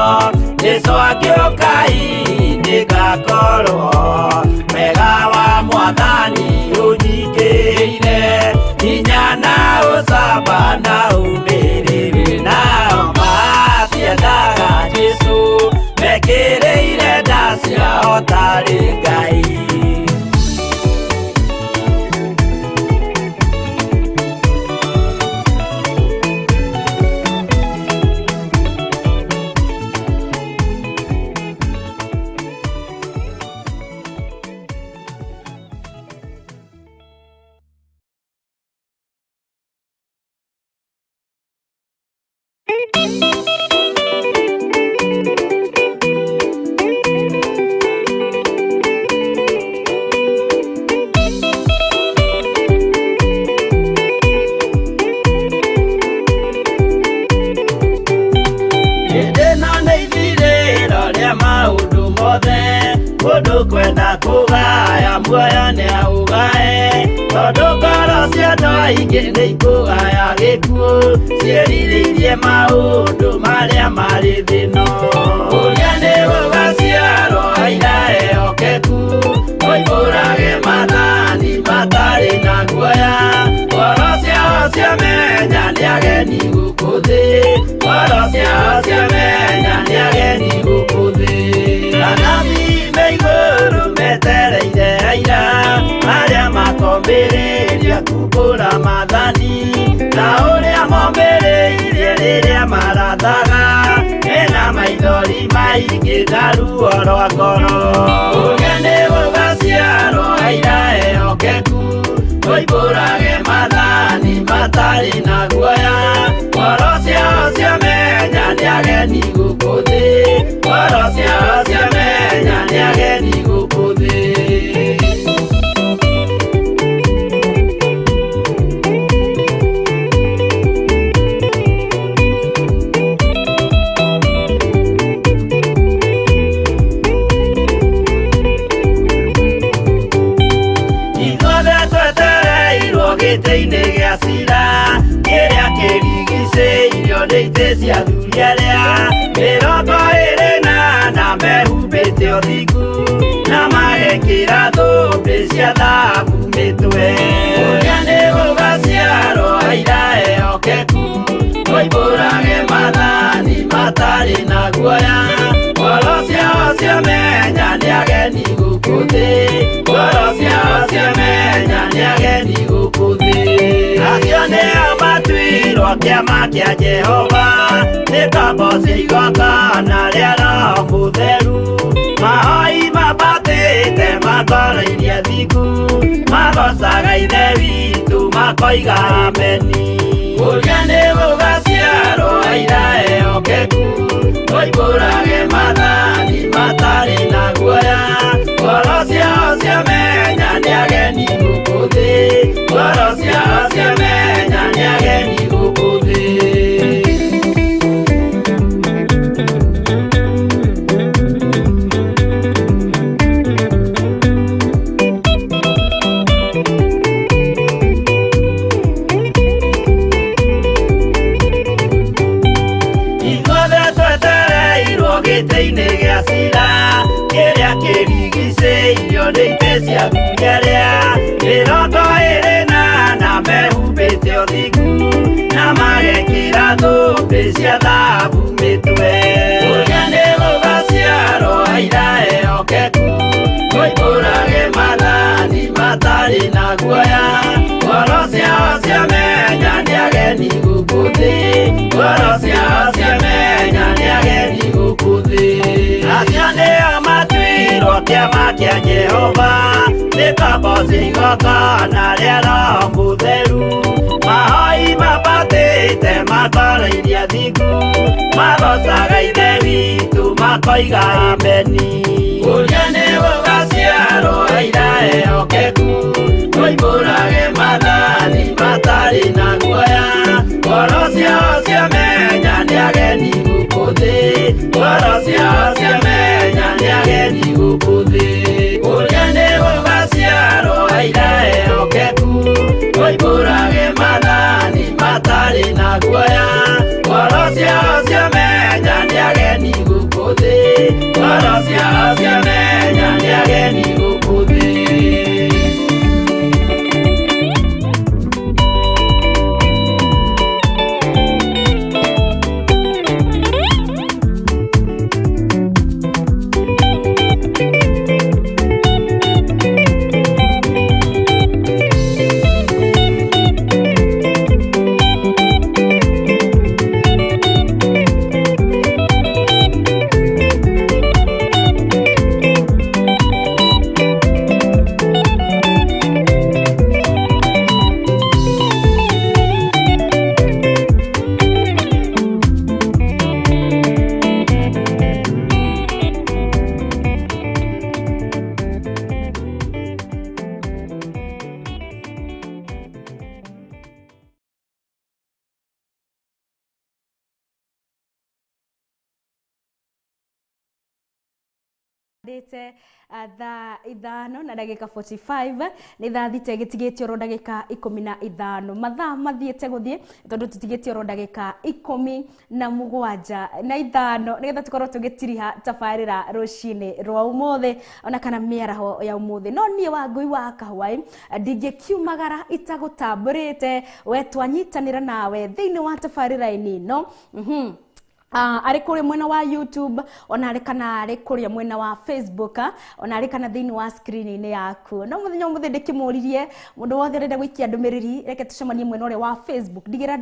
Jesũ angĩũka hihi nĩngakorwo. Wega wa Mwathani ũnyingĩrĩire, hinya na ũcamba na ũmĩrĩru. Nao matiendaga Jesũ, mekĩrĩire nda ciao tarĩ Ngai. Mũndũ kwenda kũgaya muoyo nĩaũgae, tondũ ngoro cia andũ aingĩ nĩikũgaya gĩkuũ, ciĩrirĩirie maũndũ marĩa marĩ thĩ ĩno. Ũrĩa nĩ gũgaciarwo aira ehokeku, moimbũrage maathani matarĩ na guoya. Ngoro ciao ciamenya nĩ ageni gũkũ thĩ, ngoro ciao ciamenya nĩ ageni gũkũ thĩ. Anabii me igũrũ metereire aira, arĩa makombĩrĩria kumbũra maathani, na ũrĩa mombĩrĩirie rĩrĩa marathaga, mena maithori maingĩ na ruo rwa ngoro. Ũrĩa nĩ gũgaciarwo aira ehokeku, moimbũrage maathani matarĩ na guoya. Ngoro ciao ciamenya nĩ ageni gũkũ thĩ, ngoro ciao ciamenya nĩ ageni gũkũ thĩ. nĩ itĩ cia athuri arĩa 24 mehumbĩte ũthingu na magekĩra thũmbĩ cia thahabu mĩtwe. Kũrĩa nĩ gũgaciarwo aira ehokeku, moimbũrage maathani matarĩ na guoya. Ngoro ciao ciamenya nĩ ageni gũkũ thĩ, ngoro ciao ciamenya nĩ ageni gũkũ thĩ. Acio nĩo matuirwo kĩama kĩa Jehova, nĩ ngombo cia igongona rĩa Roho Mũtheru. Mahoi mambatĩte makarairie athingu, magocaga Ithe witũ makoiga ameni. Kũrĩa nĩ gũgaciarwo aira ehokeku, moimbũrage maathani matarĩ na guoya. Ngoro ciao ciamenya nĩ ageni gũkũ thĩ, ngoro ciao ciamenya nĩ ageni gũkũ thĩ. Ithuothe twetereirwo gĩtĩ-inĩ gĩa cira, kĩrĩa kĩrigicĩirio nĩ itĩ cia athuri arĩa 24 mehumbĩte ũthingu na magekĩra thũmbĩ cia thahabu mĩtwe. Kũrĩa nĩ gũgaciarwo aira ehokeku, moimbũrage maathani matarĩ na guoya. Ngoro ciao ciamenya nĩ ageni gũkũ thĩ, ngoro ciao ciamenya nĩ ageni gũkũ thĩ. Acio nĩo matuirwo kĩama kĩa Jehova, nĩ ngombo cia igongona rĩa Roho Mũtheru. Mahoi mambatĩte makarairie athingu, magocaga Ithe witũ makoiga ameni. Kũrĩa nĩ gũgaciarwo aira ehokeku, moimbũrage maathani matarĩ na guoya. Ngoro ciao ciamenya nĩ ageni gũkũ thĩ, ngoro ciao ciamenya nĩ ageni gũkũ thĩ. Kũrĩa nĩ gũgaciarwo aira ehokeku, moimbũrage maathani matarĩ na guoya. Ngoro ciao ciamenya nĩ ageni gũkũ thĩ, ngoro ciao ciamenya nĩ ageni gũkũ thĩ. Ndĩte thaa 5 na ndagĩka 45 nĩ thaa 6 gĩtigĩtie oro ndagĩka 15 mathaa mathiĩte gũthiĩ tondũ tũtigĩtie oro ndagĩka 17 na 5 nĩgetha tũkorwo tũgĩtiriha tabarĩra rũcinĩ rwa ũmũthĩ ona kana mĩaraho ya ũmũthĩ. No niĩ Wangũi wa Kahũai ndingĩkiumagara itagũtambũrĩte we twanyitanĩra nawe thĩinĩ wa tabarĩra-inĩ ĩno. Arĩ kũrĩa mwena wa YouTube, ona arĩ kana arĩ kũrĩa mwena wa Facebook, ona arĩ kana thĩinĩ wa screen-inĩ yaku. No mũthenya ũmũthĩ ndĩkĩmũririe mũndũ wothe ũrenda gũikia ndũmĩrĩri, reke tũcemanie mwena ũrĩa wa Facebook. Ndigĩra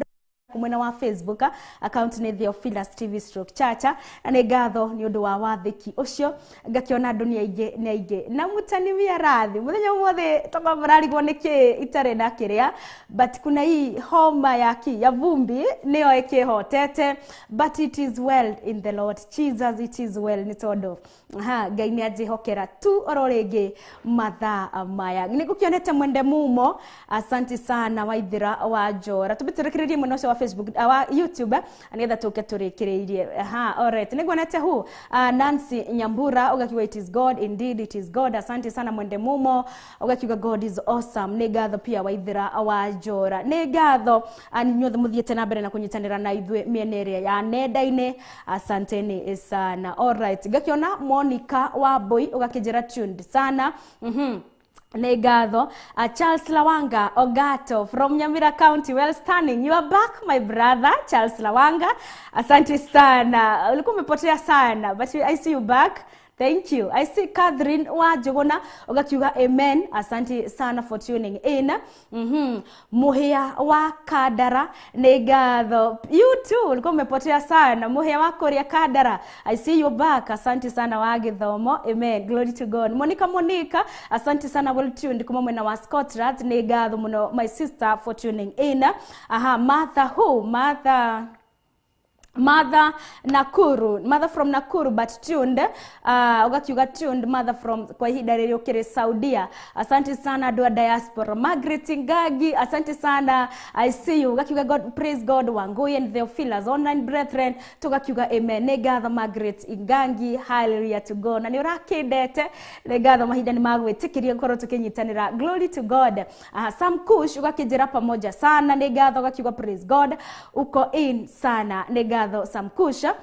mwena wa Facebook account nĩ Theophilus TV stroke Chacha, na nĩ ngatho nĩ ũndũ wa wathĩki ũcio ngakiona andũ nĩ aingĩ nĩ aingĩ na mũtanimia rathi mũthenya ũmũthĩ tokorwo mũrarigwo nĩkĩ itarĩ na kĩrĩa, but kuna hii homa ya ki ya vumbi nĩyo ĩkĩhotete, but it is well in the Lord Jesus, it is well nĩ tondũ Ngai nĩ anjĩhokera tu oro rĩngĩ mathaa maya. Nĩ ngũkĩonete mwende mumo, asante sana Waithira wa Njora. Tũbĩtũrĩkĩrĩrie mwena ũcio wa Facebook, wa YouTube, nigetha tuke tũrĩkĩrĩirie. Ha, alright, nĩguonete hu Nancy Nyambura ũgakiuga it is God, indeed it is God. Asante sana. Mwende Mumo ũgakiuga God is awesome. Nĩ ngatho. Pia Waithira wa Njora, nĩ ngatho. Inyuothe mũthiĩte na mbere na kũnyitanĩra na ithuĩ mĩena ĩrĩa ya nenda-inĩ, asanteni sana. Alright, ngakiona Monica wa Boy ũgakĩnjĩra tuned sana. Nĩ ngatho. Charles Lawanga Ogato from Nyamira County, well standing, you are back, my brother Charles Lawanga, asante sana. Ulikuwa umepotea sana, but I see you back. Thank you. I see Catherine wa Njuguna ugakiuga amen. Asante sana for tuning in. Muhia wa Kadara, nĩ ngatho. You too, ulikuwa umepotea sana. Muhia wa Kuria Kadara. I see you back. Asante sana wa githomo. Amen. Glory to God. Monica Monica, asante sana, well tuned kuma mwena wa Scotland. Nĩ ngatho muno, my sister, for tuning in. Aha, Martha who? Martha Mother Nakuru, mother from Nakuru but tuned, ugakiuga tuned mother from kwa ihinda rĩrĩ ũkĩrĩ Saudia. Asante sana andũ a diaspora. Margaret Ngagi, asante sana. I see you. Ugakiuga God, praise God, Wangui and Theophilus online brethren. Tugakiuga amen. Nĩ ngatho Margaret Ngangi, hallelujah to God. Na nĩ ũrakĩndete. Nĩ ngatho mahinda nĩ magwĩtĩkĩria gũkorwo tũkĩnyitanĩra. Glory to God. Sam Kush ugakĩnjĩra pamoja sana. Nĩ ngatho, ugakiuga praise God. Uko in sana. Nĩ ngatho Sam Kusha.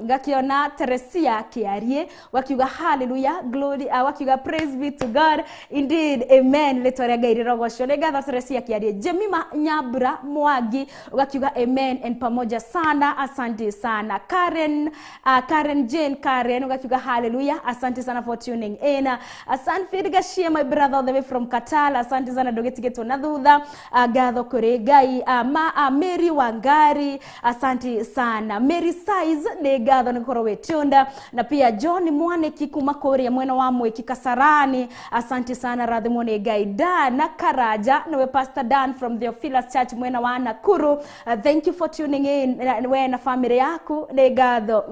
Ngakiona Teresia Kiarie wakiuga hallelujah, glory, wakiuga praise be to God, indeed, amen, rĩtwa rĩa Ngai rĩrogocwo. Nĩ ngatho Teresia Kiarie. Jemima Nyambura Mwangi ugakiuga amen and pamoja sana, asante sana. Karen, Karen Jane Karen ugakiuga hallelujah, asante sana for tuning in. Asante Gashia, my brother all the way from Qatar, asante sana, ndũgĩtigĩtwo na thutha. Ngatho kũrĩ Ngai. Ma Mary Wangari, asante sana. Mary Size, nĩ ngatho nĩ gũkorwo wĩ tuned. Na pia John Mwaniki kuma kũrĩa mwena wa Mwiki Kasarani, asante sana, rathimwo nĩ Ngai. Dan Karaja, niwe Pastor Dan from the Theophilus Church mwena wa Nakuru, thank you for tuning in, we na family yaku, nĩ ngatho.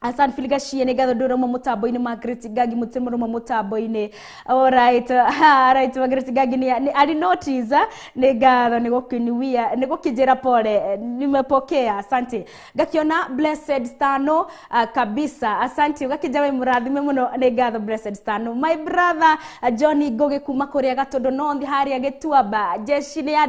Asante Filigashie, nĩ ngatho ndũrũmwe mũtambo-inĩ. Margaret Ngagi mũtimũrũmwe mũtambo-inĩ. Alright, alright, Margaret Ngagi nĩ ali notice, nĩ ngatho nĩ gũkĩniwia nĩ gũkĩnjĩra pole, nimepokea, asante. Ngakiona Blessed Stano, kabisa, asante, ũgakĩnja wĩ mũrathime mũno, nĩ ngatho Blessed Stano. My brother Johnny Ngugi kuma kũrĩa Gatũndũ North harĩa Gĩtuamba, jeshi-inĩ ya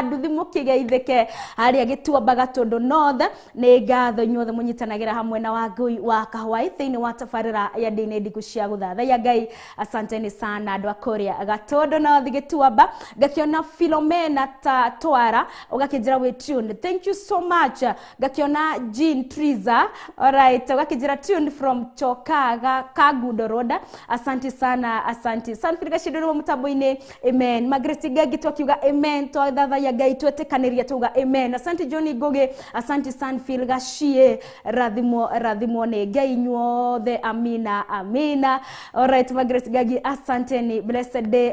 nduthi mũkĩgeithĩke harĩa Gĩtuamba Gatũndũ North, nĩ ngatho inyuothe mũnyitanagĩra hamwe na Wangui wa Kahwai thĩinĩ wa tabarĩra ya ndĩ ndiku cia gũthathaiya Ngai, asanteni sana andũ a kũrĩa Gatũndũ North Gĩtuamba. Ngakiona Philomena ta Twara ũgakĩnjĩra wĩ tuned, thank you so much. Ngakiona Jean Triza, alright, ũgakĩnjĩra tuned from Chokaga Kagundo Road, asante sana, asante Sanford Gashindurwo mũtambo-inĩ, amen. Margaret Ngagi twakiuga amen, twathathaiya Ngai twetĩkanĩria tuga amen. Asante Johnny Ngugi, asante Sanfil Gashie, rathimwo rathimwo nĩ Ngai inyuothe, amina amina. Alright, Margaret Ngagi, asanteni, blessed day.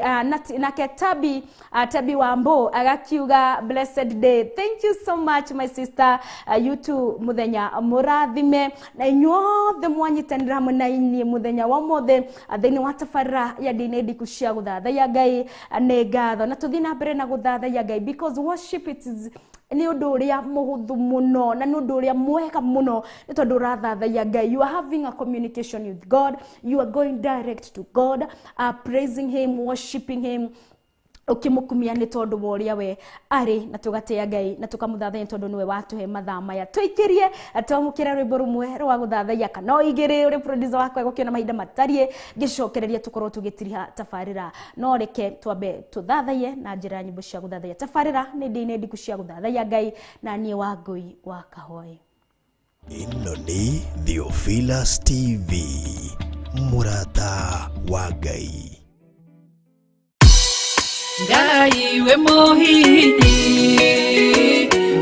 Nake Tabi, Tabi Wambo agakiuga blessed day, thank you so much, my sister. You too, muthenya mũrathime na inyuothe mwanyitanĩra hamwe na inyuĩ mũthenya wa ũmũthĩ thĩinĩ wa tabarĩra ya ndĩ ndiku cia gũthathaiya Ngai, nĩ ngatho na tũthiĩ na mbere na gũthathaiya Ngai because worship, it is nĩ ũndũ ũrĩa mũhũthũ mũno na nĩ ũndũ ũrĩa mwega mũno nĩ tondũ ũrathathaiya Ngai, you are having a communication with God, you are going direct to God, praising him, worshiping him, ũkĩmũkumia nĩ tondũ wa ũrĩa we arĩ, na tũgatĩa Ngai na tũkamũthathaiya nĩ tondũ nĩwe watũhe mathaa maya tũikĩrie twamũkĩre rwĩmbo rũmwe rwa gũthathaiya kana o igĩrĩ ũrĩa producer wakwa egũkĩona mahinda matariĩ ngĩcokereria tũkorwo tũgĩtiriha tabarĩra, no reke twambe tũthathaiye na njĩra ya nyĩmbo cia gũthathaiya. Tabarĩra nĩ ndĩ ndiku cia gũthathaiya Ngai na niĩ Wangui wa Kahwaĩ. Ĩno nĩ Theophilus TV, mũrata wa Ngai. Ngai wĩ mũhihinyi,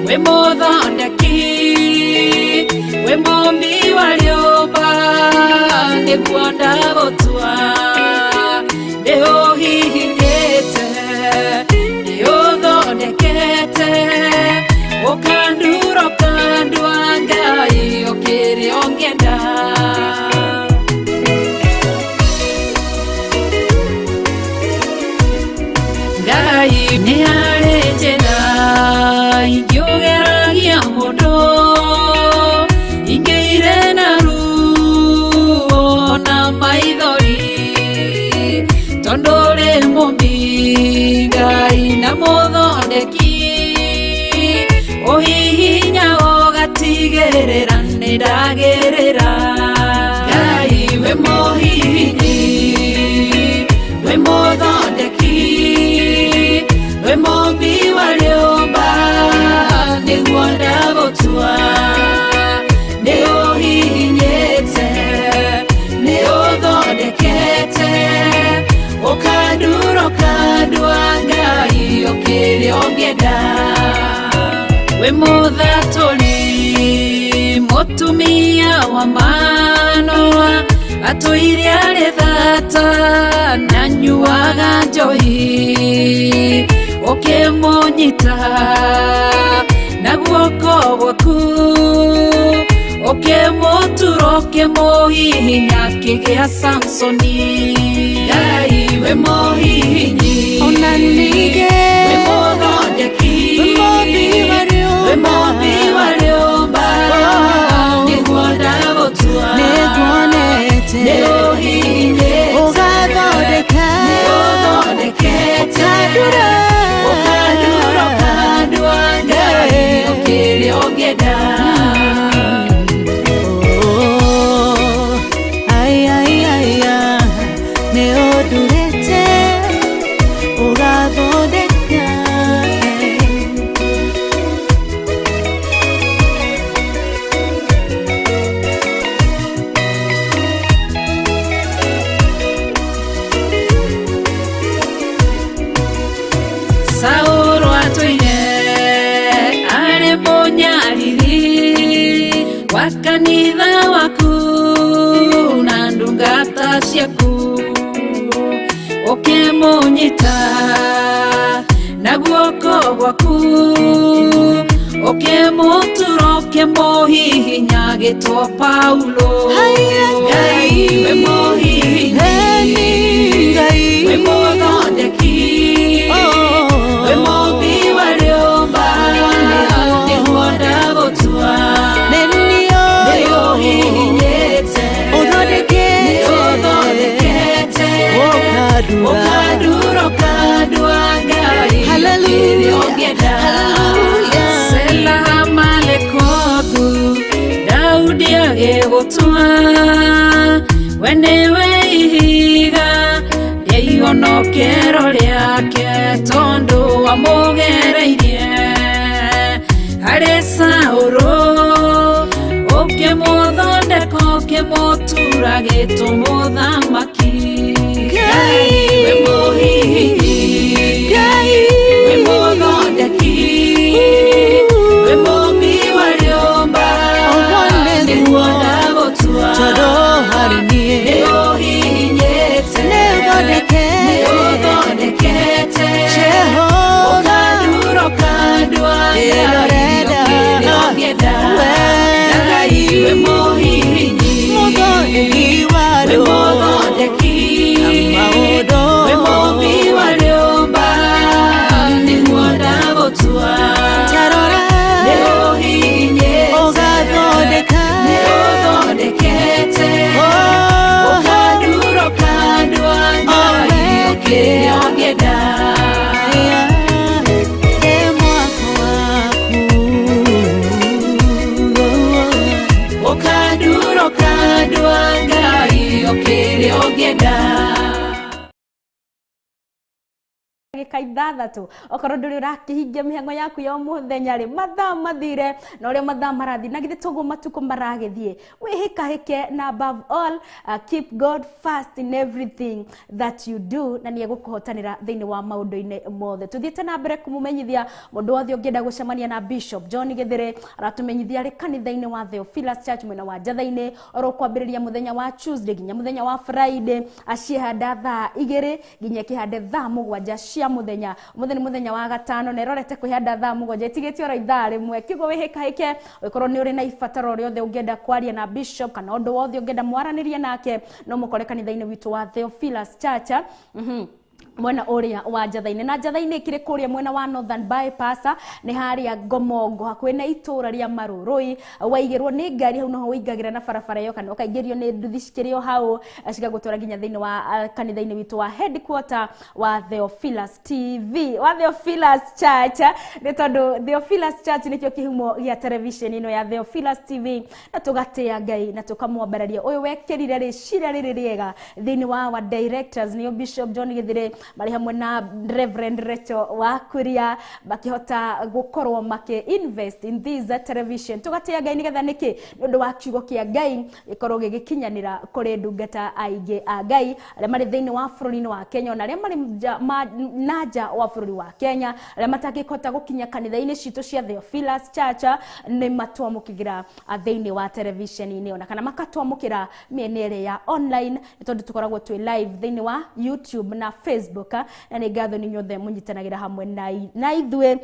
wĩ mũthondeki, wĩ mũmbi wa rĩũmba, nĩguo ndagũtua nĩ ũhihinyĩte nĩ ũthondekete ũkandura ũkandua Ngai ũkĩrĩ ũngĩenda. Ngai nĩ harĩ njĩra ingĩ. Ngai na mũthondeki ũhihinya ũgatigĩrĩra nĩndagĩrĩra Ngai wĩ mũhihinyi wĩ mũthondeki wĩ mũmbi wa rĩũmba nĩguo ndagũtua nĩ ũhihinyĩte nĩ ũthondekete ũkandura ũkandua Ngai ũkĩrĩa ũngĩenda wĩ mũthatũri mũtumia wa Manoa atũire arĩ thata na nyuaga njohi ũkĩmũnyita na guoko gwaku ũkĩmũtura ũkĩmũhihinya akĩgĩa Samsoni Ngai wĩ mũhihinyi Ona ningĩ wĩ mũthondeki wĩ mũmbi wa wĩ mũmbi wa rĩũmba nĩguo ndagũtua nĩnguonete nĩ ũhihinyĩte ũgathondeka nĩ ũthondekete ũkandura ũkandura ũkandua Ngai ũkĩrĩa ũngĩenda Oh, ai, ai, ai, ai, nĩ ũndurĩte ũgathondeka Saũlũ atũire arĩ mũnyariri wa kanitha waku na ndungata ciaku ũkĩmũnyita na guoko gwaku ũkĩmũtura ũkĩmũhihinya agĩtwo Paulo Haiya, Ngai wĩ mũhihinyi Eni Ngai wĩ mũthondeki Oh. wĩ mũmbi wa rĩũmba nĩguo ndagũtua Nĩ nĩ niĩ ũhihinyĩte Ũthondekete. nĩ ũthondekete Ũkandura. ũkandura ũkandua Ngai Hallelujah. ũkĩrĩa ũngĩenda Hallelujah. Sela Malekothu Daudi agĩgũtua we nĩwe ihiga rĩa ihonokero rĩake tondũ wamũgereirie harĩ Saũlũ ũkĩmũthondeka ũkĩmũtura gĩtũ mũthamaki Ngai. wĩ mũhihinyi Ngai. wĩ mũthondeki wĩ mũmbi wa rĩũmba Ũguo nĩguo. nĩguo ndagũtua Tondũ harĩ niĩ nĩ ũhihinyĩte Nĩ ũthondekete. nĩ ũthondekete Jehova. ũkandura ũkandua Ngai Ĩrorenda. ũkĩrĩa ũngĩenda Wee. Ngai wĩ mũhihinyi Mũthondeki wa wĩ andũ. mũthondeki Maũndũ. wĩ mũmbi wa rĩũmba nĩguo ndagũtua Tarora. nĩ ũhihinyĩte Ũgathondeka. nĩ ũthondekete Oh. ũkandura ũkandua Ngai ũkĩrĩa ũngĩenda Aya, nĩ mwako waku. ũkandura ũkandua Ngai ũkĩrĩa ũngĩenda ndagĩka ithathatũ okorwo ndũrĩ ũrakĩhingia mĩhang'o yaku ya mũthenya rĩ mathaa mathire na ũrĩa mathaa marathiĩ na githĩ toguo matukũ maragĩthiĩ wĩhĩkahĩke na above all keep God first in everything that you do na nĩ egũkũhotanĩra thĩinĩ wa maũndũ-inĩ mothe tũthiĩte na mbere kũmũmenyithia mũndũ wothe ũngĩenda gũcemania na Bishop John Gĩthĩrĩ aratũmenyithia arĩ kanitha-inĩ wa Theophilus Church mwena wa Njatha-inĩ oro kwambĩrĩria mũthenya wa Tuesday nginya mũthenya wa Friday acihanda thaa igĩrĩ nginya ĩkĩhande thaa mũgwanja cia mũthenya ũmũthĩ nĩ mũthenya wa gatano na ĩrorete kwĩhanda thaa mũgwanja ĩtigĩtie oro ithaa rĩmwe kĩguo wĩhĩkahĩke ũngĩkorwo nĩ ũrĩ na ibataro rĩothe ũngĩenda kwaria na bishop kana ũndũ wothe ũngĩenda mwaranĩrie nake no mũkore kanitha-inĩ witũ wa Theophilus Church. Mwena ũrĩa wa Njatha-inĩ, na Njatha-inĩ ĩkĩrĩ kũrĩa mwena wa Northern Bypass, nĩ harĩa Ngomongo hakuhĩ na itũra rĩa Marũrũi. Waigĩrwo nĩ ngari hau noho ũingagĩra na barabara ĩyo, kana ũkaingĩrio nĩ nduthi cikĩrĩ o hau cigagũtwara nginya thĩinĩ wa kanitha-inĩ witũ wa headquarter wa Theophilus TV, wa Theophilus Church, nĩ tondũ Theophilus Church nĩkĩo kĩhumo gĩa television ĩno ya Theophilus TV. Na tũgatĩa Ngai na tũkamwambararia ũyũ wekĩrire rĩciria rĩrĩ rĩega thĩinĩ wa our directors, nĩo Bishop John Githire marĩ hamwe na Reverend Rachel wa Kuria, makĩhota gũkorwo makĩ invest in this television. Tũgatĩa Ngai nĩgetha nĩkĩ? Nĩ ũndũ wa kiugo kĩa Ngai gĩkorwo gĩgĩkinyanĩra kũrĩ ndungata aingĩ a Ngai arĩa marĩ thĩinĩ wa bũrũri-inĩ wa Kenya, ona arĩa marĩ na nja wa bũrũri wa Kenya, arĩa matangĩhota gũkinya kanitha-inĩ citũ cia Theophilus Church, nĩ matwamũkĩra thĩinĩ wa television-inĩ, ona kana makatwamũkĩra mĩena ĩrĩa ya online, nĩ tondũ tũkoragwo twĩ live thĩinĩ wa YouTube na Facebook. Na nĩ ngatho nĩ inyuothe mũnyitanagĩra hamwe na ithuĩ.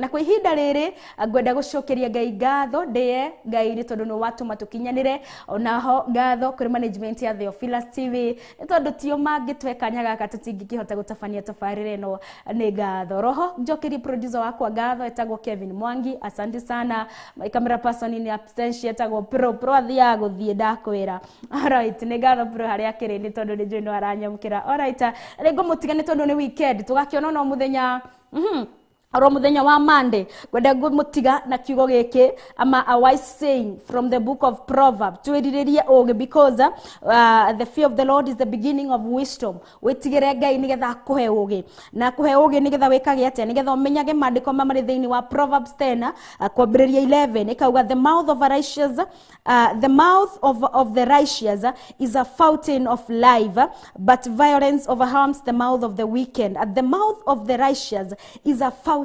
Na kwa ihinda rĩrĩ ngwenda gũcokeria Ngai ngatho, ndĩe Ngai nĩ tondũ nĩ watũma tũkinyanĩre. Onaho ngatho kũrĩ management ya Theophilus TV, nĩ tondũ tio mangĩtũhe kanya gaka tũtingĩkĩhota gũtabania tabarĩra ĩno. Nĩ ngatho roho njokerie producer wakwa ngatho, etagwo Kevin Mwangi, asante sana. My camera person in absentia etagwo Pro. Pro athiaga gũthiĩ, ndakwĩra. Alright, nĩ ngatho Pro harĩa akĩrĩ, nĩ tondũ nĩ njũĩ no aranyamũkĩra. Alright, rĩngĩ mũtige nĩ tondũ nĩ weekend, tũgakĩona no mũthenya oro muthenya wa Monday. Ngwenda ngũmũtiga na kiugo gĩkĩ, ama a wise saying from the book of Proverbs. Twĩrirĩrie ũũgĩ, because the fear of the Lord is the beginning of wisdom. Wĩtigĩre Ngai nĩgetha akũhe ũũgĩ, na akũhe ũũgĩ nĩgetha wĩkage atĩa? Nĩgetha ũmenyage maandĩko ma marĩ thĩinĩ wa Proverbs 10 kwambĩrĩria 11, ĩkauga, "The mouth of a righteous, the mouth of the righteous is a fountain of life, but violence overwhelms the mouth of the wicked." At the mouth of the righteous is a fountain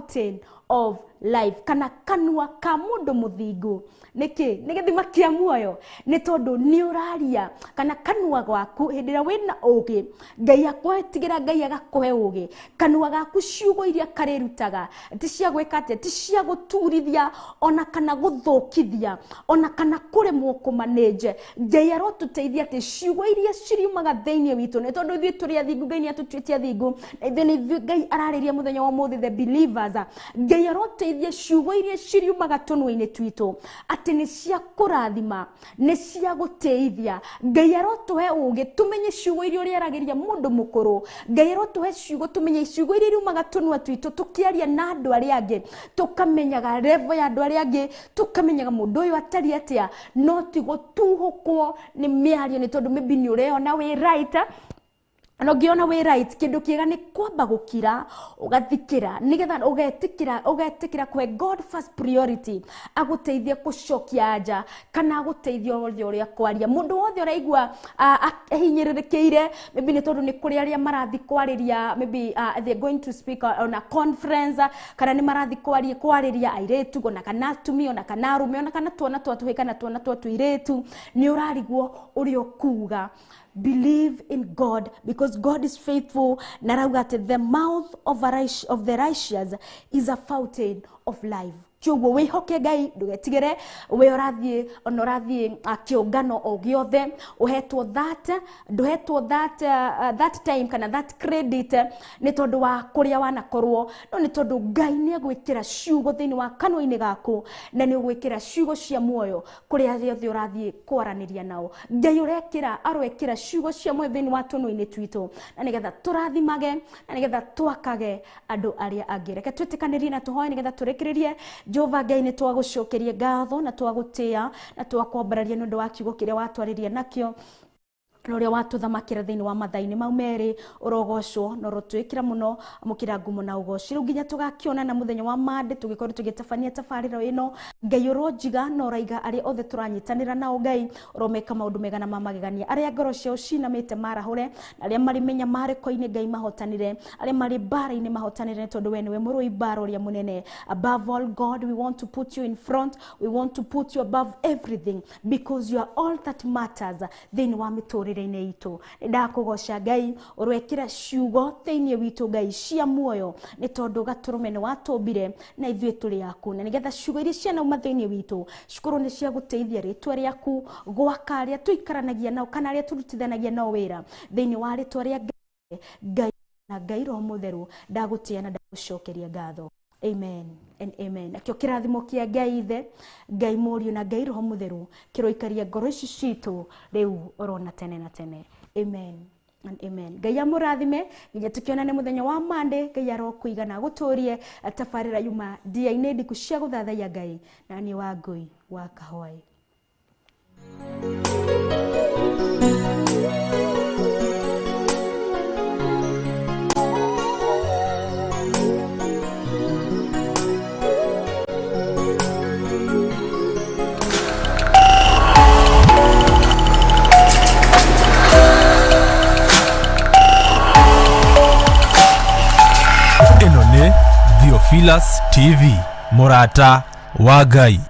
of life, kana kanua ka mũndũ mũthingu nĩkĩ? Nĩ gĩthima kĩa muoyo, nĩ tondũ nĩ ũraria, kana kanua gaku hĩndĩ ĩrĩa wĩna ũũgĩ, Ngai akwĩtigĩra, Ngai agakũhe ũũgĩ, kanua gaku ciugo iria karĩrutaga ti cia gwĩka atĩa? Ti cia gũturithia, ona kana gũthũkithia, ona kana kũremwo kũmanĩnje. Ngai arotũteithia atĩ ciugo iria ciriumaga thĩinĩ witũ, nĩ tondũ ithuĩ tũrĩ athingu, Ngai nĩ atũtuĩte athingu, na ithuĩ nĩ ithuĩ Ngai ararĩria mũthenya wa ũmũthĩ, the believers. Ngai arotũteithia ciugo iria ciriumaga tũnua-inĩ twitũ atĩ nĩ cia kũrathima, nĩ cia gũtĩithia. Ngai arotũhe ũũgĩ tũmenye ciugo iria ũrĩaragĩria mũndũ mũkũrũ. Ngai arotũhe ciugo tũmenye ciugo iria iriumaga tũnua twitũ tũkĩaria na andũ arĩa angĩ, tũkamenyaga level ya andũ arĩa angĩ, tũkamenyaga mũndũ ũyũ atariĩ atĩa, no ti gũtuhũkwo nĩ mĩario, nĩ tondũ maybe nĩ ũreyona wĩ right. Na ũngĩona wĩ right, kĩndũ kĩega nĩ kwamba gũkira, ũgathikĩra, nĩgetha ũgetĩkĩra kũhe God first priority, agũteithie gũcokia anja kana agũteithie othe ũrĩa kwaria. Mũndũ wothe ũraigua ahinyĩrĩrĩkĩire, maybe nĩ tondũ nĩ kũrĩ arĩa marathi kwarĩria, maybe they're going to speak on a conference, kana nĩ marathi kwarĩria airĩtu, ona kana atumia, ona kana arũme, ona kana twana twa tũhĩĩ kana twana twa tũirĩtu, nĩ ũrarigwo ũrĩa ũkuga, believe in God, because God is faithful. Na rauga atĩ the mouth of the righteous is a fountain of life. Kĩoguo wĩhoke Ngai, ndũgetigĩre. We ũrathiĩ, ona ũrathiĩ kĩũngano o gĩothe, ũhetwo that, ndũhetwo that time kana that credit nĩ tondũ wa kũrĩa wanakorwo, no nĩ tondũ Ngai nĩ egwĩkĩra ciugo thĩinĩ wa kanua-inĩ gaku, na nĩ ũgwĩkĩra ciugo cia muoyo kũrĩa arĩa othe ũrathiĩ kwaranĩria nao. Ngai ũrekĩra, aroekĩra ciugo cia muoyo thĩinĩ wa tũnua-inĩ twitũ, na nĩgetha tũrathimage, na nĩgetha twakage andũ arĩa angĩ. Reke twĩtĩkanĩrie na tũhoe nĩgetha tũrĩkĩrĩrie. Jehova Ngai, nĩ twagũcokeria ngatho na twagũtĩa na twakwambararia nĩ ũndũ wa kiugo kĩrĩa watwarĩria nakĩo na ũrĩa watũthamakĩra thĩinĩ wa mathaa-inĩ mau merĩ. Ũrogocwo na ũrotwĩkĩra mũno, amũkĩra ngumo na ũgoci. Rĩu nginya tũgakĩonana mũthenya wa Mande tũgĩkorwo tũgĩtabania tabarĩra ĩno. Ngai ũronjiga na ũraiga arĩa othe tũranyitanĩra nao. Ngai ũromeka maũndũ mega na ma magegania. Arĩa ngoro ciao cinamĩte marahũre, na arĩa marĩ mĩnyamarĩko-inĩ, Ngai mahotanĩre, arĩa marĩ mbara-inĩ mahotanĩre, nĩ tondũ we nĩwe mũrũi mbara ũrĩa mũnene. Above all, God, we want to put you in front, we want to put you above everything, because you are all that matters thĩinĩ wa mĩtũrĩre-inĩ itũ. Nĩ ndakũgoca Ngai, ũrwekĩra ciugo thĩinĩ witũ, Ngai, cia muoyo, nĩ tondũ gatũrũme nĩ watũmbire na ithuĩ tũrĩ aku, na nĩgetha ciugo iria cianauma thĩinĩ witũ cikorwo nĩ cia gũteithia rĩtwa rĩaku, gwaka arĩa tũikaranagia nao kana arĩa tũrutithanagia nao wĩra, thĩinĩ wa rĩtwa rĩa Ngai. Ngai. Na Ngai Roho Mũtheru, ndagũtĩa na ndagũcokeria ngatho. Amen and amen. Nakĩo kĩrathimo kĩa Ngai Ithe, Ngai Mũriũ na Ngai Roho Mũtheru kĩroikaria ngoro ici citũ rĩu orona tene na tene. Amen and amen. Ngai amũrathime nginya tũkĩonane mũthenya wa Monday. Ngai arokũiga na agũtũrie tabarĩra yuma ndia-inĩ ndiku cia gũthathaiya Ngai. Na niĩ wa Ngũi wa Kahwaĩ. Ĩno nĩ Theophilus TV, mũrata wa Ngai.